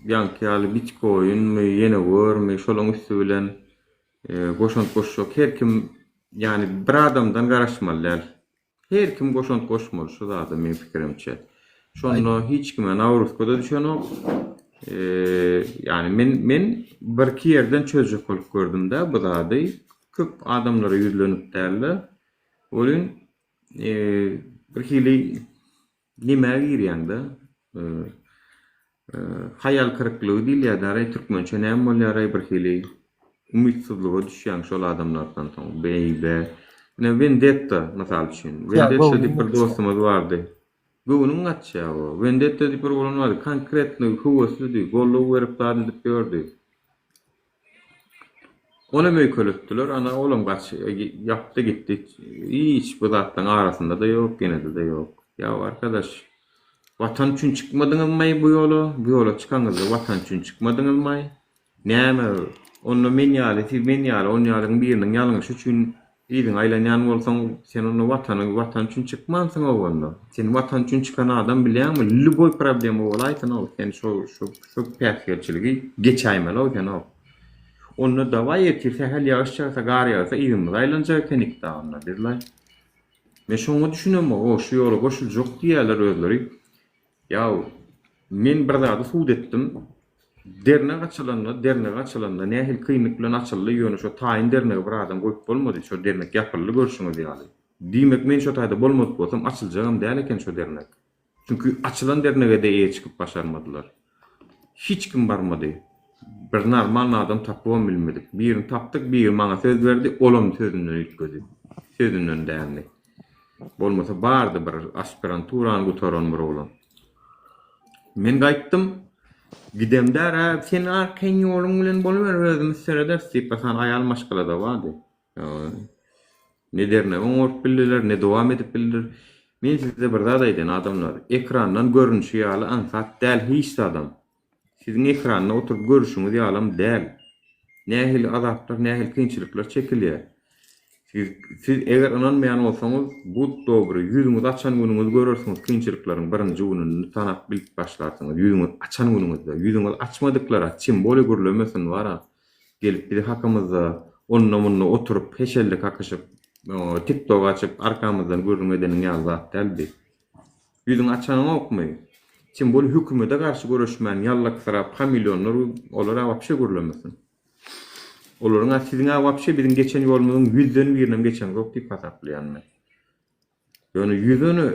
Speaker 1: ýaňky ýaly bitkoinmi, ýene görmi, şolaň üsti bilen goşant goşjak her kim, ýagny bir adamdan garaşmaly däl. Her kim goşant goşmaly şu zada meň pikirimçe. Şonda hiç kime nagruzka-da düşenok. Ýagny men men birki ýerden çözjek bolup gördüm-de bu zady. Köp adamlara ýüzlenip däl-de. Welin bir hili nämä girýäňdä haýal kyryklygy diýilýär-däraý türkmençe näme bolýaraý bir hili umytsyzlyga düşýäň şol adamlardan soň beýle ine wendetta mysal üçin wendetta diýip bir dostumyz bardy göwnüň gaçýar o wendetta diýip bir oglan bardy konkretno höweslidi goldaw berip zat edip ýördi Onam öýkeletdiler, ana olam gaç ýapdy gitdi. Hiç bu zatlaryň arasynda-da ýok, ýenede-de ýok. Ýa arkadaş, Watan üçin çykmadyňyzmaý bu ýola? Bu ýola çykaňyzda Watan üçin çykmadyňyzmaý? Näme, onda men ýaly, siz men ýaly, on ýalyň biriniň ýalňyşy üçin Yzyňa aýlanýan bolsaň, sen onda Watany, Watan üçin çykmansyň-ow onda. Sen Watan üçin çykan adam bilýäňmi, lýuboý problema bolaýsyn-ow, sen şo, şo, şo päsgelçiligi geçäýmeli-ow sen-ow. Onda dawaý ertir sähel ýagyş ýagsa, gar ýagsa yzymyza aýlanjak ekenik-dä onda biz-laý. Men şoňa düşünemok-ow, şu ýola goşuljak diýýärler özleri. Ýaw, men bir zady sud etdim. Dernek açylanda, dernek açylanda nähili kynlyk bilen açyldy, ýöne şo taýyn dernegi bir adam goýup bolmady, şo dernek ýapyldy görşüňiz ýaly. Diýmek men şo taýda bolmadyk bolsam açyljagam däl eken şo dernek. Çünki açylan dernege-de eýe çykyp başarmadylar. Hiç kim barmady. Bir normalny adam tapybam bilmedik. Birini tapdyk, biri maňa söz berdi, olam sözünden üýtgedi. Sözünden dändi. Bolmasa bardy bir aspiranturany gutaran bir oglan. Men gaýtdym. Gidemdär-ä, sen arkaýyn ýoluň bilen boluber, özümiz serederis diýip, bir sany aýal maşgala-da bardy. Ne dernegi oňaryp bildiler, ne dowam edip bildiler. Men size bir zat aýdaýyn, adamlar, ekrandan görnüşi ýaly aňsat däl hiç zadam. Siziň ekranda oturyp görüşiňiz ýalam däl. Nähili azaplar, nähili kynçylyklar çekilýär. Siz, siz eger ynanmaýan bolsaňyz, but dobry, ýüzüňizi açan günüňiz görersiňiz kynçylyklaryň birinji gününi tanap bilip başlarsyňyz, ýüzüňizi açan günüňizde. Ýüzüňizi açmadyklara tim bolýa gürlemesin wara. Gelip bizi hakymyzda onda-munda oturyp heşelle kakyşyp, tiktok açyp arkamyzdan gürrüň edeniň ýaly zat däl bi. Ýüzüňi açaňokmy? Tim bolýa hökümete garşy göreşmän ýallaksyrap hamilýonlar olar-a wapşe gürlemesin. Olaryň-a siziň-ä wapşe biziň geçen ýolumyzyň ýüzden birinem geçeňzok diýip hasaplaýan men. Ýöne ýüzüni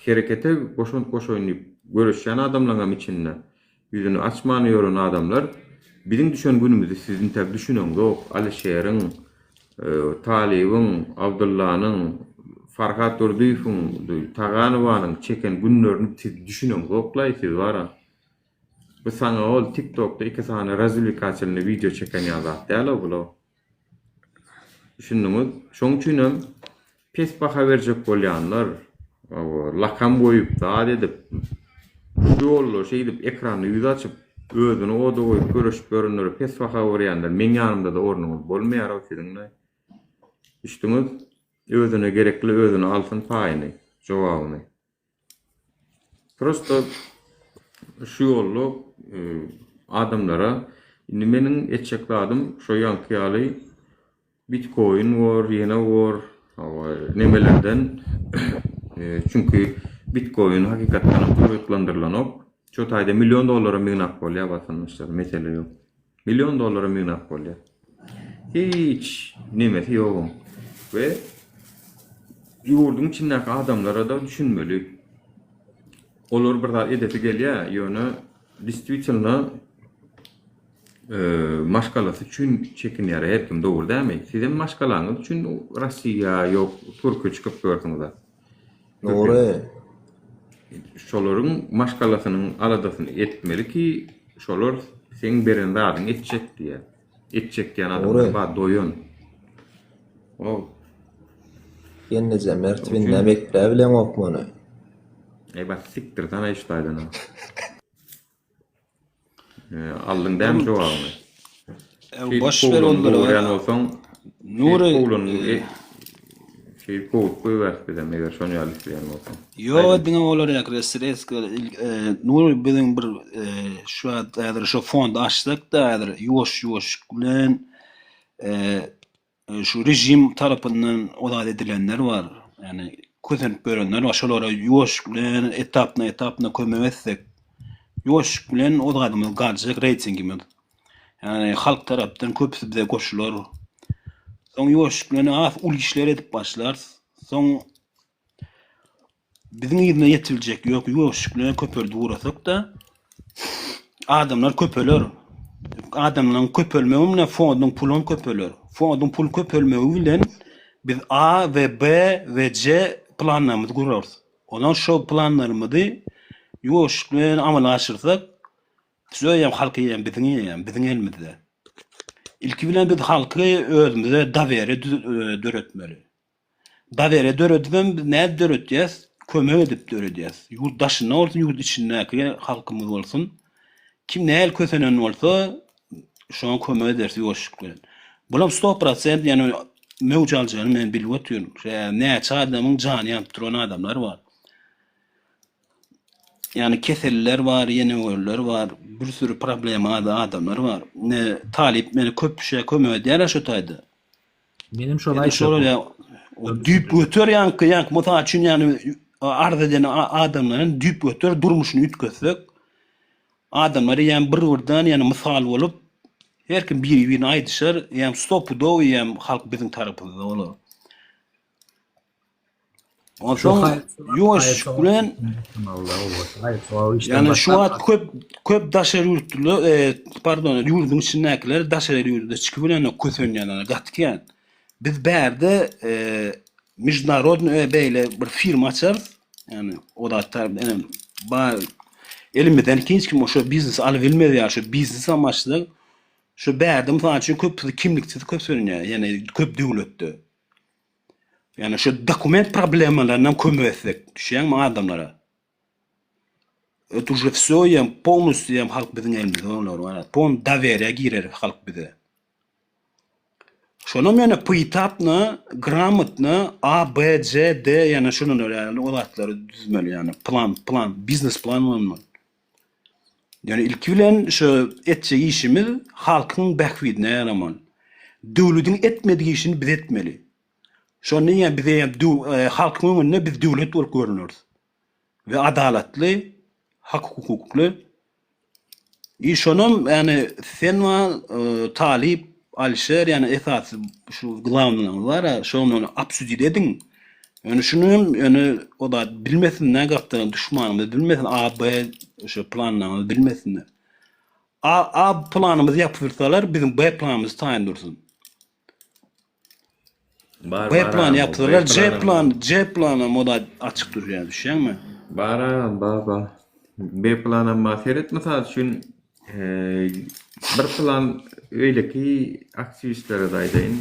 Speaker 1: herekete goşant goşaýyn diýip göreşýän adamlaryňam içinde ýüzüni açman ýören adamlar biziň düşen günümizi siz intäk düşüneňzok. Alyşeriň, Talybyň, Abdyllanyň, Farhat Durdyýewiň, Taganowanyň çeken günlerini siz düşüneňzoklaý siz bara. Bu saňa ol TikTokda iki sany razwlekatelnyý wideo çeken ýaly zat däl-ow bul-ow. Düşündiňiz? Şoň üçinem pes baha berjek bolýanlar, lakam goýup, zat edip, şu ýolda şeýdip ekranda ýüz açyp, özüni oda goýup göreşip ýörenlere pes baha berýänler meň ýanymda-da ornuňyz bolmaýar-ow siziň-le. Düşdüňiz? Özüne gerekli özüne alsyn paýyny, jogabyny. Prosto şu ýolda adamlara indi meniň etjek zadym şo ýaňky ýaly bitkoin bor, ýene bor, nemelerden çünki bitkoin hakykatdan hem gyzyklandyrylanok. Şo taýda million dollara ýygnap bolýar watandaşlar, mesele ýok. Million dollara ýygnap bolýar. Hiç nemesi ýok oň. We ýurduň içindäki adamlara-da düşünmeli. Olar bir zat edesi gelýär, ýöne destvitelno maşgalasy üçin çekinýär her kim, dogry dälmi? Sizem maşgalaňyz üçin Rossiýa ýok, Türkiýe çykyp ýörsüňiz-ä.
Speaker 15: Dogry.
Speaker 1: Şolaryň maşgalasynyň aladasyny etmeli ki, şolar seň beren zadyňy etjek diýýär. Etjek diýen adamlar bar doýan. O.
Speaker 15: Gelneje Mert binde bekläp bileňok muny.
Speaker 1: Eý bak sikdir sana şu taýdan. Aldyň dämi jogabyny?
Speaker 13: Ew boş ber onlary.
Speaker 1: Kowlan bolsaň,
Speaker 13: Nury
Speaker 1: kowlan şeýdip kowup goýbäris bizem eger şony ýaly isleýän bolsaň.
Speaker 13: Ýok diňe olar ýa sredstwo Nury biziň bir şu wagt häzir şu fond açsak-da häzir ýuwaş ýuwaş bilen Şu režim tarapyndan o zat edilenler bar. Ýagny kösenip ýörenler bar. Şolara ýuwaş bilen etapna-etapna kömek etsek, ýuwaş bilen o zadymyz galjak reýtingimiz. Ýagny halk tarapdan köpüsi bize goşular. Soň ýuwaş bilen has uly işler edip başlarys. Soň Biziň yzyna ýetibiljek ýok, ýuwaşlyk bilen köpeldip ugrasak-da, adamlar köpeler. Adamlaryň köpelmegi bilen fonduň pulam köpeler. Fonduň pul köpelmegi bilen biz A we B we C planlarymyzy gurarys. Ondan şol planlarymyzy ýuwaşlyk bilen amala aşyrsak, Söýem halky eýýäm biziň eýýäm biziň elimizde. Ilki bilen biz halky özümize doweriýe döretmeli. Doweriýe döredibem biz nädip döretýäs? Kömek edip döredýäs. Ýurt daşynda bolsun, ýurt içindäki halkymyz bolsun. Kim nähili kösenen bolsa, şoňa kömek ederis ýuwaşlyk bilen. Bulam sto prosent ýöne möwç aljagyny men bilip otyryn. Näçe adamyň jany ýanyp duran adamlar bar. Ýagny keselliler bar, ýene ölenler bar, bir sürü problema adamlar bar. Ine talyp meni köp şe kömek edýärler şo taýda.
Speaker 10: Menem şony
Speaker 13: Edil
Speaker 10: aýtjak
Speaker 13: şolar ýa düýp göter ýaňky ýaňky mysal üçin ýagny arz eden adamlaryň düýp göter durmuşyny üýtgetsek adamlar eýýäm bir birden ýagny mysal bolup her kim biri birine aýdyşar eýýäm stopudow eýýäm halk biziň tarapymyzda bolar. Onsoň ýuwaş bilen ýagny şu wagt köp köp daşary ýurtlular, e, pardon, ýurduň içindäkiler daşary ýurda çykyp bilenok kösenýänler gaty kän. Biz bärde e, mejdunarodnyý e, beýle bir firma açarys. Ýagny o zatlar ene bar elimizden hiç kim şo biznes alyp bilmez ýa şo biznes hem açsak şu bärde mysal üçin köpüsi kimliksiz kösenýär, ýagny köp döwletde. Ýagny şu dokument problemalaryndan kömek etsek, düşýäňmi adamlara? Это уже все, ýa polностью ýa halk biziň elimizde olar bar. Pon doweriýa girer halk bize. Şonam ýöne poetapno, gramotno A, B, C, D ýöne şunuň ýaly o zatlary düzmeli ýagny plan, plan, biznes plan bolmaly. Ýöne ilki bilen şu etjek işimiz halkyň bähbidine ýaramaly. Döwlediň etmedik işini biz etmeli. Şonda ýa bize ýa halkyň öňünde biz döwlet bolup görüneris. We adalatly. Hak hukukly. I şonam ýani sen bar Talyp, Alişer ýani esasy şu glawnylaryňyz bar-a şony obsudit ediň. Ýöne şuny hem ýöne o zat bilmesinler gapdalan duşmanymyz bilmesin A B şu planlaryňyzy bilmesinler. A A planymyzy ýapybilseler biziň B planymyz taýyn dursun.
Speaker 1: Bar
Speaker 13: B
Speaker 1: bar
Speaker 13: plany
Speaker 1: agam o B
Speaker 13: ýapsalar C
Speaker 1: planam
Speaker 13: plan C planam o da açyk durýar düşýäňmi?
Speaker 1: Bar agam bar bar. B planam bar. Seret mysal üçin bir plan beýleki aktiwistlere-de aýdaýyn.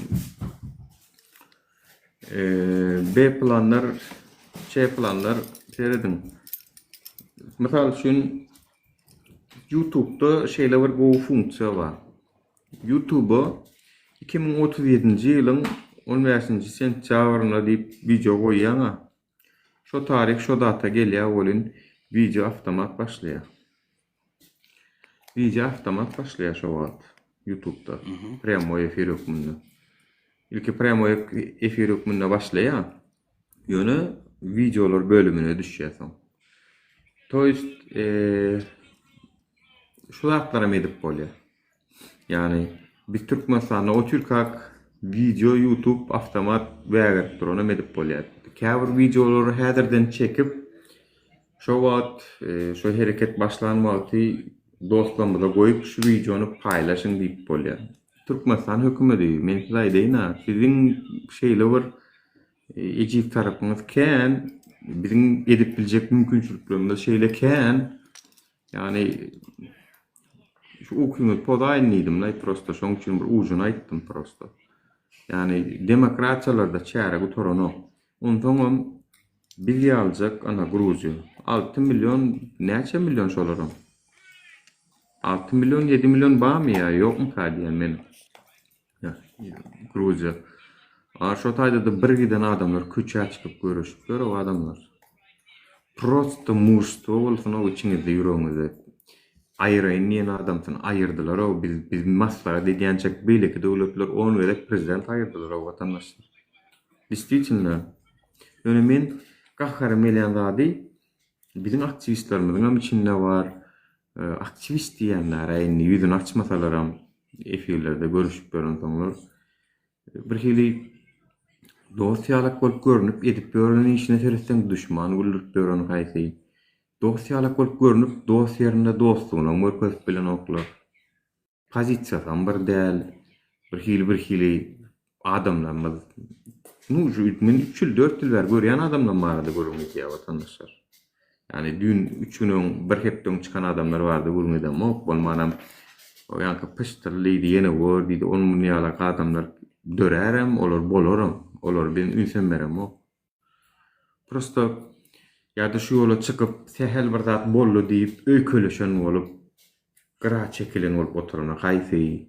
Speaker 1: B planlar C planlar serediň. Mysal üçin Ýutubda şeýle bir gowy funksiýa bar. Ýutuba 2037-nji ýylyň 15-nji sentýabrynda diýip wideo goýýaň-a. Şo taryh şo data gelýär welin wideo awtomat başlaýar. Wideo awtomat başlaýar şo wagt Ýutubda prýamoý efir hökmünde. Ilki prýamoý efir hökmünde başlaýar. Ýöne wideolar bölümine düşýär soň. To ýest şu zatlaram edip bolýar. Ýagny biz Türkmenistanda otyrkak wideo YouTube awtomat wägerip duranam edip bolýar. Käbir wideolary häzirden çekip şo wagt şo hereket başlan wagty dostlarymyza goýup şu wideony paýlaşyň diýip bolýar. Türkmenistan hökümedi men size aýdaýyn-a siziň şeýle bir ejiz tarapyňyz kän biziň edip biljek mümkinçiliklerimiz şeýle kän Ýagny şu ukyňyzy pozaýyn diýdimlaý prosto şoň üçin bir ujuny aýtdym prosto. Ýagny demokratiýalarda çäre gutaranok. Onsoňam biz ýaljak ana Gruziýa 6 million näçe million şolaram? 6 million 7 million barmy ýa ýokmyka diýen men. Gruziýa. A şo taýda-da bir giden adamlar köçä çykyp göreşipler o adamlar. Prosto mujstwo bolsun-ow içiňizde ýüregiňizde. Aýyraýyn diýen adamsyny aýyrdylar-ow biz biz maslahat edýänçäk beýleki döwletler on gezek prezident aýyrdylar-ow watandaşlar. Distwitelno. Ýöne men gaharym gelýän zady biziň aktiwistlerimiziňem içinde bar. Aktiwist diýýänler-ä indi ýüzüni açmasalaram efirlerde görüşip ýörensoňlar birhili dost ýalak bolup görnüp edip ýören işine seretseň duşman güldürip ýören haýsy. Dost ýalak bolup görnüp dost ýerinde dostlugynam görkezip bilenoklar. Pozisiýasam bir däl. Bir hili bir hili adamlarymyz nu şu men 3 ýyl 4 ýyl bäri görýän adamlarym barada gürrüň edýär watandaşlar. Ýani düýn 3 gün öň bir hepde öň çykan adamlar barada gürrüň edemok. Bolmanam o ýaňky pyşdyr diýdi ýene gör diýdi ony muny ýalak adamlar dörärem olar bolaram. Olara men ünsem beremok. Prosto ýa-da şu ýola çykyp sähel bir zat boldy diýip öýkeleşen bolup gyra çekilen bolup oturana haýsy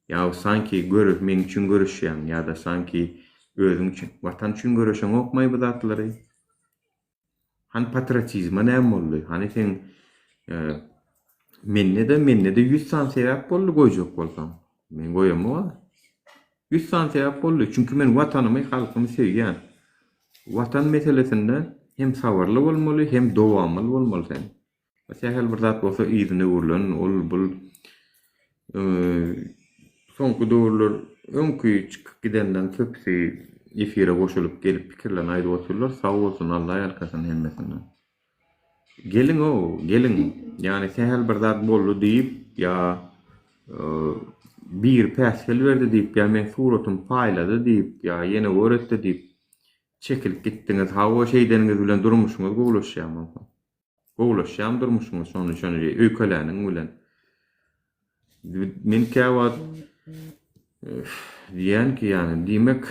Speaker 1: ýa sanki göre meň üçin göreşýäň ýa-da sanki özüň üçin watan üçin göreşeňokmaý bu zatlary hany patriotizme näme boldy hany seň mende-de mende-de ýüz sany sebäp boldy goýjak bolsaň men goýamok-a 100 sany sebäp boldy. Çünki men Watanymy, halkymy söýýän. Watan meselesinde hem sabyrly bolmaly, hem dowamly bolmaly sen. Sähel bir zat bolsa yzyna öwrülen ol bul soňky döwürler öňki çykyp gidenleň köpüsi efire goşulyp gelip pikirlerini aýdyp otyrlar. Sag bolsun Allah ýalkasyn hemmesinden. Geliň-ow, geliň. Ýagny sähel bir zat boldy diýip, ýa biri päsgel berdi diýip, ýa meň suratymy paýlady diýip, ýa ýene gör etdi diýip, çekilip gitdiňiz. Hawa, şeýdeniňiz bilen durmuşyňyz gowulaşýarmy onsoň? Gowulaşýarmy durmuşyňyz şony şony öýkeläniň bilen? Men käwagt diýýän ki, ýagny diýmek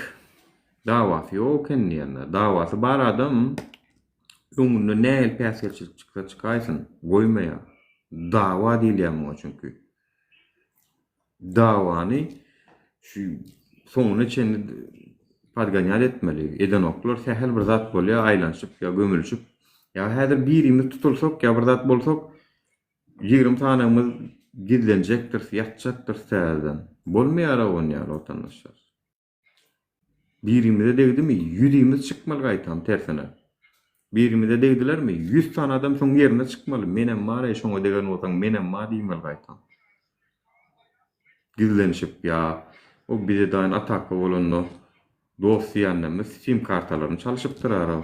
Speaker 1: dawasy ýok eken diýýän. Dawasy bar adam Öňünde nähili päsgelçilik çyksa çykaýsyn, goýmaýar. Dawa diýilýär muňa çünki. Dawany şu soňuna çenli podgonýat etmeli. Edenoklar sähel bir zat bolýar, aýlanyşyp ýa gömülişip. Ýa häzir birimiz tutulsak ýa bir zat bolsak, 20 sanymyz gizlenjekdiris, ýatjakdyrys täzeden. Bolmaýar-a onýaly watandaşlar. Birimize degdimi, ýüzimiz çykmaly gaýtam tersine. Birimize degdilermi, 100 sany adam şoň ýerine çykmaly, menem bar-eý şoňa degen bolsaň menem bar diýmeli gaýtam. Gizlenişip ýa o bize daýyn ataka bolanda dost diýenlerimiz sim kartalaryny çalşypdyr ara.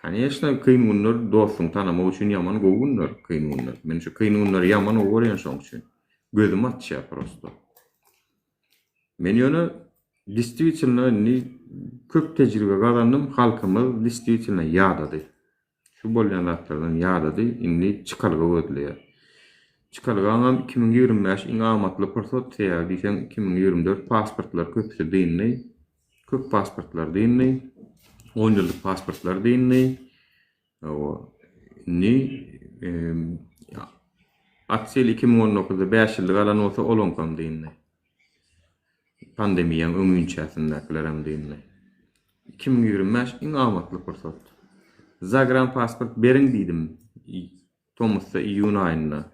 Speaker 1: Koneçno kyn günler dostuňy tanamak üçin ýaman gowy günler kyn günler. Men şu kyn günleri ýaman gowy görýän şoň üçin. Gözüm açýar prosto. Men ýöne distwitelno indi köp tejribe gazandym halkymyz distwitelno ýadady. Şu bolýan zatlardan ýadady, indi çykalga gözleýär. Çykalgaňam 2025 iň amatly pursat, sebäbi diýseň 2024 pasportlar köpüsi dyndy. Köp pasportlar dyndy. On ýyllyk pasportlar dyndy. Hawa, indi Atsel 2019-da 5 ýyllyk alan bolsa olaňkam dyndy. Pandemiýaň öňinçäsindäkilerem dyndy. 2025 iň amatly pursat. Zagran pasport beriň diýdim tomusda iýun aýynda.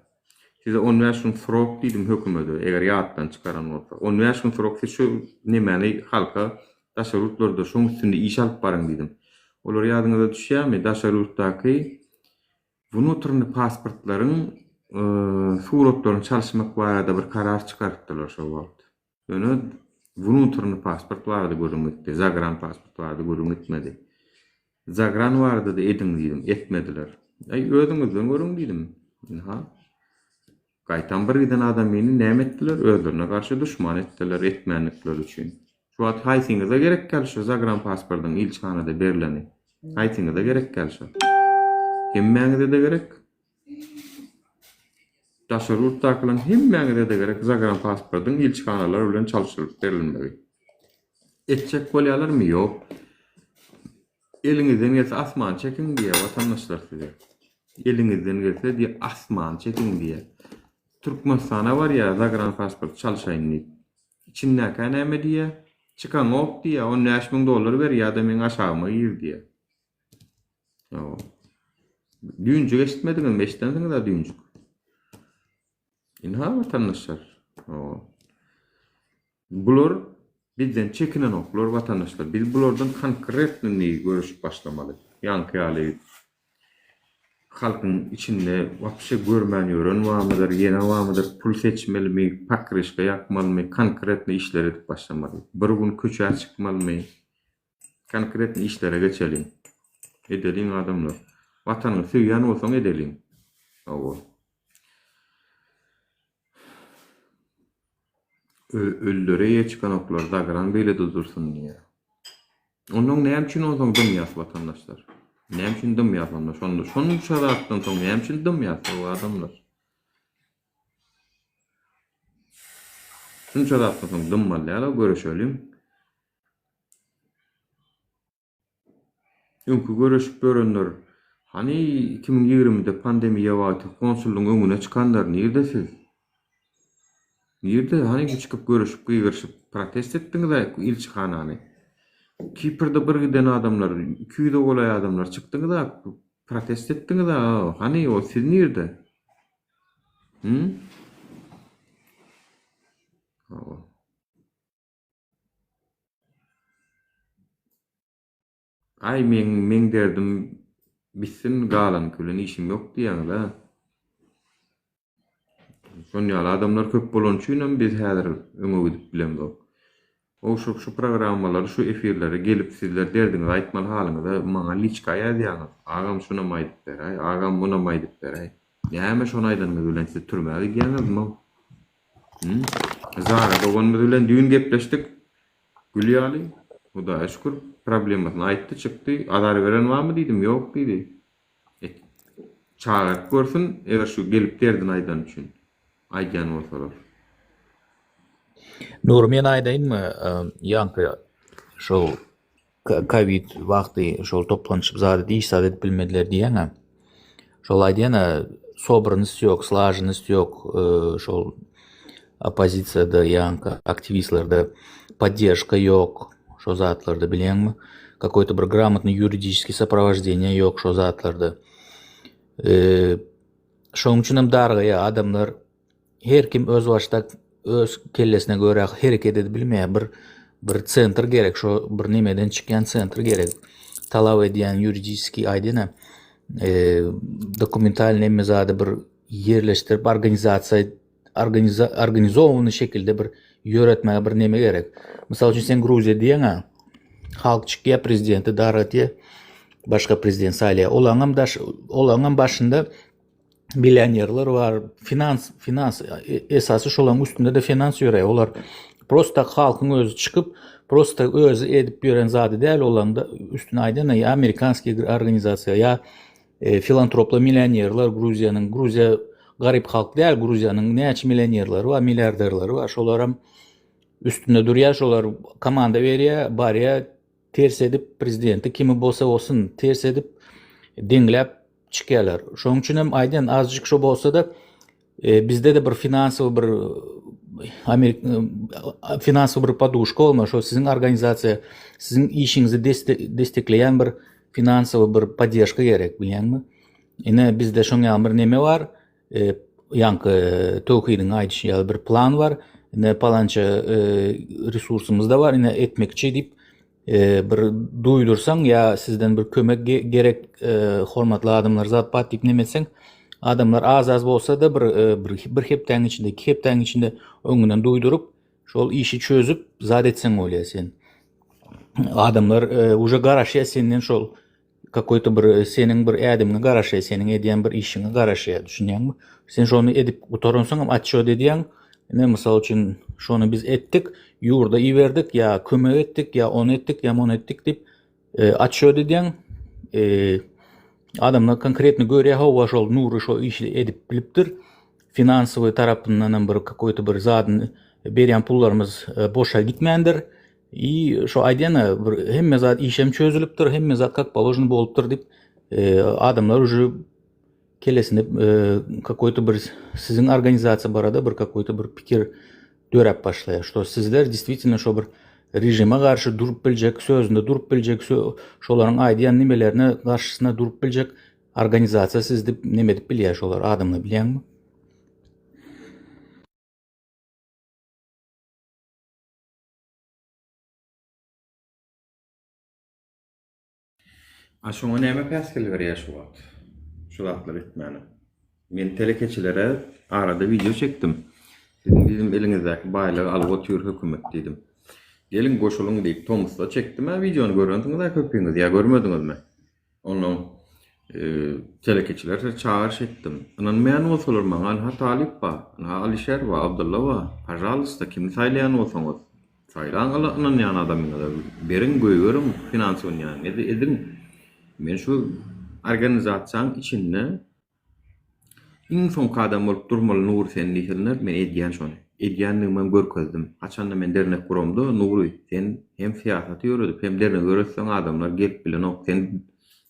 Speaker 1: Size 15 gün srok diýdim hökümede eger ýatdan çykaran bolsa. 15 gün srok siz şu nemäni halka daşary ýurtlarda şoň üstünde iş alyp baryň diýdim. Olar ýadyňyza düşýärmi daşary ýurtdaky Wnutrny pasportlaryň suratlaryny çalyşmak barada bir karar çykarypdylar şol wagt. Ýöne wnutrny pasport barada gürrüň gitdi, zagran pasport barada gürrüň gitmedi. Zagran barada-da ediň diýdim, etmediler. Aý, özüňizden görüň diýdim. Ynha. Gaýtam bir giden adamyny näme etdiler? Özlerine garşy duşman etdiler etmänlikleri üçin. Şu wagt haýsyňyza gerek gel şu zagran pasportyň ilçihanada berleni? Haýsyňyza gerek gel şu? Hemmäňize-de gerek. Daşary ýurtdakylaryň hemmäňize-de gerek zagran pasportyň ilçihanalar bilen çalşylyp berilmegi. Etjek bolýalarmy? Ýok. Eliňizden gelse asmany çekiň diýýär watandaşlar size. Eliňizden gelse diýýär asmany çekiň diýýär. Türkmenistana barýar zagran pasport çalşaýyn diýip. Içindäkä näme diýýär? Çykaňok diýýär, 15 000 dollar ber ýa-da meň aşagyma gir diýýär. Hawa. Düýnjük eşitmediňizmi? Eşidensiňiz-ä düýnjük. Ynha watandaşlar. Hawa. Bular bizden çekinenoklar watandaşlar. Biz bulardan konkretno indi göreşip başlamaly. Ýaňky ýaly halkyň içinde wapşe görmän ýören barmydyr, ýene barmydyr, pul seçmelimi, pokryşka ýapmalymy, konkretno işler edip başlamaly. Bir gün köçä çykmalymy, konkretno işlere geçeliň. Edeliň adamlar. Watanyňy söýýän bolsaň edeliň. Hawa. Ölülere eýe çykanoklar zagran beýlede dursun diýýär. Onnoň näme üçin onsoň dymýas watandaşlar? Näme üçin dymýas onda? Şonda şonça zatdan soň näme üçin dymýas o adamlar? Şunça zatdan soň dymmaly däl-a göreşeliň. Öňki göreşip ýörenler, hany 2020-de pandemiýa wagty konsullygyň öňüne çykanlar nirde siz? Nirde hany çykyp göreşip gygyryşyp protest etdiňiz-ä ilçihanany? Kiprde bir giden adamlar, 200-e golaý adamlar çykdyňyz-a protest etdiňiz-ä hany o siz nirde? Hü? Hawa. Aý meň meň derdim bitsin galanyňky bilen işim ýok diýýäňiz-ä. Şon ýaly adamlar köp bolany üçinem biz häzir öňe gidip bilemzok. O şu şu programmalary şu efirlere gelip sizler derdiňizi aýtmaly halyňyza maňa liçka ýazýaňyz. Agam şunam aýdyp beräý, agam munam aýdyp beräý. Näme şony aýdanyňyz bilen siz türmä gidýäňizmi? Hü? Zara doganymyz bilen düýn gepleşdik. Gül ýaly. Hudaýa şükür, problemasyny aýtdy, çykdy. Azar beren barmy diýdim, ýok diýdi. Et, çagyryp görsün, eger şu gelip derdini aýdany üçin aýdýan bolsalar.
Speaker 3: Nury men aýdaýynmy, ýaňky şol Kowid wagty şol toplanyşyp zat hiç zat edip bilmediler diýýäňä. Şol aýdýan-a sobrannost ýok, slažennost ýok, şol oppozisiýada ýaňky aktiwistlerde podderžka ýok şo zatlarda bilýäňmi? Kakoý-to bir gramotnyý ýuridiçeskiý soprowaždeniýe ýok şo zatlarda. Şonuň üçinem dargaýar adamlar Her kim özbaşdak öz kellesine görä hereket edip bilmeýär. Bir bir sentr gerek, şo bir nemeden çykýan sentr gerek. Talap edýän ýuridiskiý aýdýan-a dokumentalnyý hemme zady bir ýerleşdirip organizasiýa organiza organizowanyý şekilde bir ýöretmäge bir neme gerek. Mysal üçin sen Gruziýa diýeňä halk çykýar prezidenti dargatýar başga prezident saýlaýar. Olaňam daş olaňam başynda millionerler bar, finans finans esasy şolaryň üstünde-de finans ýöreýär. Olar prosta halkyň özi çykyp, prosta özi edip ýören zady däl, olaryň da üstüne aýdan ýa amerikanskiý organizasiýa ýa e, filantroplar, millionerler Gruziýanyň, Gruziýa garyp halk däl, Gruziýanyň näçe millionerleri bar, milliarderleri bar, şolaram üstünde durýar, şolar komanda berýär, barýar, ters edip prezidenti kimi bolsa bolsun ters edip deňläp çykýarlar. Şonuň üçin hem aýdýan azjyk şo bolsa-da e, bizde-de bir finansowy bir Amerik e, finansowy bir poduşka bolmaly. Şo siziň organizasiýa, siziň işiňizi deste, destekleýän bir finansowy bir podderžka gerek, bilýäňmi? Ine bizde şoň ýaly bir neme bar. E, ýaňky Töwhidiň aýdyşy ýaly bir plan bar. Ine palança e, resursymyz da bar, ine etmekçi diýip e, bir duýdursaň ýa sizden bir kömek gerek e, hormatly adamlar zat bat diýip neme etseň adamlar az-az bolsa-da bir, e, bir bir hepdäň içinde, iki hepdäň içinde öňünden duýduryp şol işi çözüp zat etseň bolýar sen. Adamlar e, uje garaşýar senden şol Kakoýto bir seniň bir ädimiňe garaşýar, seniň edýän bir işiňe garaşýar, düşünýäňmi? Sen şony edip gutaransoň hem otçýot edýäň. Ine, mysal üçin, şony biz etdik, ýurda iberdik ýa kömek etdik, ýa ony etdik, ýa muny etdik diýip, otçýot edýäň. Adamlar konkretno görýär, hawa, şol Nury şo işi edip bilipdir. Finansowy tarapyndan hem bir kakoýto bir zadyny berýän pullarymyz boşa gitmändir. I şo aýdýan-a bir hemme zat işem çözülipdir, hemme zat kak položeno bolupdyr diýip, adamlar uje kellesinde kakoý-to bir siziň organizasiýa barada bir kakoý-to bir pikir döräp başlaýar. Şto sizler deswitelno şo bir režime garşy durup biljek, sözünde durup biljek, şolaryň aýdýan nimelerine garşysyna durup biljek organizasiýa siz diýip neme edip bilýär şolar adamlar bilýäňmi?
Speaker 1: A şoňa näme päsgel berýär şu wagt? Şu zatlary etmäne. Men telekeçilere arada wideo çekdim. Siziň diýdim eliňizdäki baýlygy alyp otyr hökümet diýdim. Geliň goşulyň diýip tomusda çekdim-ä wideony görensiňiz-ä köpüňiz ýa görmediňizmi? Onnoň telekeçiler çagyryş etdim. Ynanmaýan bolsalar maňa ynha Talyp bar, ynha Alişer bar, Abdylla bar. Pažalysta kimi saýlaýan bolsaňyz, saýlaň ynanýan adamyňyza beriň, goýberiň, finansiwaniýaňyzy ediň. Men şu organizasiýaň içinde Iň soňky adam bolup durmaly Nury sen diýsinler, men edýän şony. Edýändigimem görkezdim. Haçanda men dernek guramda, Nury, sen hem syýasaty ýöredip, hem dernegi ýöretseň adamlar gelip bilenok, sen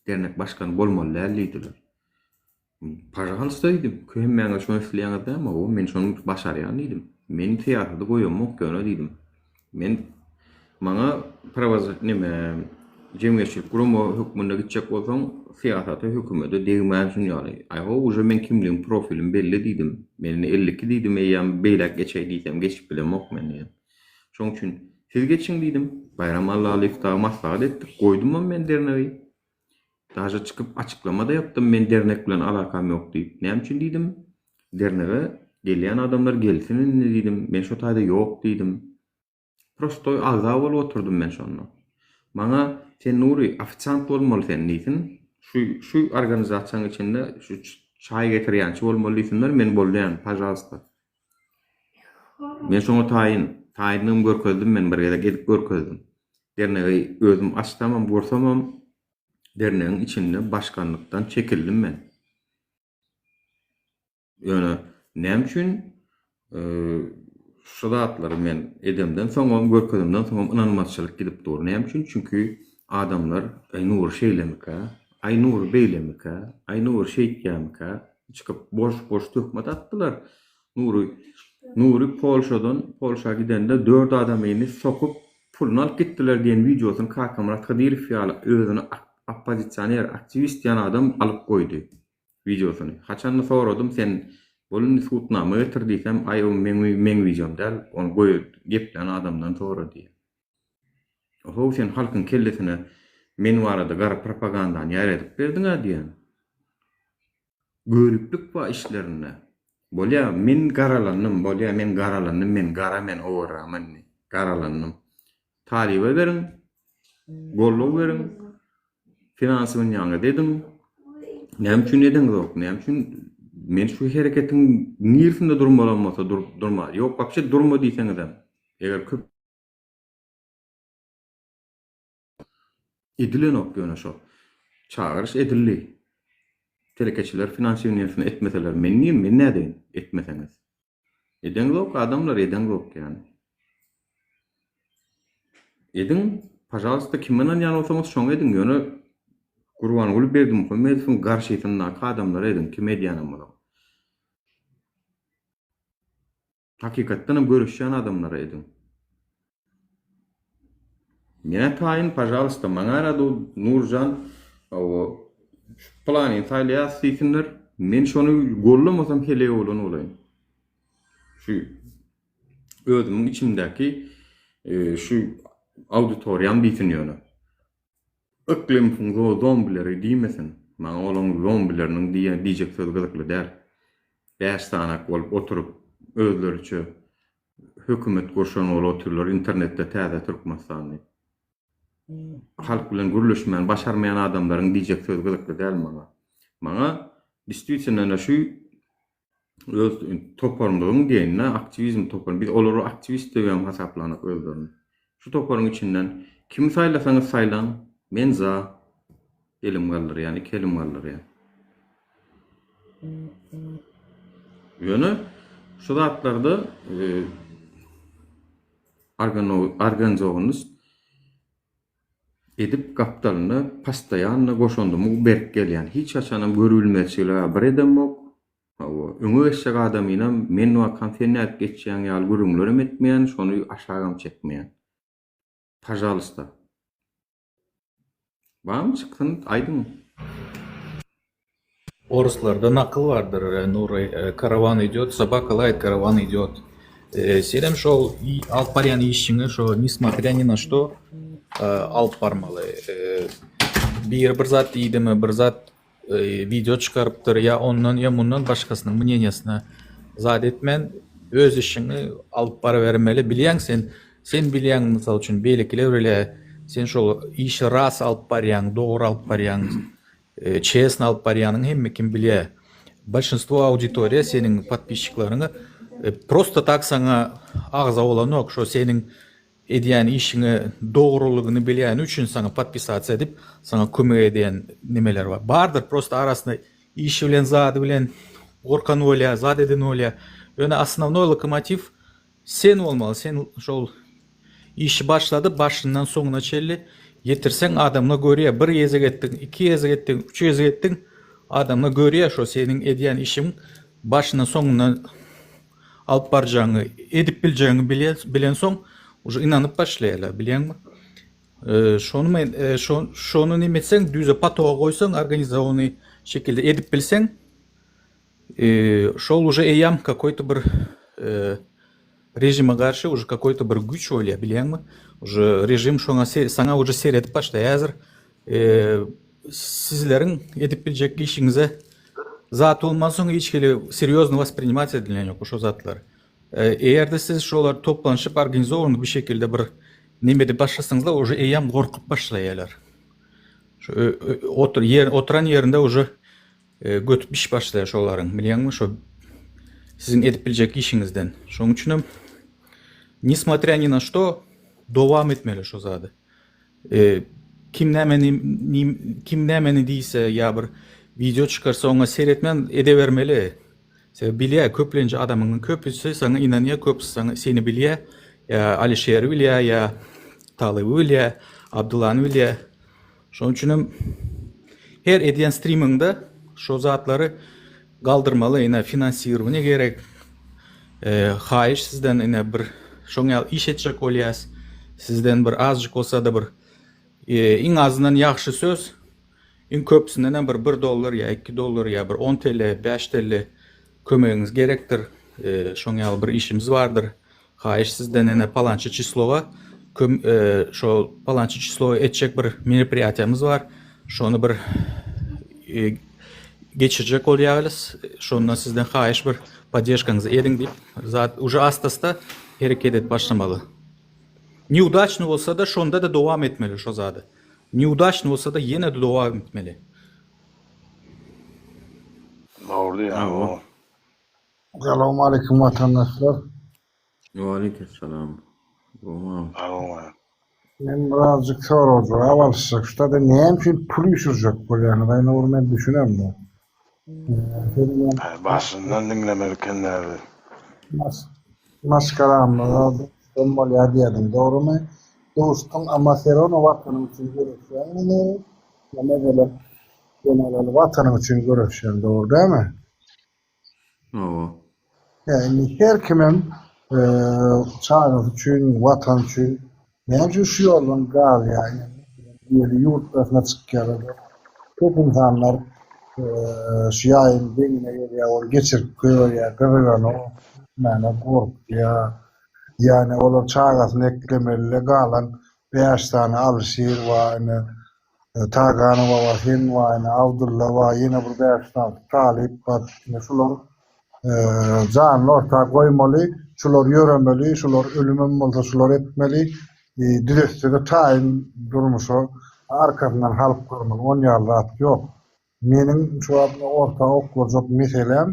Speaker 1: dernek başgany bolmaly däl diýdiler. Pažalsta diýdim, hemmäňiz şony isleýäňiz dälmi? Hawa, men şony başarýan diýdim. Men syýasaty goýamok ýöne diýdim. Men maňa prowaz neme jemgyýetçilik gurama hökmünde gitjek bolsaň syýasata hökümete degmän şun ýaly. Aý how uje meň kimligim profilim belli diýdim. Men indi 52 diýdim eýýäm beýläk geçeý diýsem geçip bilemok men diýdim. Şoň üçin siz geçiň diýdim. Baýram Allalyýew dagy maslahat etdik. Goýdumam men dernegi. Daže çykyp açyklama-da ýapdym men dernek bilen alakam ýok diýip. Näme üçin diýdim. Dernege gelýän adamlar gelsin indi diýdim. Men şo taýda ýok diýdim. Prostoý agza bolup oturdym men şonda. Maňa sen Nury ofisiant bolmaly sen diýsin. Şu şu organizasiýaň içinde şu çaý getirýänçi bolmaly diýsinler men bolýan pažalsta. Men şoňa taýyn. Taýynlygymy görkezdim men bir gezek edip görkezdim. Dernegi özüm açsamam gursamam dernegiň içinde başganlykdan çekildim men. Ýöne näme üçin şu zatlary men edemden soňam görkezemden soňam ynanmazçylyk gidip dur. Näme üçin? Çünki adamlar Aý Nury şeýlemikä? Aý Nury beýlemikä? Aý Nury şeýtýämikä? Çykyp boş-boş töhmet atdylar. Nury Nury Polşadan Polşa gidende dört adamyny sokup puluny alyp gitdiler diýen wideosyny Kakamyrat Hydyrow ýaly özüni oppozisioner, aktiwist diýen adam alyp goýdy wideosyny. Haçanda soradym sen bol indi sudnama getir diýsem aý o meň meň wideom däl ony goý geplän adamdan sora diýýär. How sen halkyň kellesine. Men barada gara propagandany ýaýradyp berdiň-ä diýýän. Göriplik bar işlerinde. Bolýa, men garalandym, bolýa, men garalandym, men gara men owarram indi. Garalandym. Talyba beriň, goldaw beriň, finansiwaniýaňyzy ediň. Näme üçin edeňzok? Näme üçin men şu hereketiň niresinde durmalam bolsa durma. Ýok, wapşe durma diýseňizem. Eger köp Edilenok ýöne şo. Çagyryş edildi. Telekeçiler finansiwaniýasyny etmeseler men nir men nädeýin etmeseňiz. Edeňzok adamlar edeňzok ýany. Ediň pažalsta kime ynanýan bolsaňyz şoňa ediň ýöne Gurbanguly Berdimuhamedowyň garşysyndaky adamlara ediň kime edýänem bolsaň. Hakykatdanam göreşýän adamlara ediň. Menä taýyn pažalsta maňa radu Nurjan hawa şu planyny saýlaýas diýsinler men şony gollamasam heleý oglan bolaýyn. Şu özümiň içimdäki şu auditoriýam diýsin ýöne. Yklymyň zombileri diýmesin. Maňa olaň zombileriniň diýen diýjek sözi gyzykly däl. Bäş sanak bolup oturyp özleriçe hökümet gurşan bolup otyrlar internetde täze Türkmenistan diýip. Halk bilen gürleşmäni başarmaýan adamlaryň diýjek sözi gyzykly däl maňa. Maňa distwitnene şu öz toparymyzyň diýende aktiwizm topary biz olary aktiwist diýip hem hasaplanak özlerini. Şu toparyň içinden kimi saýlasaňyz saýlaň men za elim galdyrýan iki elim galdyrýan. Ýöne şu zatlarda organizowanyst edip gapdalynda postoýanno goşandymy berip gelýän. Hiç haçanam görübilmezçilige bir edemok. Hawa, öňe geçjek adamynam men wakam sen nädip geçýäň ýaly gürrüňlerem etmeýän, şony aşagam çekmeýän. Pažalysta. Barmy çyksyn aýdyň.
Speaker 3: Oruslarda nakyl bardyr Nury karawan idýot sobaka laýt karawan idýot. Senem şol alyp barýan işiňi şo nismatrýa ni na şto alyp barmaly. Biri bir zat diýdimi bir zat wideo çykarypdyr ýa ondan ýa mundan başgasynyň mneniýasyna zat etmän öz işiňi alyp barybermeli bilýäň sen sen bilýäň mysal üçin beýlekiler bilýär sen şol işi ras alyp barýaň dogry alyp barýaň çesno alyp barýanyňy hemme kim bilýär bolşinstwo auditoriýa seniň podpisçikleriňi prosto tak saňa agza bolanok şo seniň Edýän işiňe dogrulygyny bilýäni üçin saňa podpisasiýa edip saňa kömek edýän nimeler bar. Bardyr prosta arasynda işi bilen zady bilen gorkan bolýar zat eden bolýar. Ýöne osnownoý lokomotiw sen bolmaly sen şol işi başladyp başyndan soňuna çenli ýetirseň adamlar görýär bir gezek etdiň iki gezek etdiň üç gezek etdiň adamlar görýär şo seniň edýän işiň başyndan soňuna alyp barjagyňy, edip biljegiňi bilensoň, uje ynanyp başlaýarlar, bilýäňmi? Şony men şony neme etseň, düze patoga goýsaň, organizowanyý şekilde edip bilseň, şol uje eýýäm kakoý-to bir režime garşy uje kakoý-to bir güýç bolýar, bilýäňmi? Uje režim şoňa saňa uje seredip başlaýar häzir. Sizleriň edip biljek işiňize zat bolmansoň hiç hili serýozny wasprinimat edilen ýok şo zatlar. Eger-de siz şolar toplanyşyp organizowany bir şekilde bir neme edip başlasaňyzlar uje eýýäm gorkup başlaýarlar. Şu otur ýer oturan ýerinde uje göti bişip başlaýar şolaryň bilýäňmi şo siziň edip biljek işiňizden. Şonuň üçinem nesmotrýa ni na şto dowam etmeli şo zady. Kim nämeni kim nämeni diýse ýa bir wideo çykarsa oňa seretmän edebermeli. Sebäbi bilýär köplenç adamyň köpüsi saňa ynanýar, köpüsi saňa seni bilýär. Ýa Alişeri bilýär, ýa Talyby bilýär, Abdyllany bilýär. Şonuň üçin hem her edýän strimiňde şo zatlary galdyrmaly, ine finansirowaniýe gerek. Haýyş sizden ine bir şoň ýaly iş etjek bolýas. Sizden bir azjyk bolsa-da bir iň azyndan ýagşy söz, iň köpüsinden hem bir bir dollar ýa iki dollar ýa bir on tl, bäş tl kömegiňiz gerekdir. Şoň ýaly bir işimiz bardyr. Haýyş sizden ine palança çisloga. Köm şo palançy çislo etjek bir meropriýatiýamyz bar. Şony bir geçirjek bolýarys. Şondan sizden haýyş bir poddežkaňyzy ediň diýip, zat uje asta-asta hereket edip başlamaly. Neudaçny bolsa-da şonda-da dowam etmeli şo zady. Neudaçny bolsa-da ýene-de dowam etmeli.
Speaker 6: Dogry diýýäň
Speaker 1: Hawa.
Speaker 9: Salowmaleýkim watandaşlar.
Speaker 1: Waleýkimsalam. Gowmy?
Speaker 6: Salowmaleýkim.
Speaker 9: Men birazjyk sorag jogap alyşjak. Şu taýda näme üçin pul üýşürjek bolýaňyz Aýnur men düşünemok. Seniňem
Speaker 6: Başyndan diňlemeli ekenler.
Speaker 9: Maşgalamyza duşdan bolýar diýerdiň dogrymy? Duşduň amma serono watanyň üçin göreşýäňmi Nury? Ýa meselem sen alaly watanyň üçin göreşýäň dogry dälmi?
Speaker 1: Hawa.
Speaker 9: Ýa indi her kimem çagasy üçin, watan üçin näme üçin şu ýoldan galýar, ýeri ýurt daşyna çykýarlar. Köp ynsanlar şu ýaýyň deňine gelýär, ony geçirip goýberýär, gyzyganok, etmäne gorkýar. Ýagny olar çagasyny eklemeli-de galan bäş sany Alyşir bar, ine Taganowa bar, sen bar, ine Abdylla bar, ýene bir bäş-alty talyp bar. Ine şular janyny orta goýmaly, şular ýöremeli, şular ölümem bolsa şular etmeli. Düzetse-de taýyn durmuşa arkasyndan halk görmeli. On ýaly zat ýok. Meniň şu wagt orta oklajak meseläm,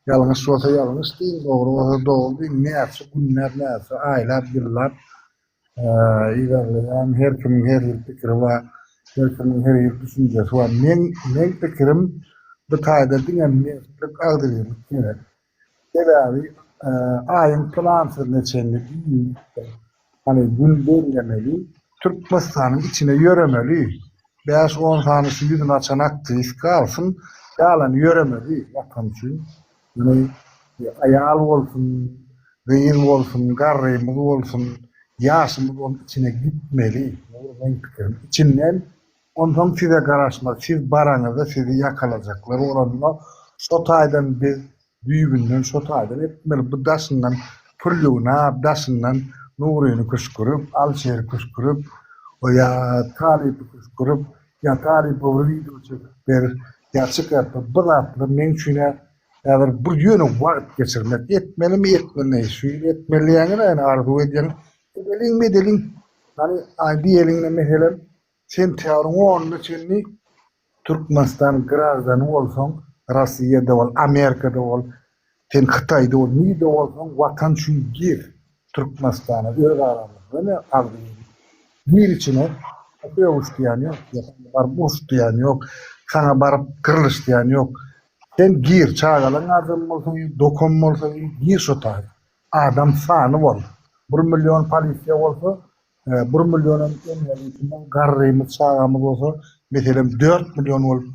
Speaker 9: ýalňyş bolsa ýalňyş diýiň, dogry bolsa dogry diýiň, näçe günläp, näçe aýlap, ýyllap yzarlaýan, her kimiň her hili pikiri bar, her kimiň her hili düşünjesi bar. Meň meň pikirim bu taýda diňe mertlik, agzybirlik gerek. Sebäbi aýyň pylansyna çenli diýilipdir. Hany gün bellemeli, Türkmenistanyň içine ýöremeli. Bäş-on sany şu ýüzüni açan aktiwist galsyn, galany ýöremeli Watan üçin. Ýöne aýal bolsun, gyz bolsun, garrymyz bolsun, ýaşymyz bolsun içine gitmeli. Bu meň pikirim. Içinden onsoň size garaşmaz. Siz baraňyzda sizi ýakalajaklar bolanda şo taýdan biz düýbünden şo taýdan etmeli. Bu daşyndan pul ýygnap, daşyndan Nuryny küşgürip, Alşeri küşgürip, o ýa Talypy küşgürip, ýa Talypa bir wideo çekip ber, ýa çykartma bu zatlar meň üçin-ä häzir bir ýöne wagt geçirmek. Etmelimi, etmeli, şu ýyl etmeli diýýäňiz-ä ýöne arzuw edýäňiz. Edeliň, medeliň. Hany, diýeliň-de meselem, sentýabryň onuna çenli Türkmenistan graždany bolsaň, Rossiýada bol, Amerikada bol, sen Hytaýda bol, nirde bolsaň watan üçin gir Türkmenistana öz aramyzda ne agzybirlik gir içine sögüş diýen ýok, saňa baryp uruş diýen ýok, saňa baryp gyrlyş diýen ýok. Sen gir çagalaň adam bolsa gir, dokan bolsa gir, gir şo taýda. Adam sany bol. Bir million polisiýa bolsa Bir millionam enwalidimiz, garrymyz, çagamyz bolsa, meselem, 4 million bolup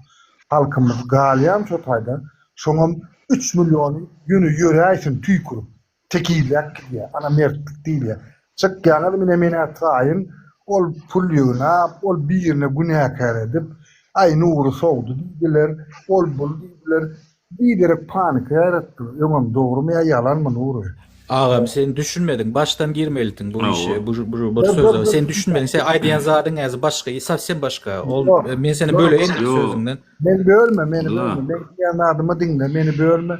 Speaker 9: halkymyz galýarmy şo taýda? Şoňam 3 milliony ýöne ýöräýsin tüýkürip, tekizläp gidýär. Ana mertlik diýilýär. Çykýaňyz mine men-ä taýyn, ol pul ýygnap, ol birine günäkär edip, aý Nury sowdy diýdiler, ol bul diýdiler. Biderek panika ýaratdylar. Öňem dogrumy ýa ýalanmy Nury?
Speaker 3: Agam sen düşünmediň başdan girmelidiň bu işe bu bu bir
Speaker 9: Dur
Speaker 3: söze
Speaker 9: dur dur.
Speaker 3: sen düşünmediň sen aýdýan zadyň häzir başga sowsem başga ol
Speaker 9: Ýok.
Speaker 3: men seni
Speaker 9: Ýok.
Speaker 3: böleýin
Speaker 1: Ýok.
Speaker 3: sözüňden.
Speaker 9: Meni bölme, meni
Speaker 1: La.
Speaker 9: bölme. Men diýýän zadymy diňle, meni bölme.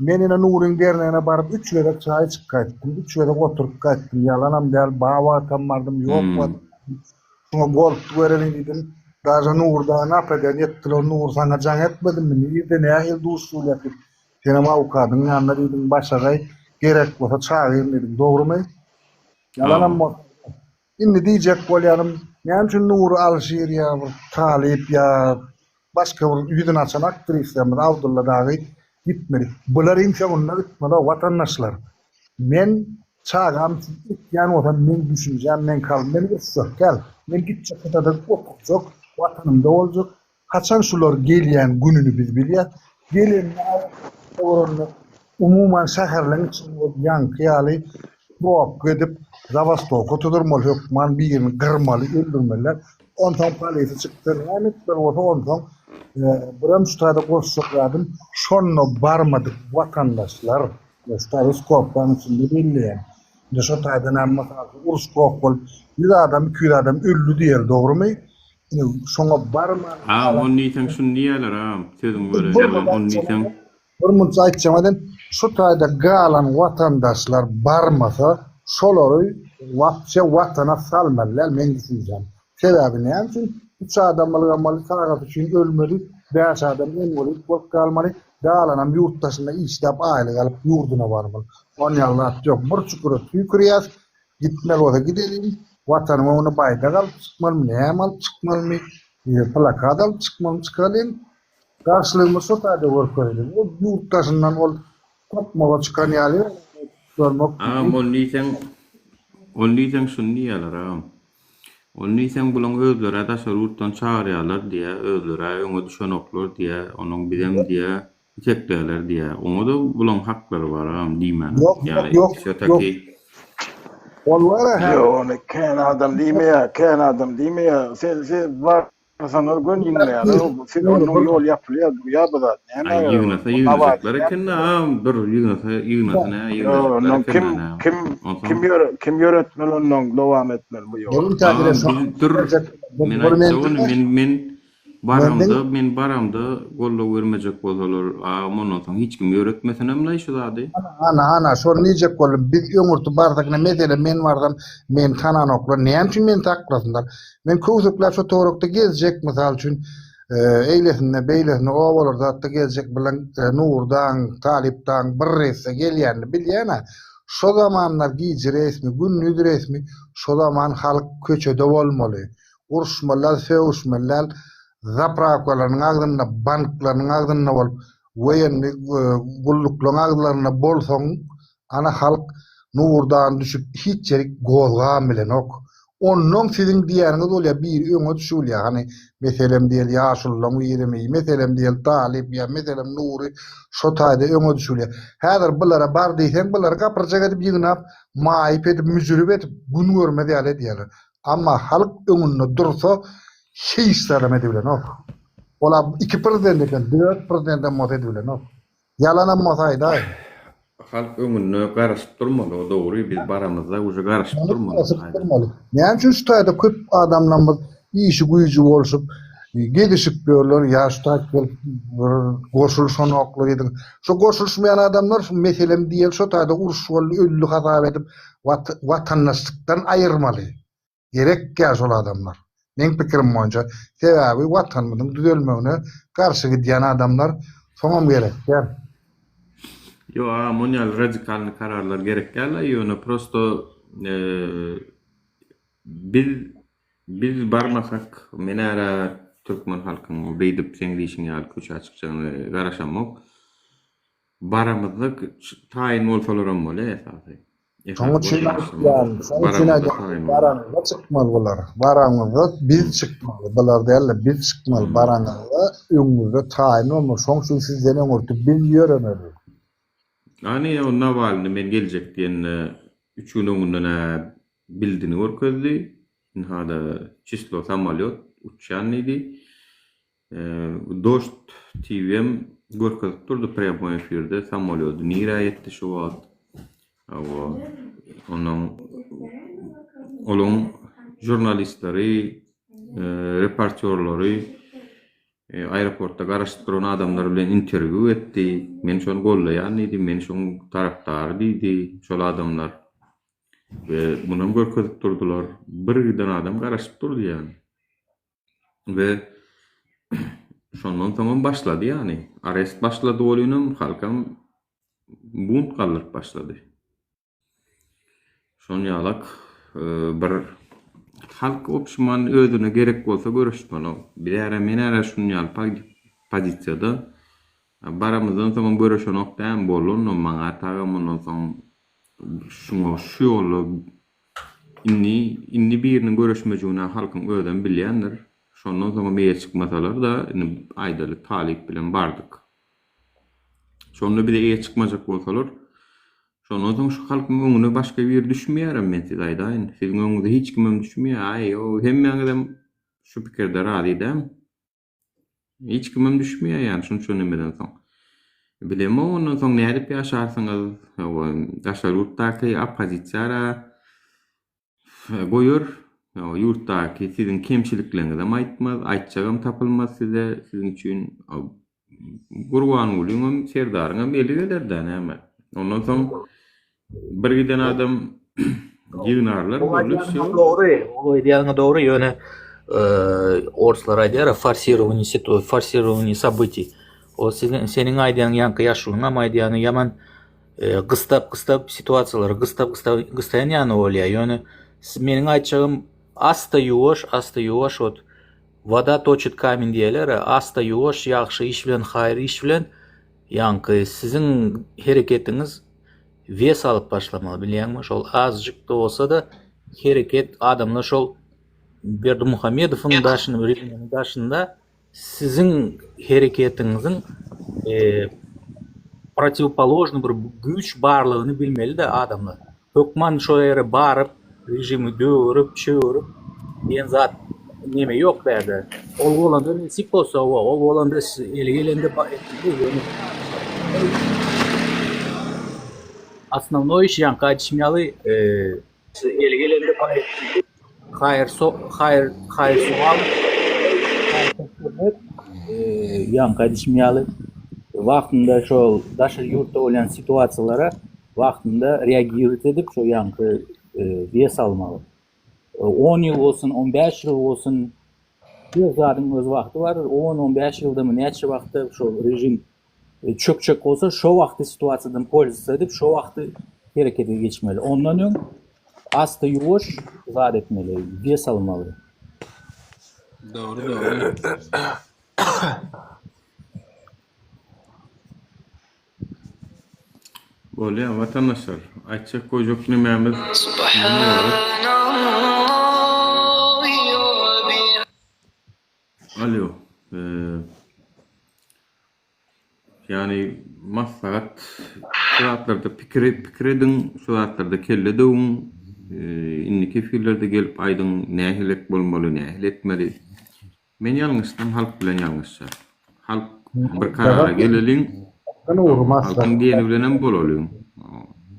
Speaker 9: Men ine Nuryň dernegine baryp üç gezek çaý içip gaýtdym, üç gezek oturyp gaýtdym. Ýalanam däl, ba wagtam bardym, ýok
Speaker 1: Hmm.
Speaker 9: wagtam bardym. Şuňa goltgy bereliň diýdim. Daže Nury dagy nap eden etdiler, Nury saňa jaň etmedimmi, nirde nähili duşuşylýar diýip. Senem awukadyň ýanyna diýdim, başagaý, gerek bolsa çagyryn diýdim. Dogrumy? Ýalanam bolsa. Indi diýjek bolýanym, näme üçin Nury Alşir ýa bir Talyp ýa başga bir ýüzüni açan aktrislerimiz Abdylla dagy gitmeli. Bular iň soňunda gitmeli, watandaşlar. Men çagam üçin etýän bolsam meň düşünjäm meň kalbym men uruşjak däl. Men gitjek hytada oturjak, watanymda boljak. Haçan şular gelýän gününi biz bilýäs. Gelenini aýakda görende umuman şäherleň içinde bolup ýaňky ýaly probka edip zabastowka tuturmaly hökman birini gyrmaly öldürmeliler. Onsoň polisi çyksa näme etmeli bolsa onsoň birem şu taýda goşjak zadym şonda barmadyk watandaşlar Şu taýda skobkanyň içinde belleýän.
Speaker 16: Indi şo taýdan hem mysal üçin uruş gok bolup 100 adam 200 adam öldi diýeli dogrumy? Indi şoňa barman
Speaker 1: Agam ony diýseň şuny diýerler agam sözüňi böleýin ony diýseň.
Speaker 16: Bir munça aýtjak welin şu taýda galan watandaşlar barmasa şolary wapşe watana salmaly däl meň düşünjem. Sebäbi näme üçin üç adam ylgamaly çagasy üçin ölmeli bäş adam enwalid bolup galmaly galanam ýurt daşynda işläp aýlyk alyp ýurduna barmaly. Onýaly zat ýok bir çukura tüýkürýäs gitmeli bolsa gideliň watanyň öňüne baýdak alyp çykmalymy näme alyp çykmalymy plakat alyp çykmalymy çykalyň Garşylygymyzy şo taýda görkezeliň. Ol ýurt daşyndan ol tokmaga çykan ýaly görmek.
Speaker 1: Agam ony diýseň ony diýseň şuny diýýärler agam. Ony diýseň bulaň özlerä daşary ýurtdan çagyrýarlar diýýä özlerä öňe düşenoklar diýýä onuň bizem diýýä itekleýärler diýýä oňada bulaň haklary bar agam diýmäne
Speaker 16: Ýok ýok
Speaker 1: ýaly
Speaker 16: ýok
Speaker 1: wsýo
Speaker 16: ýok.
Speaker 1: taki.
Speaker 16: Ol bar-a
Speaker 6: Ýok
Speaker 16: häzir.
Speaker 6: ony kän adam diýmeýär kän adam diýmeýär sen sen bar Barsaňyz göni ýygnaýarlar. Siz ondan ýol ýapylýar, durýar bu zat. Nämä
Speaker 1: Aý
Speaker 6: gerek?
Speaker 1: ýygnasa ýygnajyklar eken-dä, agam, dur, ýygnasa, ýygnasa nä, ýygnajyklar
Speaker 6: Ondan
Speaker 1: eken-dä,
Speaker 6: kim
Speaker 1: nä.
Speaker 6: kim
Speaker 1: Onsoň.
Speaker 6: kim ýöre kim ýöretmeli ondan dowam etmeli bu ýoly.
Speaker 1: Agam biz dur, men aýtjak ony, men men baramda, men baramda goldaw bermejek bolsalar, agam ondan soň hiç kim ýöretmesenemlaý şu zady.
Speaker 16: Ana, ana, şony diýjek boldum. Biz öňürti barsak, ine, meselem, men barsam, meni tananoklar, näme üçin meni saklasynlar? Men köwsükläp şo töwerekde gezjek, mysal üçin, eýlesinde, beýlesinde obalarda zatda gezjek bilen Nurdaň, Talypdaň bir reýsde gelýänini bilýän-ä. Şo zamanlar gije reýsmi, gündiz reýsmi, şo zaman halk köçede bolmaly. Uruşmaly däl, sögüşmeli däl, zaprawkalarynyň agzynda, banklarynyň agzynda bolup, woýennyý gulluklaryň agzlarynda bolsaň, Ana halk nurdan düşüp hiç ýerik gozgam bilenok. Onnoň siziň diýýäniňiz bolýa biri öňe düşübilýä hany meselem diýeli ýaşululaň birimi meselem diýeli talyp ýa meselem Nury şo taýda öňe düşübilýä. Häzir bulara bar diýseň bulary gapyrjak edip ýygnap maýyp edip müjrüp edip gün görmez ýaly edýäler. Amma halk öňünde dursa hiç zadam edibilenok. Ola iki prezident eken dört prezidentem bolsa edibilenok. Ýalanam bolsa aýdaý.
Speaker 1: Halk öňünde garaşyp durmaly o dogry biz baramyzda uje garaşyp durmaly.
Speaker 16: Garaşyp durmaly. Näme üçin şu taýda köp adamlarymyz işi güýji bolşup gezişip ýörler ýa şu taýt gelip bir goşulyşanoklar ýa şu goşulyşmaýan adamlar şu meselem diýeli şo taýda uruş boldy öldi hasap edip watandaşlykdan aýyrmaly. Gerekkä şol adamlar. Meň pikirim boýunça. Sebäbi watanymyzyň düzelmegine garşy gidýän adamlar soňam gerek däl.
Speaker 1: Ýok agam on ýaly radikalny kararlar gerek däl ýöne prosto biz biz barmasak men ära türkmen halkynyň beýdip seň diýşiň ýaly köçä çykjagyny garaşamok. Baramyzda taýyn bolsalaram bolýa esasy.
Speaker 16: Şoň üçin aýtýan, şoň üçin aýdýan, baraňyzda çykmaly bular. Baraňyzda biz çykmaly, bular däl-de biz çykmaly. Baraňyzda öňüňizde taýyn bolmaly. Şoň üçin sizden öňürti biz ýöremeli.
Speaker 1: Hany o Nawalny men geljek diýende üç gün öňünden-ä bildini görkezdi. Ynha-da çislo samolýot uçýan diýdi. Dožd TV-em görkezip durdy prýamoý efirde samolýody nirä ýetdi şu wagt. Hawa. Onuň olaň žurnalistleri, reportýorlary aeroportda garaşyp duran adamlar bilen interwýu etdi. Men şony gollaýan diýdi, men şoň tarapdary diýdi şol adamlar. We munam görkezip durdular. Bir giden adam garaşyp durdy ýaly. We şondan soňam başlady ýagny. Arest başlady welinem halkam bunt galdyryp başlady. Şon ýalak bir halk obşuman özüne gerek bolsa göreşmeli. Bizäre menäre şun ýaly pozisiýada baramyzdan soňam göreşenok dämi boldy ondan maňa tagam ondan soň şuňa şu ýolda Indi, indi biriniň göreşmejigini halkyň özem bilýändir. Şondan soňam eýe çykmasalar-da, indi aýdaly talyp bilen bardyk. Şonda bize eýe çykmajak bolsalar, şondan soň şu halkyň öňüne başga biri düşmeýärem men size aýdaýyn. Siziň öňüňize hiç kimem düşmeýär. Aý, o hemmäňizem şu pikirde razy dämi? Hiç kimem düşmeýär ýaly şunça nemeden soň. Bilemok ondan soň nädip ýaşarsyňyz? Hawa, daşary ýurtdaky oppozisiýa-ra goýar. Hawa, ýurtdaky siziň kemçilikleriňizem aýtmaz, aýtjagam tapylmaz size, siziň üçin. Gurbangulyňam, Serdaryňam eli geler-dä näme. Ondan soň bir giden adam ýygnarlar,
Speaker 3: Ol
Speaker 1: boldy
Speaker 3: aýdýanyň
Speaker 1: wsýo.
Speaker 3: dogry, ol aýdýanyň dogry, ýöne orslar aýdýar, forsirowaniý situ, forsirowaniý sobytiý. O siziň seniň aýdýanyň ýaňky ýaşulyňam aýdýany ýaman gystap gystap situasiýalary gystap gystap gystaýan ýaly bolýar. Ýöne meniň aýtjagym asta ýuwaş, asta ýuwaş wot Woda toçit kamin diýerler, asta ýuwaş ýagşy iş bilen haýyr iş bilen ýaňky siziň hereketiňiz wes alyp başlamaly bilýäňmi şol azjyk-da bolsa-da hereket adamlar şol Berdimuhamedowyň daşyny režiminiň daşynda siziň hereketiňiziň protiwopoložnyý bir güýç barlygyny bilmeli-de adamlar. Hökman şo ýere baryp režimi döwürip çöwürip diýen zat neme ýok bärde. Ol bolanda nesip bolsa hawa ol bolanda eli gelende ýöne osnownoý iş ýaňky aýdyşym ýaly eli gelende haýyr haýyr haýyr sogap ýaňky aýdyşym ýaly wagtynda şol daşary ýurtda bolýan situasiýalara wagtynda reagirowat edip şo ýaňky wes almaly. On ýyl bolsun, on bäş ýyl bolsun her zadyň öz wagty bardyr. On, on bäş ýyldamy näçe wagtda şol režim çökjek bolsa şo wagty situasiýadan polzowatsa edip şo wagty herekete geçmeli. Ondan öň asta ýuwaş zat etmeli, wes almaly.
Speaker 14: Dogry dogry.
Speaker 1: Bolýa watandaşlar, aýtjak goýjak nemämiz mundan ybarat. Alýo. Ýagny maslahat şu zatlarda pikir pikir ediň, şu zatlarda kelle döwüň, indiki efirlerde gelip aýdyň nähilek bolmaly, nähili etmeli. Men ýalňyşsam halk bilen ýalňyşjak. Halk bir karara geleliň. Halkyň diýeni bilenem bolalyň.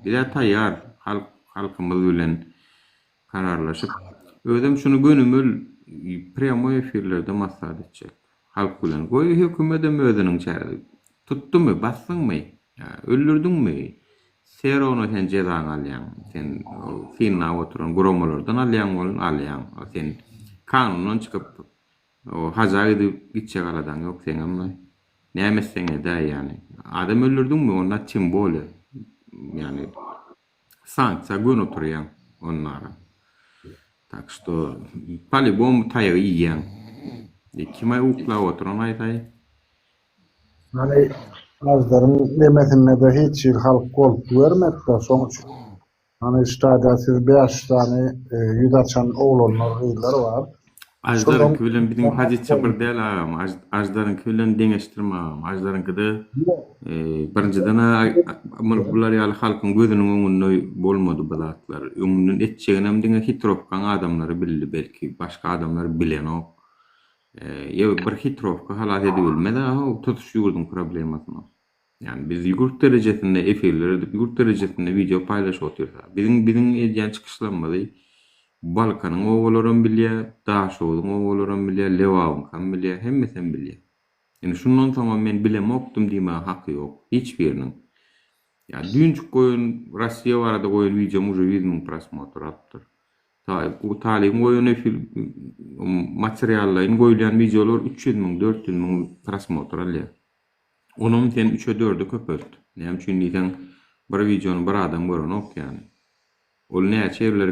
Speaker 1: Bizä taýýar halk halkymyz bilen kararlaşyp. Özem şuny gönümel prýamoý efirlerde maslahat etjek. Halk bilen. Goý hökümedem özüniň çäre. Tutdumy, basdyňmy, öldürdiňmi, serowno sen jezaňy alýaň. Sen synlap oturan guramalardan alýaň bolun alýaň. Sen kanundan çykyp haja gidip gitjek aladaň ýok seňem. Näme etseň edäý ýany. Adam öldürdiňmi onda tim bolýa. Ýany sanksiýa göni oturýaň onlara. Tak şto polibom taýagy iýýäň. Kim-aý uklap oturan aýdaý.
Speaker 16: Hany Ajdaryň nemesinde-de hiç hili halk goltgy bermedi-de, şoň üçin hany ştada siz bäş sany ýüz açan oglanlar, gyzlar bar.
Speaker 1: Ajdaryňky bilen biziň pozisiýa bir däl agam. Ajdaryňky bilen deňeşdirme agam. Ajdaryňkyda birinjiden-ä bular ýaly halkyň gözüniň öňünde bolmady bu zatlar. Öňünden etjeginem diňe hitrowkaň adamlary bildi belki. Başga adamlar bilenok. Ýa bir hitrowka halas edibilmez-ä tutuş ýurduň problemasyny. Ýagny biz ýurt derejesinde efirler edip, ýurt derejesinde wideo paýlaşyp otyrys. Biziň biziň edýän çykyşlarymyzy Balkanyň obalaram bilýär, Daşoguzyň obalaram bilýär, Lebabyňkam bilýär, hemmesem bilýär. Indi şundan soňam men bilemokdym diýmäge haky ýok hiç biriniň. Ýa düýnjük goýan Rossiýa barada goýan wideom uje 100 müň prosmotr alypdyr. Talybyň goýan efir materiallaýyn goýulýan wideolar 300 müň, 400 müň prosmotr alýar. Onam sen üçe dörde köpelt. Näme üçin diýseň bir wideony bir adam görenok ýany. Ol näçe ýerler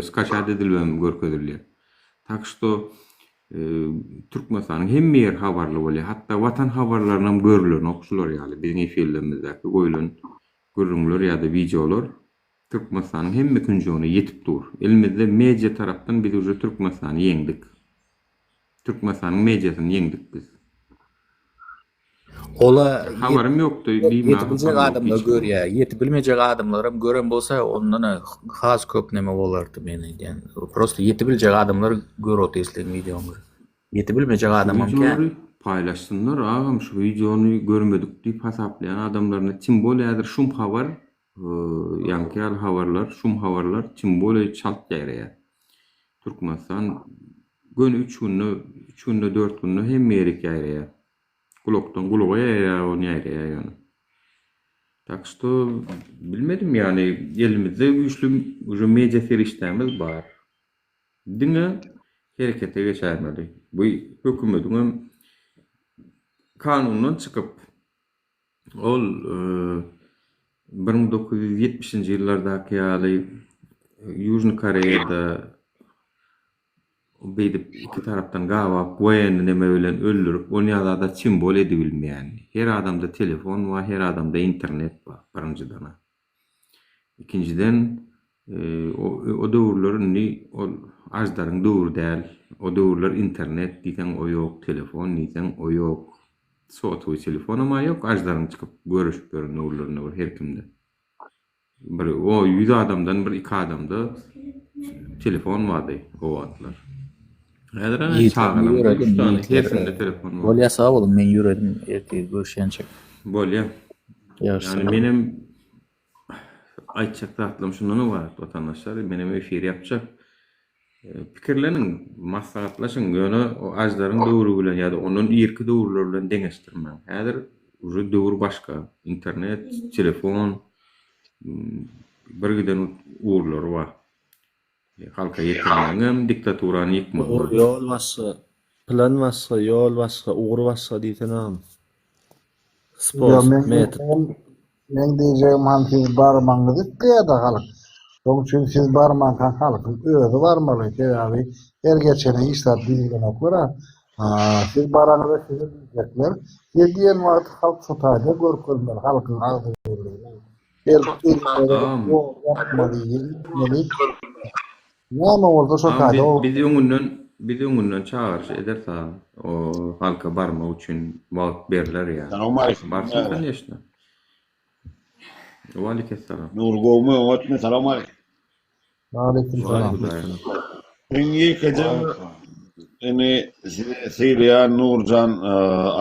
Speaker 1: skaçat edilibem görkezilýär. Tak şto Türkmenistanyň hemme ýeri habarly bolýar. Hatda watan habarlarynam görülenok şular ýaly biziň efirlerimizdäki goýlan gürrüňler ýa-da wideolar Türkmenistanyň hemme künjegine ýetip dur. Elimizde media tarapdan biz uje Türkmenistany ýeňdik. Türkmenistanyň mediasyny ýeňdik biz.
Speaker 3: Ola
Speaker 1: Habarym ýokdy diýmäge
Speaker 3: ýetip biljek
Speaker 1: hakam ýok
Speaker 3: adamlar
Speaker 1: hiç kimiň.
Speaker 3: görýär. Ýetip bilmejek adamlaram gören bolsa ondan has köp neme bolardy men aýdýan. Prosta ýetip biljek adamlar görüp otyr isleýän wideoňy. Ýetip bilmejek
Speaker 1: Şu
Speaker 3: adamam kän.
Speaker 1: wideolary. Paýlaşsynlar agam şu wideony görmedik diýip hasaplaýan adamlaryna tim bolýa häzir şum habar ýaňky ýaly habarlar şum habarlar tim bolýa çalt ýaýraýar. Türkmenistan göni üç günde üç günde dört günde hemme ýerik ýaýraýar. Gulakdan gulaga ýaýraýar ony ýaýraýar ýöne. Tak şto bilmedim ýany elimizde güýçli uje media serişdämiz bar. Diňe herekete geçäýmeli. Bu hökümediňem kanundan çykyp, ol 1970-nji ýyllardaky ýaly Ýužnyý Koreýada beýdip iki tarapdan gabap, woýenny neme bilen öldürip, ony ýa-da simbol edibilmeýän. Her adamda telefon bar, her adamda internet bar, birinjiden-ä. Ikinjiden, o döwürler indi ol aždaryň döwri däl. O döwürler internet diýseň o ýok, telefon diýseň o ýok. Sotowy telefonam-a ýok, aždaryň çykyp görüşip ýören döwürlerinde bir her kimde. Bir o ýüz adamdan bir iki adamda telefon bardy o wagtlar. Häzir ana
Speaker 3: Ýigitler
Speaker 1: çagalaň
Speaker 3: ýöredim
Speaker 1: üç sany
Speaker 3: ýigitler.
Speaker 1: hersinde telefon bar.
Speaker 3: Bolýa sag boluň men ýöredim ertir görüşýänçek.
Speaker 1: Bolýa.
Speaker 3: Ýagşy
Speaker 1: Ýani
Speaker 3: sag.
Speaker 1: menem Aýtjak zatlarym şundan ybarat watandaşlar. Menem efir ýapjak. Pikirleniň, maslahatlaşyň, ýöne o Aždaryň döwri bilen ýa-da ondan irki döwürler bilen deňeşdirmäň. Häzir uje döwür başga. Internet, telefon, bir giden ugurlary bar. Halka ýetirmegiňem, diktaturany ýykmagyňam.
Speaker 15: Ugur ýol başga, plan başga, ýol başga, ugur başga diýsene agam.
Speaker 16: Ýa
Speaker 15: Sposop,
Speaker 16: men
Speaker 15: metod.
Speaker 16: men meň diýjegim han siz barmagyňyzy isleýärdi halk. Şoň üçin siz barmanka halkyň özi barmaly. Sebäbi her geçene hiç zat diýilenoklar-a. Siz baraňyzda size diýjekler. Siz diýen wagty halk şo taýda görkezmeli halkyň agzybirligini.
Speaker 1: Agam.
Speaker 16: Näme bolsa şo
Speaker 1: Agam
Speaker 16: taýda
Speaker 1: biz biz öňünden biz öňünden çagyryş ederis agam. O halka barmak üçin wagt berler ýa.
Speaker 17: Salowmaleýkim.
Speaker 1: Barsyn koneçno. Waleýkessalam.
Speaker 17: Nury gowmy oňatmy salowmaleýkim.
Speaker 16: Waleýkim salam.
Speaker 17: Meň ýekeje indi sizi sylaýan Nurjan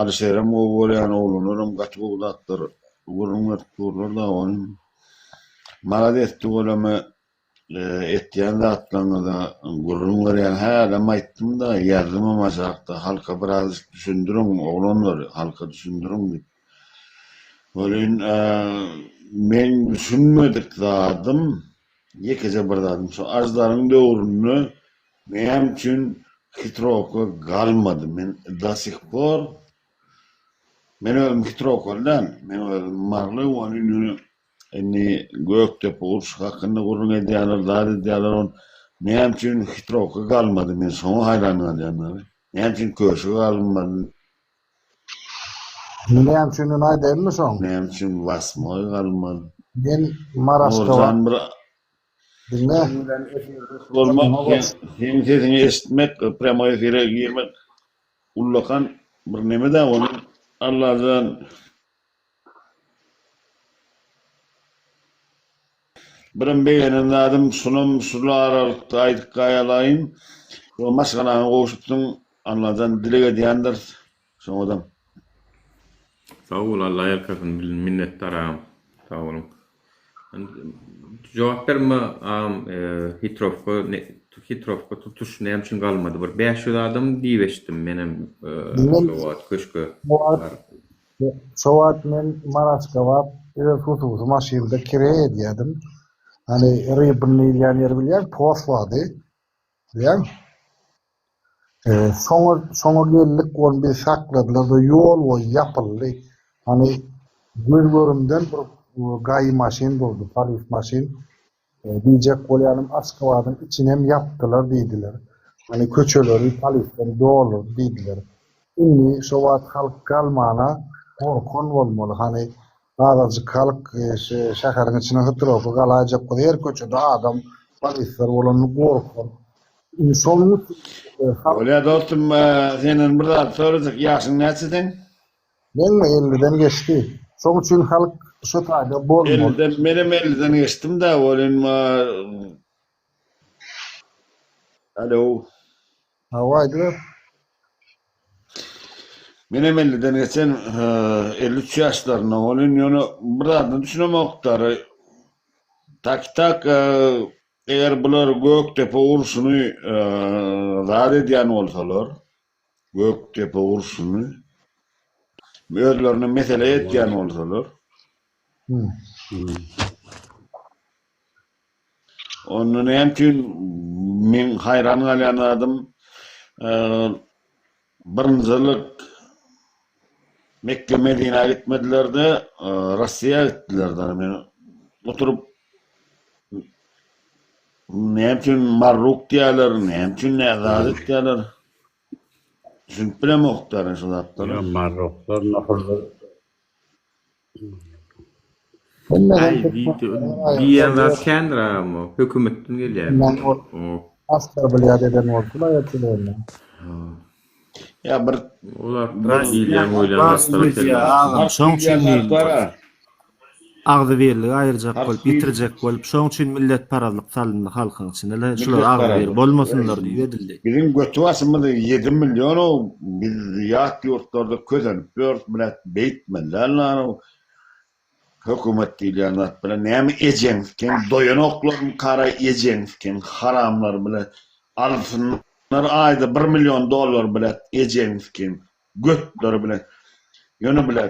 Speaker 17: Alyşerem gowy görýän oglanlaram gaty gowy zatlar gürrüň berip durlar da ony malades tüweleme etýän zatlaryňyza gürrüň berýän hälem aýtdym-da ýazdymam aşakda halka birazjyk düşündiriň oglanlar halka düşündiriň diýip welin meň düşünmedik zadym Ýekeje bir zadym şu Aždaryň döwründe näme üçin hitrowka galmady men do sih por men özüm hitrowkaly däl men özüm maryly ony indi indi Gökdepe urşy hakynda gürrüň edýärler zat edýärler ony näme üçin hitrowka galmady men şoňa haýran galýan näme üçin köşi galmady
Speaker 16: Näme üçinini aýdaýynmy şoň?
Speaker 17: Näme üçin wasmoý galmady?
Speaker 16: Men Maraşda
Speaker 17: Nurjan bir
Speaker 16: Diňle.
Speaker 17: Seň bilen efirdeş bolmak, seň sesiňi eşitmek, prýamoý efire girmek ullakan bir neme-dä ony Allajan Birem begenen zadym şunam şul aralykda aýdyp gaýalaýyn. Şo maşgalaňa gowşupsyň Allajan dileg edýändiris şoňadam.
Speaker 1: Sag bol Alla ýalkasyn minnetdar agam sag boluň. Jogap berme agam hitrowka hitrowka tutuş näme üçin galmady bir 500 adam diýip eşitdim menem şo wagt köşke baryp.
Speaker 16: Şo wagt men Maraşgabap öz hususy maşynymda kireý edýärdim. Hany Rybny diýilýän ýeri bilýäň, post bardy. Bilýäňmi? Şoňa şoňa geldik, ony bizi sakladylar-da, ýol boýy ýapyldy. Hany göz-görümden bir gaýy maşyn durdy, polis maşyn. Diýjek bolýanym Aşgabadyň içinem ýapdylar diýdiler. Hany köçeleri polisden doldurdy diýdiler. Indi şo wagt halk galmana gorkan bolmaly. Hany azajyk halk şäheriň içine hytrowka galaýjak bolsa her köçede adam polisler bolanda gorkan. Indi şonuň üçin halk.
Speaker 17: Bolýa dostum senden bir zat sorajak ýaşyň näçe seň?
Speaker 16: Meňmi elliden geçdi. Şoň üçin halk şo taýda bolmaly.
Speaker 17: Elliden menem elliden geçdim-dä welin Alo.
Speaker 16: Hawa aýdyber.
Speaker 17: Menem elliden geçen 53 ýaşlarynda bolyn, ýöne bir zadyna düşünemokdar. Tak tak eger bular Gökdepe urşuny zat edýän bolsalar, Gökdepe urşuny özlerine mesele etýän bolsalar, Onda näme üçin meň haýran galýan zadym birinjilik Mekge Medinä gitmediler-de Rossiýa gitdiler-de. Men oturyp näme üçin Marruk diýýärler, näme üçin nä zat etýärler. Düşünip bilemok-da şu zatlara.
Speaker 1: Ýa Marruklar nohurlar
Speaker 16: Hemmeden
Speaker 1: Aý
Speaker 16: türkmen
Speaker 1: diýýän zat kändir agam o hökümetden gelýär.
Speaker 16: Asla bilýär eden boldular ertelerine.
Speaker 17: Ýa bir
Speaker 1: Olar diýilýän goýlan zatlar
Speaker 15: Bilýär agam şoň üçin diýilýär. Agzybirligi aýyrjak bolup, ýitirjek bolup, şoň üçin milletparazlyk salyndy halkyň içine le, şular agzybir bolmasynlar diýip edildi.
Speaker 17: Biziň göti başymyz ýedi millionow biz ýat ýurtlarda kösenip ýörüs blet beýtmeli däl narow hökümet diýilýän zat bilen näme ejeňiz ken doýanoklarmy kara ejeňiz ken haramlar bile alsynlar aýda bir million dollar blet ejeňiz ken Götleri bilen. Ýöne bile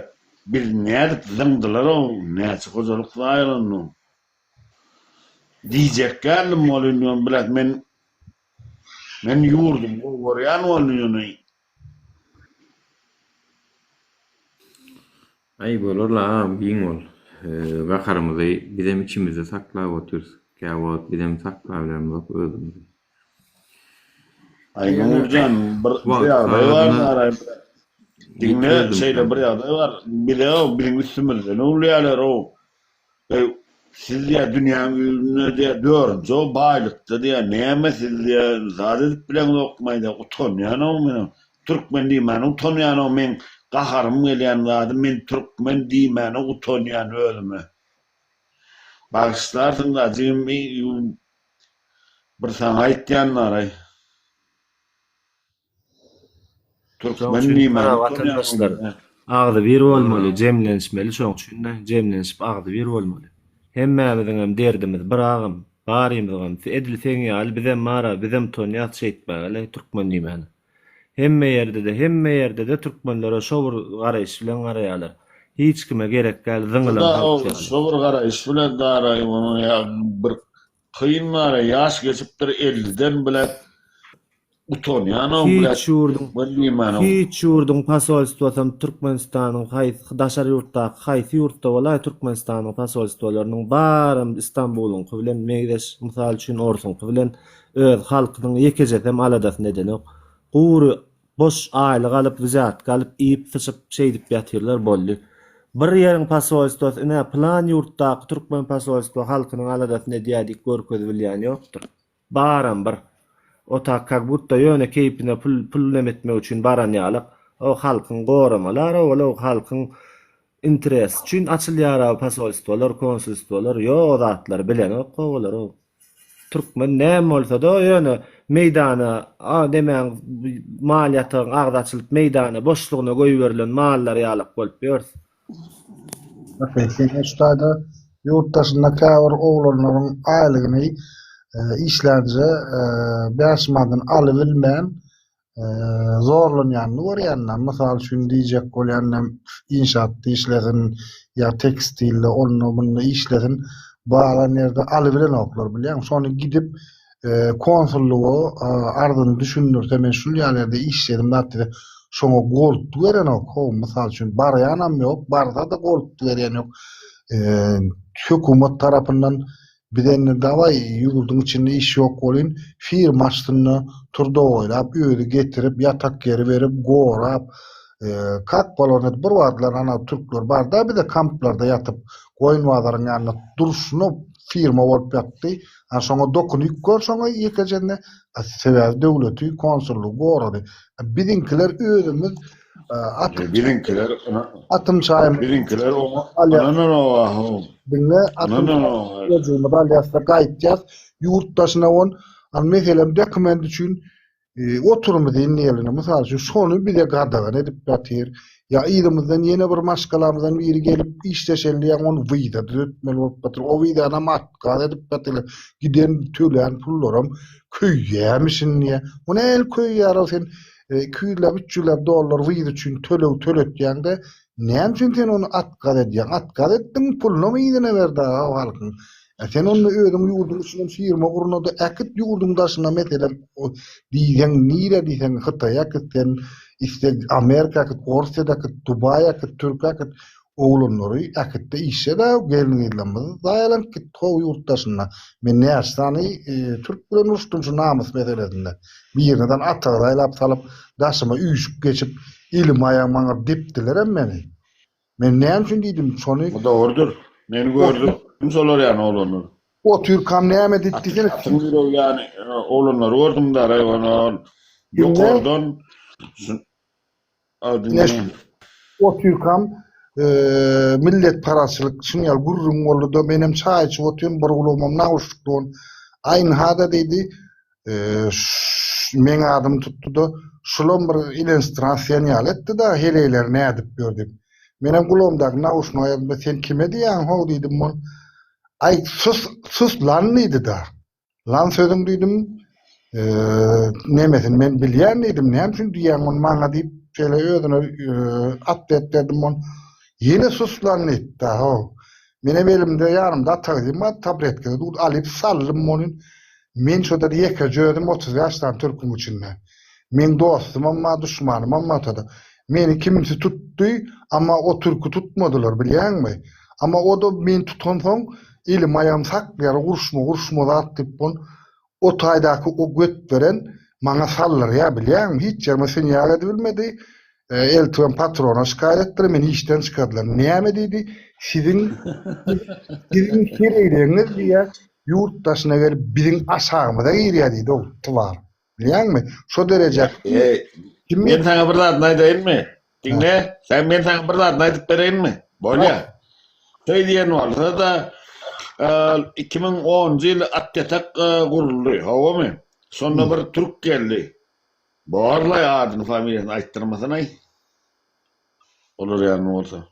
Speaker 17: biz nädip zyňdylar-ow näçe hojalyk zaýalandy. Diýjek geldim welin ýöne bile men men ýurdumy gowy görýän welin ýöne.
Speaker 1: Aý bolar-la agam giň bol. Gaharymyzy bizem içimizde saklap otyrys. Käwagt bizem saklabilemzok özümizi.
Speaker 17: Aý Nurjan bir
Speaker 1: Wagt
Speaker 17: ýagdaý bar
Speaker 1: sagadyna
Speaker 17: Naraý. Diňle
Speaker 1: ýetmezdim
Speaker 17: şeýle
Speaker 1: sen.
Speaker 17: bir ýagdaý bar. Bize biziň üstümizden öwülýärler-ow. Eý siz diýýär dünýäň ýüzünde diýýär dördünji baýlykda diýýär näme siz diýýär zat edip bileňzokmaý diýýär utanýan-ow men türkmen diýmäne utanýan-ow meň gaharym gelýän zady men türkmen diýmäne utanýan özüme. Bagyşlarsyň-da jigim Bir saňa aýtýan baraý.
Speaker 15: Şoň
Speaker 17: Türkmen
Speaker 15: üçin
Speaker 17: diýmäni
Speaker 15: gara
Speaker 17: utanýan
Speaker 15: watandaşlar
Speaker 17: bolmaly.
Speaker 15: agzybir bolmaly, jemlenişmeli şoň üçin-de jemlenişip agzybir bolmaly. Hemmämiziňem derdimiz bir agam, barymyzyňam edil seň ýaly bizem bara bizem utanýas şeýtmäge-le türkmen diýmäne. Hemme ýerde-de hemme ýerde-de türkmenlere şo bir garaýyş bilen garaýarlar. Hiç kime gerek däl zyňylan
Speaker 17: Şo-da
Speaker 15: halk ýaly.
Speaker 17: şo bir garaýyş bilen daraý onuň ýa bir Kyn bara ýaş geçipdir elliden bile utanýanam bile
Speaker 15: Hiç ýurduň
Speaker 17: türkmen diýmänem.
Speaker 15: hiç ýurduň posolstwosam Türkmenistanyň haýsy daşary ýurtdaky haýsy ýurtda bolaý Türkmenistanyň posolstwalarynyň baram Istanbulyňky bilen meňzeş mysal üçin orsuňky bilen öz halkynyň ýekejesem aladasyny edenok. Gury Boş aýlyk alyp wzýatka alyp iýip syçyp şeýdip ýatyrlar boldy. Bir ýeriň posolstwasy ine pylan ýurtdaky türkmen posolstwa halkynyň aladasyny edýä diýip görkezibilýän ýokdur. Baram bir. O tak kak budda ýöne keýpine pul pul nem etmek üçin baran ýalak. O halkyň goramaly ara ol o halkyň interesi üçin açylýara posolstwalar konsulstwalar ýok o zatlary bilenok olar o. Türkmen näme bolsada ýöne meýdana a nemäň mal ýatagyň agzy açylyp meýdana boşlugyna goýberilen mallar ýalak bolup ýörüs.
Speaker 16: Okey, sen şu taýda ýurt daşynda käbir oglanlaryň aýlygyny işlänje 5 manatdan alybilmän zorlanýanyny görýän-dä. Mysal üçin diýjek bolýan inşaatda işlesin ýa tekstilde onda-munda işlesin, baran ýerde alybilenoklar bilýäňmi? Şony gidip konsullyga arzyny düşündirse, men şul ýaly ýerde işledim zat diýse, şoňa goltgy berenok how, mysal üçin barýanam ýok, barsa-da goltgy berýän ýok. Hökümet tarapyndan Bize indi dawaý ýurduň içinde iş ýok welin, firma açsynda turdowoýlap özi getirip ýatak ýeri berip gorap kak bolar bir wagtlar ana türkler barda bize kamplarda ýatyp goýun bazaryň ýanynda durşuna firma bolup ýatdy a şoňa dokunyp gör şoňa ýekejende sebäbi döwleti konsullygy gorady biziňkiler özümiz Atym
Speaker 17: Biziňkiler
Speaker 16: atym çaýym.
Speaker 17: Biziňkiler oňa ynananok.
Speaker 16: Diňle atym çaýymyzy alýas-da gaýtýas. Ýurt daşyna on, al meselem dokument üçin. Oturymyzy diýeline, mysal üçin, şony bize gadagan edip ýatyr. Ýa yzymyzdan ýene bir maşgalamyzdan biri gelip işleşeli diýýäň, ony wiza düzetmeli bolup ýatyr. O wizanam otkaz edip ýatyrlar. Giden tölän pullaram köýýämişin diýýär. O nähili köýýär-ow sen 200-läp, 300-läp dollar wiza üçin töleg töletýäň-de, näme üçin sen ony otkaz edýäň? Otkaz etdiň, pulunam yzyna ber dagy halkyň. Ä sen onda özüň ýurduň içinden firma gurna-da äkit ýurduň daşyna meselem diýseň nirä diýseň Hytaýa äkit sen isle Amerika äkit Orsýet äkit Dubaý äkit Türkiýä äkit oglanlary äkitde işle-dä gelin-gyzlarymyz zaýalanyp gitdi how ýurt daşynda men näçe sany türk bilen uruşdym şu namys meselesinde birine-den atagy aýlap salyp daşyma üýşüp geçip elim aýagym maňa depdilerem meni. Men näme üçin diýdim şony.
Speaker 17: Bu dogrudyr. Men gördüm şolar ýaly oglanlary.
Speaker 16: Otyrkam näme diýip diýsene.
Speaker 17: Atyň ýüregi ýaly oglanlary gördüm dara ol ýokardan
Speaker 16: Otyrkam milletparazçylyk şuny ýaly gürrüň boldy-da menem çaý içip otyryn bir gulagymam nauşnikde ol. Aýynha-da diýdi Meň adymy tutdy-da, şulam bir ilenstrans diýen ýaly etdi-de, heleýleri nädip ýör diýip. Menem gulagymdaky nauşnigi aýyrdym-da, sen kime diýýäň-how diýdim, ol, Aý, sus, sus lan diýdi-de. Lan sözüň diýdim, nemesini men bilýän diýdim, näme üçin diýýäň ony maňa diýip, şeýle özüne atwet berdim ol. Ýene sus lan diýdi-de, how. Menem elimde ýanymda atagzym bar, tabletkada dur, alyp saldym ony. Men şoda ýekeje özüm 35 sany türküň içinde. Meň dostumam bar, duşmanymam bar şoda. Meni kimsi tutdy, amma o türki tutmadylar, bilýäňmi? Amma o-da meni tutansoň, elim aýagym saklaýar, uruşma, uruşma zat diýip, on o taýdaky o göt beren maňa saldyrýar, bilýäňmi? Hiç ýerime sinýak edibilmedi. Eltibem patrona şikaýat etdiler, meni işden çykardylar. Näme diýdi? Siziň siziň heleýleriňiz diýýär, ýurt daşyna gelip biziň aşagymyza girýär diýdi o twar. Bilýäňmi? Şo derejä
Speaker 17: Kim Men saňa bir zadyny aýdaýynmy? Diňle, sen men saňa bir zadyny aýdyp bereýinmi? Bolýa. Şeý diýen bolsa-da, 2010-njy ýyl atýatak guruldy, howamy? Şonda bir türk geldi. Borlaý adyny familiýasyny aýtdyrmasanaý. Olar ýaly bolsa.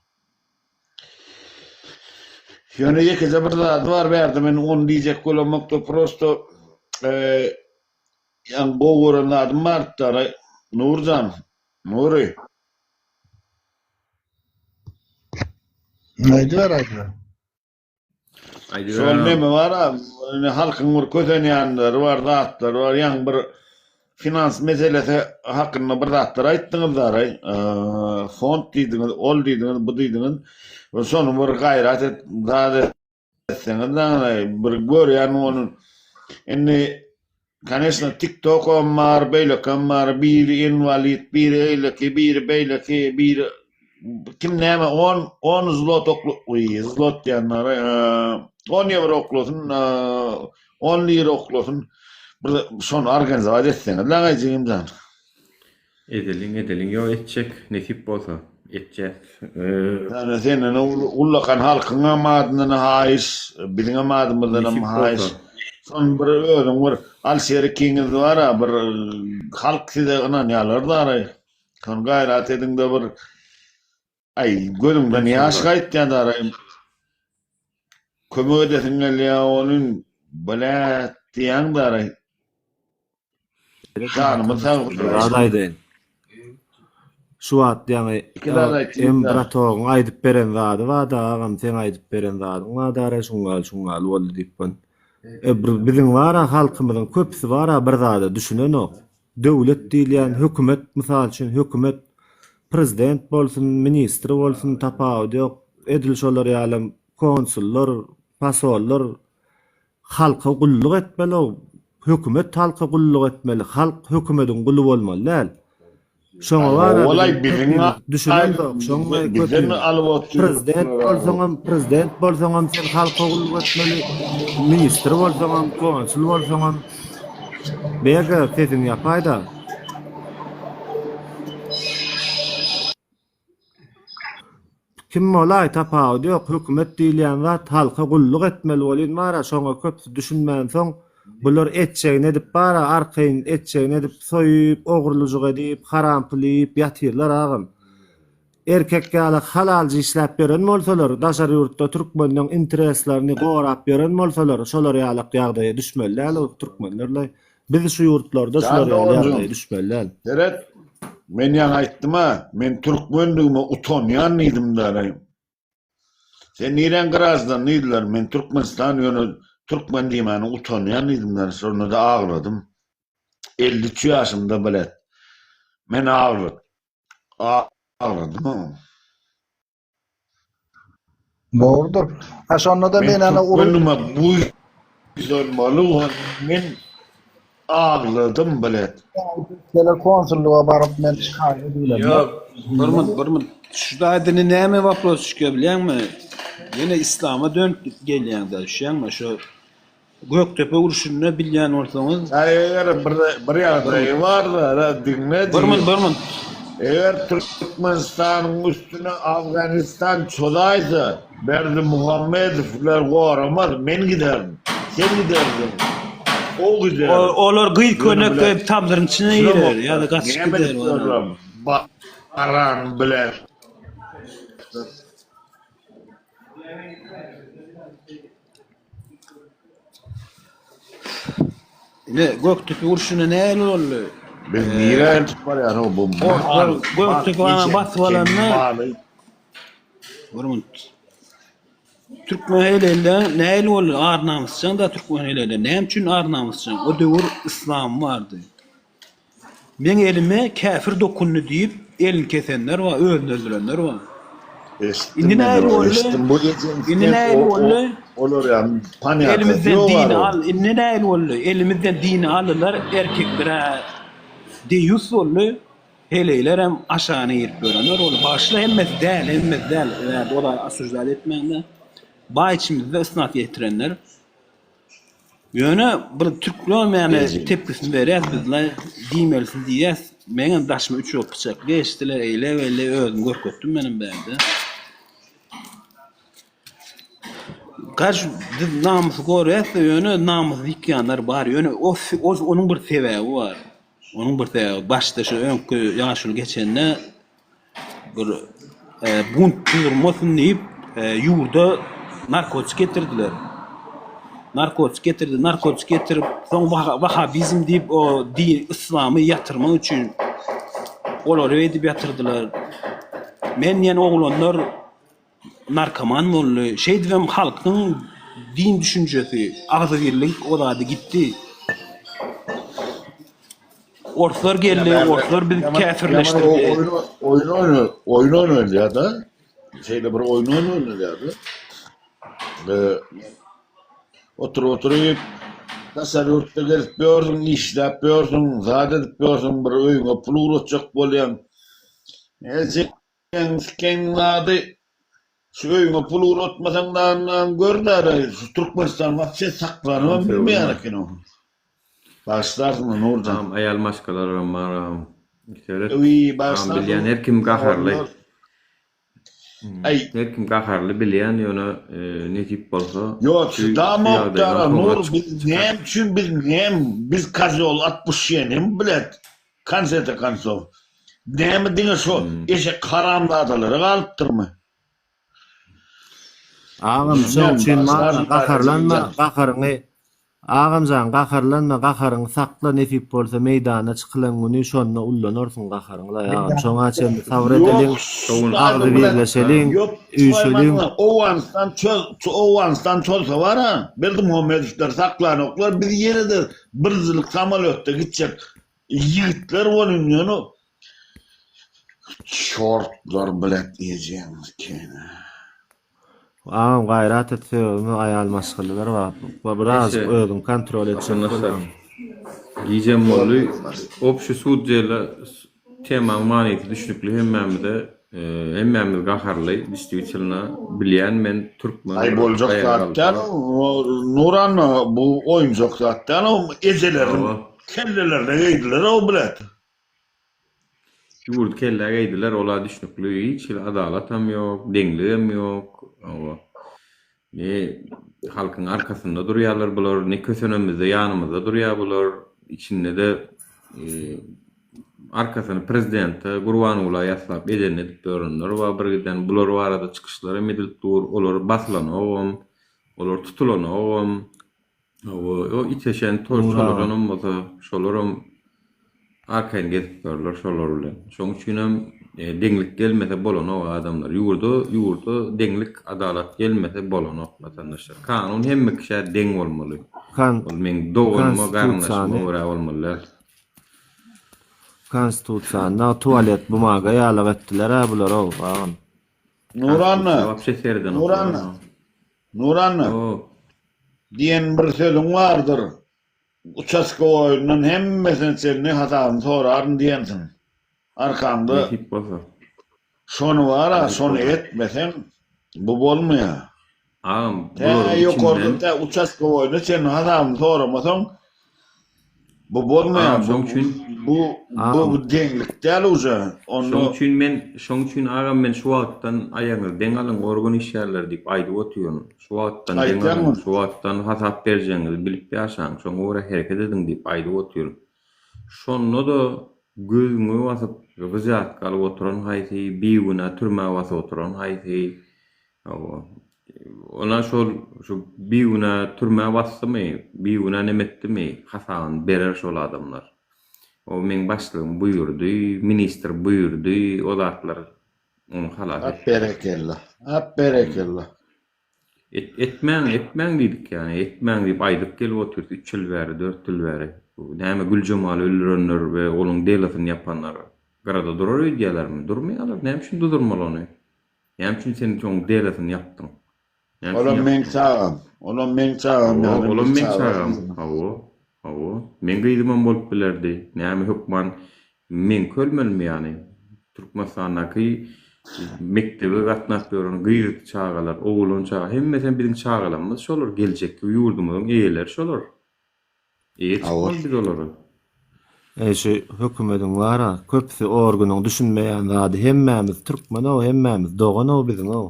Speaker 17: Ýöne ýekeje bir zady bar bärde men ony diýjek bolamokda prosto ýaňy gowy gören zadym bardyr Nurjan Nury.
Speaker 16: Aýdyber aýdyber.
Speaker 17: Şol neme bar-a, indi halkyň bir kösenýänleri bar, zatlary bar, ýaňy bir finans meselesi hakynda bir zatlar aýtdyňyz daraý. Fond diýdiňiz, ol diýdiňiz, bu diýdiňiz. Şony bir gaýrat et, zat etseňiz daraý, bir görýän ony. Indi Koneçno tiktokam bar, beýlekem bar, biri inwalid, biri eýleki, biri beýleki, biri kim näme on on zlot okla uý zlot diýenleri on ýewro oklasyn, on lira oklasyn bir şony organizować etseňiz laňaý jigimjan.
Speaker 1: Edeliň edeliň ýok etjek nesip bolsa etjäs.
Speaker 17: Ýöne senden ullakan halkyňam adyndan haýyş, biziňem adymyzdanam haýyş. Şony bir özüň bir Alşer ikiňiz bar-a bir halk size ynanýarlar dary. Şony gaýrat ediňde bir aý gözüňden ýaş gaýtýar dary. Kömek edesiň gelýär ony blät diýýäň dary. Janymyz sag
Speaker 15: Bir zat aýdaýyn. Şu wagt ýaňy M bratogyň aýdyp beren zady barda agam seň aýdyp beren zadyň barda ara şuňňaly şuňňaly boldy diýip ben. E bir biziň bara halkymyzyň köpüsi bara bir zada düşünenok. Döwlet diýilýän hökümet mysal üçin hökümet prezident bolsun ministr bolsun tapawudy ýok edil şolar ýalam konsullar posollar Halka gulluk etmeli o hökümet halka gulluk etmeli halk hökümediň guly bolmaly däl. Şoňa bara biziň düşünemzok şoňa köpimiz. Prezident bolsaňam prezident bolsaňam sen halka gulluk etmeli ministr bolsaňam konsul bolsaňam Bega sesiňi ýapaýda. Kim bolaý tapawudy ýok hökümet diýilýän zat halka gulluk etmeli bolyn bara şoňa köpüsi düşünmänsoň Bular etjegini edip bara arkaýyn etjegini edip soýup ogurlyjyk edip haram pul iýip ýatyrlar agam. Erkek ýaly halalja işläp ýören bolsalar daşary ýurtda türkmenleň intereslerini gorap ýören bolsalar şolar ýalak ýagdaýa düşmeli däl o türkmenlerle biz şu ýurtlarda
Speaker 17: Jan
Speaker 15: şular ýaly
Speaker 17: doganjygym,
Speaker 15: ýagdaýa düşmeli däl.
Speaker 17: seret, men ýaňy aýtdym-a, men türkmendigime utanýan diýdim-dä. Sen niräň graždan diýdiler, men Türkmenistan ýöne türkmen diýmäne utanýan diýdim-dä, şonda-da agladym. 53 ýaşymda bilet. Men agladym. Agladym.
Speaker 16: Dogrudyr. Ha şonda-da
Speaker 17: Men
Speaker 16: men ana
Speaker 17: türkmenime buýsanmaly men Agladym bilet.
Speaker 16: Gitseler konsullyga baryp men şikaýat edilemde.
Speaker 13: Ýok, bir minut, bir minut. Şu taýda indi näme wopros çykýar bilýäňmi? Ýene islama dönüp gelýäň-dä, düşýäňmi? Şu Gökdepe urşunda bilýän bolsaňyz.
Speaker 17: Aý eger bir bir ýagdaýy bar-da, diňle
Speaker 13: Bir minut, bir minut.
Speaker 17: Eger Türkmenistanyň üstüne Afganistan çozaýsa, Berdimuhamedowlar goramaz, men giderin, sen gidersiň, o gider.
Speaker 13: Olar gyz köýnek geýip tamdyryň içine girer ýa-da gaçyp gider.
Speaker 17: Baran bilen.
Speaker 13: Ine Gökdepe urşunda nähili boldy?
Speaker 17: Biz nirä eltip barýar bu
Speaker 13: mal? Gökdepe basyp alanda Bir minut. Türkmen helelde nähili boldy? Ar-namysjaň da türkmen helelde. Näme üçin ar-namysjaň? O döwür yslam bardy. Meň elime käfir dokundy diýip, elini kesenler bar, özüni öldürenler bar.
Speaker 17: Eşitdim
Speaker 13: Indi
Speaker 17: men
Speaker 13: nähili
Speaker 17: ony,
Speaker 13: boldy?
Speaker 17: eşitdim. Bu ejeň
Speaker 13: Indi nähili boldy?
Speaker 17: olar ýaly panýatasy
Speaker 13: Elimizden
Speaker 17: ýok
Speaker 13: dini
Speaker 17: ar
Speaker 13: al, indi nähili boldy? Elimizden dini aldylar, erkekler-ä deýýus boldy, heleýlerem aşagyna girip ýörenler boldy. Bagyşla hemmesi däl, hemmesi däl, bärde olary osuždat etmäň-de. Baý içimizde ysnat ýetirenler. Ýöne bir türkmen ýany tepkisini berýäs bizle diýmelisini diýýäs. Meňem daşyma üç ok pyçak geçdiler eýle beýle özümi görkezdim menem bärde. Garş biz namysy goraýas-da ýöne namysy ýykýanlar bar. Ýöne o onuň bir sebäbi bar. Onuň bir sebäbi başda şu öňki ýaşuly geçende bir bunt tuzurmasyn diýip ýurda narkotik getirdiler. Narkotik getirdi, narkotik getirip soň wahabizm diýip o din yslamy ýatyrmak üçin olary edip ýatyrdylar. Men diýen oglanlar narkoman boldy. Şeýdibem halkyň din düşünjesi, agzybirlik o zady gitdi. Orslar geldi, orslar bizi käfirleşdirdi.
Speaker 17: Oýun oýun oýun oýnalýar-da. Şeýle bir oýun oýnalýar-da. Otur oturyp daşary ýurtda gezip ýörsüň, işläp ýörsüň, zat edip ýörsüň, bir öýüňe pul ugratjak bolýaň. Ejeň zady şu öýüňe pul ugratmasaň dagy gör-dä, şu Türkmenistan wapşe saklanybam bilmeýär eken. Bagyşlarsyň Nurjan.
Speaker 1: Agam aýal maşgalalaram bar agam. Seret.
Speaker 17: Öý
Speaker 1: Agam
Speaker 17: bagyşlarsyň.
Speaker 1: bilýän her kim gaharly.
Speaker 17: Aý.
Speaker 1: Her kim gaharly bilýän ýöne nesip bolsa
Speaker 17: Ýok
Speaker 1: şu
Speaker 17: çydamok
Speaker 1: ýagdaýdan
Speaker 17: dara
Speaker 1: soňra
Speaker 17: Nur biz näme üçin biz näme biz kozýol otpuşýenim blet konsete konsow näme diňe şo eşek haramzadalara galypdyrmy.
Speaker 15: Agam şoň üçin gaharlanma gaharyňy Agamjan gaharlanma gaharyňy sakla nesip bolsa meýdana çykylan güni şonda ullanarsyň gaharyňylaý agam şoňa çenli sabyr edeliň agzybirleşeliň üýşeliň.
Speaker 17: Owganystan çöz Owganystan çozsa bara Berdimuhamedowlar saklanoklar biz ýene-de bir ýyllyk samolýotda gitjek ýigitler bolyn ýöne çortlar bilet ejeňiz kene.
Speaker 15: Agam gaýrat et sebäbi aýal maşgalalar bar. Birazjyk özüňi kontrol etjek bol.
Speaker 1: Gijem boldy. Obşi sud dela temaň manysy düşnükli hemmämize. Hemmämiz gaharly dişdigiçilna bilýän men türkmen
Speaker 17: Aý boljak zat däl Nuranna bu oýunjak zat däl o ejeleriniň kellelerine geýdiler o bilet.
Speaker 1: Ýurdy kellä geýdiler ola düşnükli hiç hili adalatam ýok deňligem ýok hawa ne. Halkyň arkasynda durýarlar bular, ne kösenemizde ýanymyzda durýar bular, içinde-de arkasyny prezidente Gurbangula ýaslap edenini edip ýörenler bar birgiden, bular barada çykyşlar hem edilip dur, olar basylanogam, olar tutulanogam. Hawa, o iteşen toý çolaşanam bolsa, şolaram arkaýyn gezip ýörler şolar bilen. Şoň üçinem deňlik gelmese bolanok adamlar. Ýurda, ýurda deňlik, adalat gelmese bolanok watandaşlar. Kanun hemme kişä deň bolmaly. Ol meň doganyma, garyndaşyma görä bolmaly däl.
Speaker 15: Konstitusiýany tualet bumaga ýalak etdiler-ä bular-ow, agam.
Speaker 17: Nuranna, Nuranna, Nuranna, diýen bir sözüň bardyr. Uçastkowoýyndan hemmesine çenli hasabyny soraryn diýensiň. Arkaňda
Speaker 1: Nesip bolsa.
Speaker 17: Şony bar-a, şony etmeseň, bu bolmaýar.
Speaker 1: Agam,
Speaker 17: Tä
Speaker 1: bularyň
Speaker 17: ýokardan
Speaker 1: içinden
Speaker 17: tä uçastkowoýyna çenli hasabyny soramasaň, Bu bolmaýar.
Speaker 1: Agam şoň üçin
Speaker 17: Bu bu deňlik däl uje. Onda
Speaker 1: Şoň üçin men şoň üçin agam men şu wagtdan aýagyňyzy deň alyň organ işgärleri diýip aýdyp otyryn. Şu wagtdan deň alyň, şu wagtdan hasap berjegiňizi bilip ýaşaň, şoňa görä hereket ediň diýip aýdyp otyryn. Şonda-da gözüňi basyp wzýatka alyp oturan haýsy, bigünä türmä basyp oturan haýsy, Hawa. Ona şol şu bigünä türmä basdymy, bigünä neme etdimi, hasabyny berer şol adamlar. O meň başlygym buýurdy, ministr buýurdy, o zatlar ony halas
Speaker 17: Ap berekella. Ap berekella.
Speaker 1: Et, etmäň, etmäň diýdik ýani, etmäň diýip aýdyp gelip otyrys üç ýyl bäri, dört ýyl bäri. Näme Güljemaly öldürenler we onuň delosyny ýapanlar gyrada durar öýdýälermi? Durmaýarlar. Näme üçin durdurmaly ony? Näme üçin sen soň derisini ýapdyň? Näme üçin
Speaker 17: Olam meň
Speaker 1: ýapdyň?
Speaker 17: çagam. Olam meň çagam
Speaker 1: Hawa,
Speaker 17: ýaly
Speaker 1: olam
Speaker 17: biz
Speaker 1: meň
Speaker 17: çaga
Speaker 1: çagam.
Speaker 17: diýme.
Speaker 1: Hawa, hawa. Meň gyzymam bolup bilerdi. Näme hökman meňki ölmelimi ýany? Türkmenistandaky mekdebe gatnap ýören gyz çagalar, oglan çaga hemmesem biziň çagalarymyz şolar, geljekki ýurdumyzyň eýeleri şolar. Eýe çykmaly biz olara.
Speaker 15: Eý şu hökümediň bara köpüsi organyň düşünmeýän zady hemmämiz türkmenow hemmämiz doganow biziňow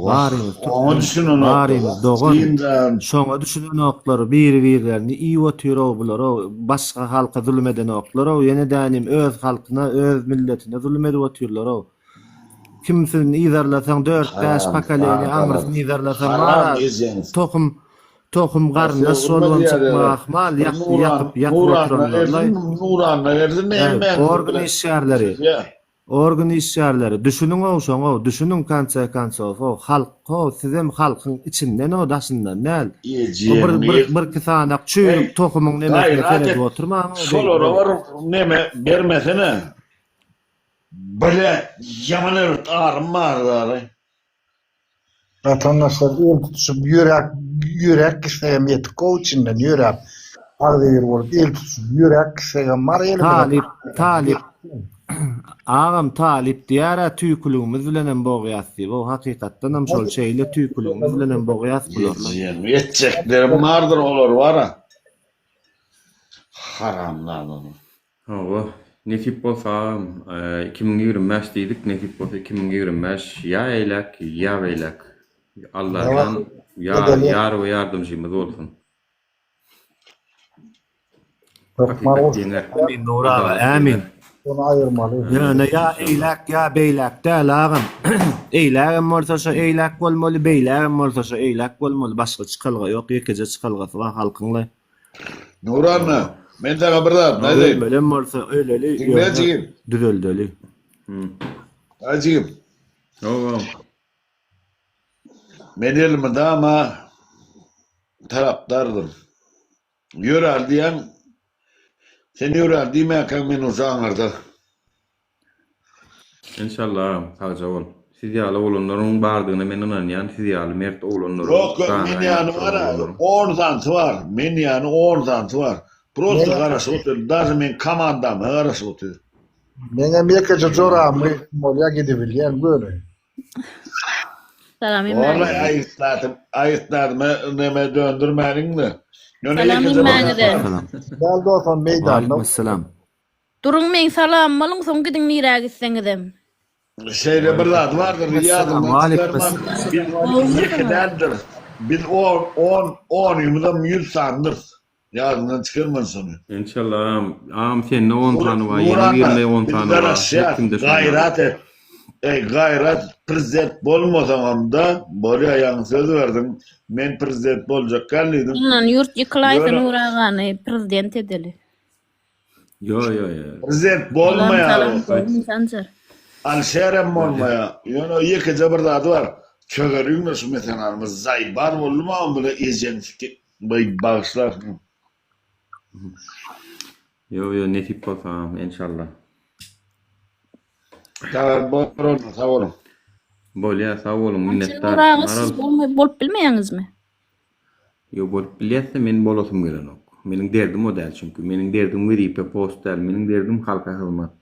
Speaker 15: barymyz türkmen barymyz dogan şoňa düşünenoklar biri birlerini iýip otyrow bularow başga halka zulum edenoklarow ýene dänim öz halkyna öz milletine zulum edip otyrlarow kimsini yzarlasaň dört bäş pokoleniýa aňyrsyny yzarlasaň bara tohum Tohum garyndaş bolubam çykmagy ahmal, ýakdy ýakyp ýatyp oturanlarlaý. Äý, organ işgärleri, organ işgärleri, düşüniň-ow şoňa-ow, düşüniň konse konsow-ow, halk-ow, sizem halkyň içinden-ow, daşyndan däl. O bir, bir, birki sanak çüýrük tohumyň nemesine seredip oturmaň-ow beýdip-ow.
Speaker 17: Şolara bir neme bermesene. Bile ýaman erbet arym bar dary.
Speaker 16: Watandaşlar el tutuşyp ýöräp ýöräp gitsegem ýetik gowy içinden ýöräp agzybir bolup el tutuşyp ýöräp gitsegem bar elimize
Speaker 15: Talyp talyp agam talyp diýärä tüýküligimiz bilenem bogýas diýip o hakykatdanam şol şeýle tüýküligimiz bilenem bogýas bularla.
Speaker 17: Etjeklerim bardyr olar bara. Haramzadalar.
Speaker 1: Hawa, nesip bolsa agam, 2025 diýdik, nesip bolsa 2025 ýa eýläk, ýa beýläk. Allajan ýar, ýar we ýardamjymyz bolsun. Hakykat ýeňer.
Speaker 15: Ämin Nury aga,
Speaker 1: Adalat
Speaker 15: ämin.
Speaker 1: ýeňer.
Speaker 16: Ony aýyrmaly.
Speaker 15: Ýöne ýa eýläk ýa beýläk däl agam. Eýlägem bolsa şo eýläk bolmaly, beýlägem bolsa şo eýläk bolmaly, başga çykalga ýok, ýekeje çykalgasy bar halkyň-la.
Speaker 17: Nuranna, men saňa bir zat aýdaýyn.
Speaker 15: Ölmelem bolsa öleli,
Speaker 17: Diňle
Speaker 15: ýöne
Speaker 17: jigim.
Speaker 15: düzeldeli.
Speaker 17: Aý jigim.
Speaker 1: Hawa.
Speaker 17: Men elmydama tarapdardym. Ýöräl diýýäň, sen ýöräl diýmänkäň men uje aňyrda.
Speaker 1: Enşalla agam sagja bol. Siz ýaly oglanlaryň bardygyna men ynanýan siz ýaly mert oglanlaryň
Speaker 17: Ýok ýok
Speaker 1: gany
Speaker 17: men
Speaker 1: gaýnap
Speaker 17: ýany
Speaker 1: duran
Speaker 17: bar
Speaker 1: oglanlaryň.
Speaker 17: on sanysy bar men ýany on sanysy bar prosta garaşyp otyr daže meň komandama garaşyp otyr.
Speaker 16: Meňem ýekeje joram gyzym bolýa gidibilýän göni.
Speaker 18: Salam
Speaker 17: Walla
Speaker 18: hemmäňize.
Speaker 17: aýytladym aýytladyma neme döndürmäniňde. Ýöne
Speaker 18: Salam
Speaker 17: ýekeje bir
Speaker 18: hemmäňize.
Speaker 15: Salam.
Speaker 16: Däl dosam meýdanda.
Speaker 15: Waleýkim
Speaker 18: Duruň meň salamymy alyň soň gidiň nirä gitseňizem.
Speaker 17: Şeýle bir zat bardyr
Speaker 15: Waleýkim
Speaker 17: ýadyňdan
Speaker 15: waleýkim
Speaker 17: çykarma biz ýeke däldiris. Biz on, on, onymyzam 100 sanydyrys. Ýadyňdan çykarman şony.
Speaker 1: Enşalla agam. Agam sende on sany bar, ýene birinde on sany bar. Her kimde şondan.
Speaker 17: Gaýrat et. Eý gaýrat prezident bolmasaňamda bolýa ýaňy söz berdiň men prezident boljak däl diýdiň.
Speaker 18: Mundan ýurt ýykylaýsa Nury agany prezident edeli.
Speaker 1: Ýo ýo ýo.
Speaker 17: Prezident bolmaýar o.
Speaker 18: Sanjar.
Speaker 17: Alişerem bolmaýar. Ýöne ýekeje bir zady bar. Çözeliňle şu meselany. Zaýbar boldumy bile ejeň siki. Baý bagyşlarsyň.
Speaker 1: Ýo ýo nesip bolsa agam enşalla.
Speaker 17: Sag bor onda sag boluň.
Speaker 1: Bolýa sag boluň minnetdar.
Speaker 18: Nur aga siz bolmay bolup bilmeýäňizmi?
Speaker 1: Ýo bolup bilýäsde men bolasym gelenok. Meniň derdim o däl çünki. Meniň derdim wezipe post däl. Meniň derdim halka hyzmat.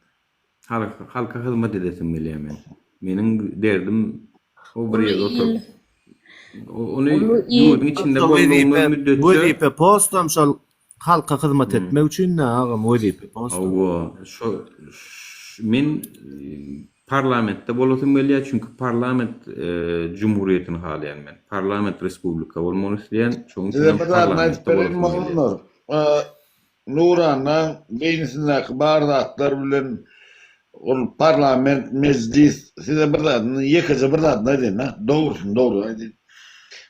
Speaker 1: Halka halka hyzmat edesim gelýär men. Meniň derdim o bir ýerde oturyp ony ýurduň içinde bolmagyň müddetçe
Speaker 15: Wezipe postam şol halka hyzmat etmek üçin-dä agam wezipe postam.
Speaker 1: Hawa şo men parlamentde bolasym gelýär çünki parlament jumhuriýetini halaýan men. Parlament respublika bolmagyny isleýän şonuň üçin
Speaker 17: Size bir zadyny aýdyp
Speaker 1: parlamentde
Speaker 17: bereýin
Speaker 1: bolasym gelýär.
Speaker 17: oglanlar. Nurannaň beýnisindäki bar zatlar bilen ol parlament, mejlis, size bir zadyny, ýekeje bir zadyny aýdaýyn-da, dogrusyny dogry aýdaýyn.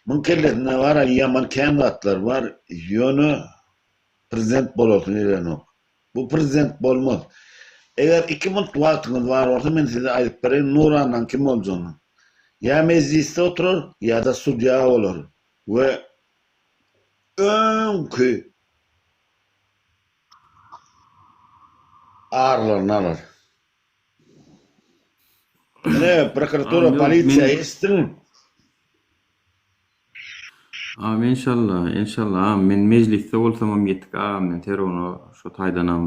Speaker 17: Muň kellesinde bar-a ýaman kän zatlar bar, ýöne prezident bolasy gelenok. Bu prezident bolmaz. Eger iki munt wagtyňyz bar bolsa men size aýdyp bereýin Nurannaň kim boljagyny. Ýa mejlisde oturar, ýa-da sudýa bolar we öňki arlaryny alar. Ine, prokuratura, polisiýa eşitdiň.
Speaker 1: Agam enşalla, enşalla agam men mejlisde bolsamam ýetik agam men terona şo taýdanam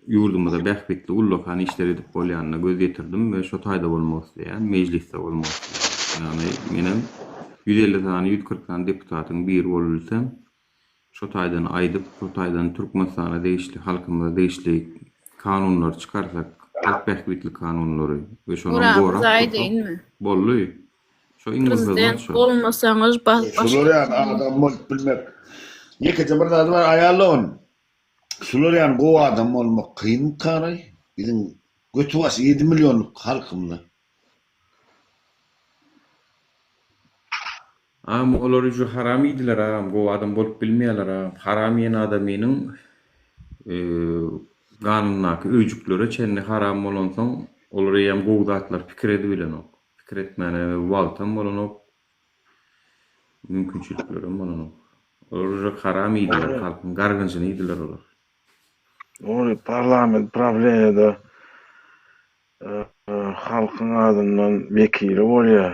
Speaker 1: ýurdumyza bähbitli ullakan işler edip bolýanyna göz ýetirdim we şo taýda bolmak isleýän, mejlisde bolmak isleýän. Ýagny menem 150 sany, 140 sany deputatyň biri bolubilsem, şo taýdan aýdyp, şo taýdan Türkmenistana degişli, halkymyza degişli kanunlary çykarsak, halk bähbitli kanunlary we şonam
Speaker 18: Burak,
Speaker 1: gorap
Speaker 18: bize
Speaker 1: dursak,
Speaker 18: aýdaýynmy?
Speaker 1: boldy. Şo iň bir hyzmat
Speaker 18: Prezident
Speaker 1: şo.
Speaker 18: bolmasaňyz
Speaker 17: Şular
Speaker 18: başga
Speaker 17: ýaly adam bolup bilmek. Ýekeje bir zady bar aýal dogan. Şular ýaly gowy adam bolmak kynmykaraý? Biziň göti başy ýedi millionlyk halkymyza.
Speaker 1: Agam olar uje haram iýdiler agam gowy adam bolup bilmeýärler agam haram iýen adamynyň ganyndaky öýjüklere çenli haram bolansoň olar eýýäm gowy zatlar pikir edibilenok pikir etmäne wagtam bolanok mümkinçiliklerem bolanok olar uje haram iýdiler halkyň gargynjyny iýdiler olar.
Speaker 6: Dogry parlament prawleniýada halkyň adyndan wekili bolýar.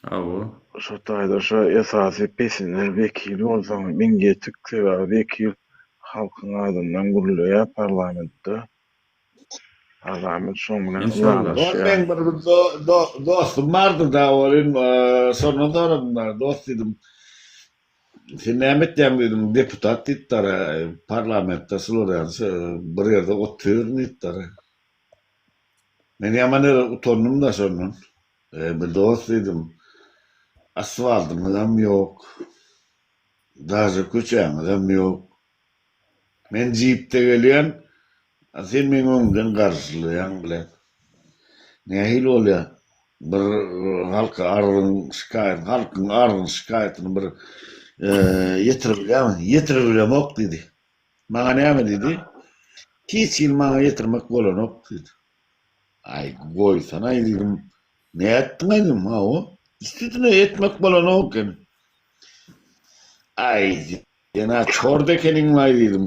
Speaker 1: Hawa.
Speaker 6: Şo taýda şo esasy pesinden wekil bolsaň iň ýetik sebäbi wekil halkyň adyndan gürleýär parlamentde. Parlament şoň bilen
Speaker 17: Ol meň
Speaker 6: ylalaşýar.
Speaker 17: bir dostum bardy da welin şondan soradym da dost diýdim sen näme etýäň diýdim deputat diýipdir parlamentde şular ýaly bir ýerde otyryn diýipdir. Men ýaman ýere utandym-da şondan. Eý, bir dost diýdim, asfaltyňyzam ýok, daže köçäňizem ýok. Men jipde gelýän, a sen meň öňümden garşylaýaň bilen. Nähili bolýar? Bir halka arzyň, şikaýatyny, halkyň arzyny, şikaýatyny bir ýetiribilýärmi? Ýetiribilemok diýdi. Maňa näme diýdi? Hiç hili maňa ýetirmek bolanok diýdi. Aý, goýsana-aý diýdim. Nätdiň-aý diýdim. Hawa, üstüne etmek bolanok eken. Aý, sen-ä çort ekeniň-laý diýdim.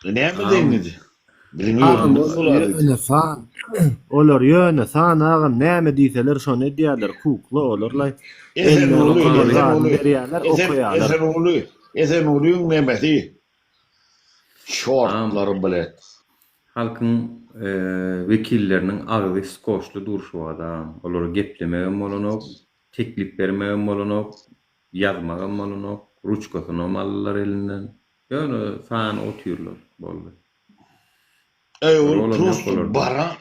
Speaker 17: Näme edeýin diýdi. Biziň ýurdumyz bular diýdi.
Speaker 15: Ýöne san. Olar ýöne san agam näme diýseler şony edýärler kukla olarlaý.
Speaker 17: Esenguly,
Speaker 15: Ellerine
Speaker 17: Esenguly,
Speaker 15: berýärler okaýarlar.
Speaker 17: Esenguly, Esengulyň nemesi Şortlary bilet.
Speaker 1: Halkyň wekilleriniň agzy skoçly dur şu wagt agam. Olara geplemegem bolanok, teklip bermegem bolanok, ýazmagam bolanok, ruçkasynam aldylar elinden. Ýöne sany otyrlar, boldy.
Speaker 17: Eý ol
Speaker 1: Rolam ýok
Speaker 17: prosto
Speaker 1: olarda.
Speaker 17: baran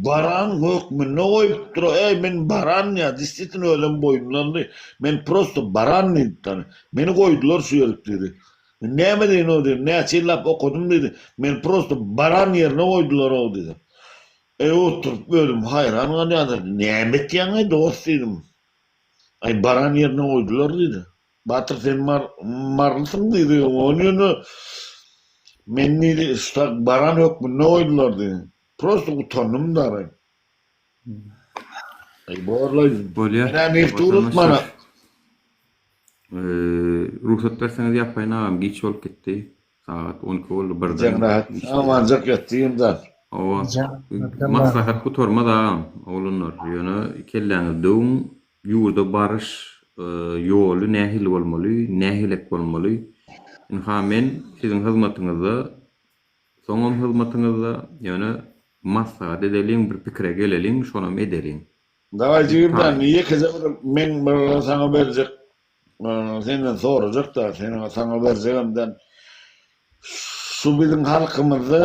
Speaker 17: baran hökmünde goýupdyr. Eý men baran diýýär. Действительно özem boýunlandy. Men prosto baran diýdi tany. Meni goýdular şu ýerik diýdi. Men näme diýin o diýdi. Näçe ýyllap okadym diýdi. Men prosto baran ýerine goýdular o diýdi. Eý oturyp özüm haýran galýan. Näme etýäň-eý dost diýdim. Aý baran ýerine goýdular diýdi. Batyr sen mar marylysyň diýdi. Ony ýöne men diýdi ştak baran hökmünde goýdular diýdi. Prosto utandym dary. Aý borlaý.
Speaker 1: Bolýa.
Speaker 17: Menä neft ugratmana.
Speaker 1: Watandaşlar. Rugsat berseňiz ýapaýyn agam giç bolup gitdi. Sagat 12 boldy birden.
Speaker 17: Gijäň rahat. Amanjak ýat diýim-da.
Speaker 1: Hawa. Maslahat gutarmaz agam, oglanlar. Ýöne kelläňizi döwüň, ýurda baryş ýoly nähili bolmaly, nähilek bolmaly. Ynha men siziň hyzmatyňyzda, soňam hyzmatyňyzda, ýöne maslahat edeliň, bir pikire geleliň, şonam edeliň.
Speaker 17: Dawaý jigimjan, ýekeje bir meň bir saňa berjek Senden sorajak da, seniň saňa berjegem däl. Şu biziň halkymyzda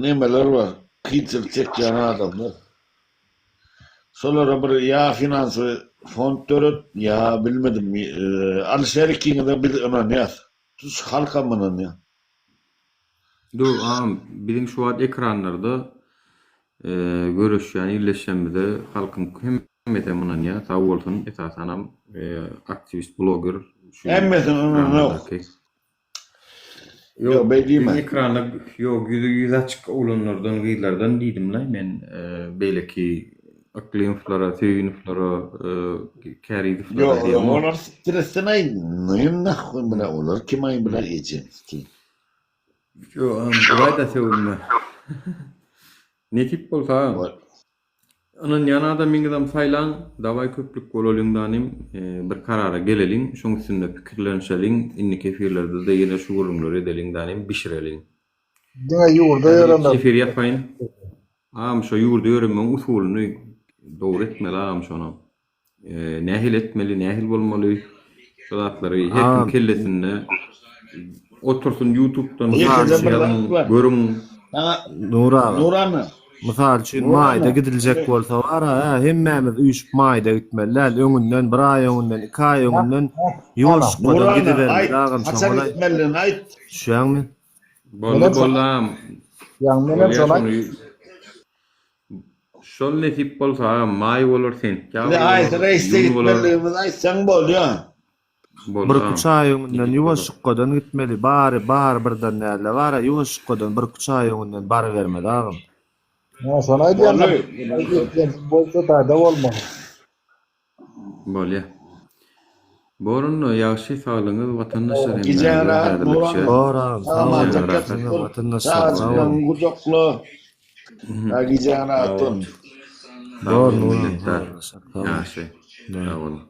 Speaker 17: nemeler bar, kynçylyk çekýän adamlar. Şolara bir ýa finansy fond döret, ýa bilmedim, Alyşer ikiňize biz ynanýas. Tutuş halkam ynanýar.
Speaker 1: Dur agam biziň şu wagt ekranlarda göreşýän illeşenmize halkyň hemmesem ynanýar sag bolsun esasanam aktiwist bloger şu
Speaker 17: Hemmesi ynanok.
Speaker 1: Ýok
Speaker 17: Ýok beý diýme.
Speaker 1: biziň ekranda ýok ýüzi ýüzi açyk oglanlardan gyzlardan diýdimlaý men beýleki Yklymowlara Söýünowlara Kärizowlara
Speaker 17: Ýok ýok
Speaker 1: diýemok.
Speaker 17: olar stresden aý nyn nahwy bile olar kim aý bile ejeň sikin.
Speaker 1: Ýok agam duraýda sögünme. Nesip bolsa agam. Ynanýan adamyňyzam saýlaň, dawaý köplük bolalyň danym, bir karara geleliň, şoň üstünde pikirlenşeliň, indiki efirlerde-de ýene şu gürrüňleri edeliň danym, bişireliň.
Speaker 16: Diňe ýurda
Speaker 1: Häzir
Speaker 16: ýöremek.
Speaker 1: efir ýapaýyn. Agam şo ýurda ýöremegiň usulyny dogry etmeli agam şonam. Nähili etmeli, nähili bolmaly şu zatlary her kim kellesinde otursyn ýutubdan
Speaker 17: Ýekeje bir zat bar.
Speaker 1: görüň.
Speaker 15: Nur aga.
Speaker 17: Nurana.
Speaker 15: Mysal üçin maýda gidiljek bolsa bar-a, hemmämiz üýşüp maýda gitmeli däl. Öňünden bir aý öňünden, iki aý öňünden ýuwaşykmadan gidibermeli agam şoňa.
Speaker 17: Haçan gitmelidigini aýt.
Speaker 15: Düşýäňmi?
Speaker 1: Boldy boldy agam.
Speaker 16: Ýaňy menem şony aýtdym.
Speaker 1: Şol nesip bolsa agam maý bolar sentýabr
Speaker 17: Bize
Speaker 1: bolar
Speaker 17: haýsy reýsde
Speaker 1: iýun bolar.
Speaker 17: gitmelidigimizi aýtsaň bolýa.
Speaker 1: Boldy
Speaker 15: Bir
Speaker 1: agam.
Speaker 15: üç aý öňünden
Speaker 1: Nesip bolar.
Speaker 15: ýuwaşykgadan gitmeli bary bary birden dälde bara ýuwaşykgadan bir üç aý öňünden barybermeli agam.
Speaker 16: Ýa şony aýdýan
Speaker 17: Boldy.
Speaker 16: bolsa taýda bolmaly.
Speaker 1: Bolýa. Bor onda ýagşy saglygyňyz watandaşlar
Speaker 17: Gijäň
Speaker 1: hemmäňize
Speaker 17: rahat
Speaker 1: häzirlikçe.
Speaker 17: Nurana.
Speaker 15: Bor agam sag bol
Speaker 17: Amanjak
Speaker 1: Gijäň
Speaker 17: ýatyp
Speaker 1: rahat.
Speaker 17: dur.
Speaker 15: watandaşlar sag boluň.
Speaker 17: Çagajyklaryňy gujakla. Ha gijäň
Speaker 1: Sag
Speaker 17: rahat
Speaker 1: boluň.
Speaker 17: bolsun.
Speaker 1: Sag
Speaker 15: Bor
Speaker 1: boluň
Speaker 15: Nurana
Speaker 1: minnetdar.
Speaker 15: watandaşlar sag boluň.
Speaker 1: Ýagşy. Sag boluň.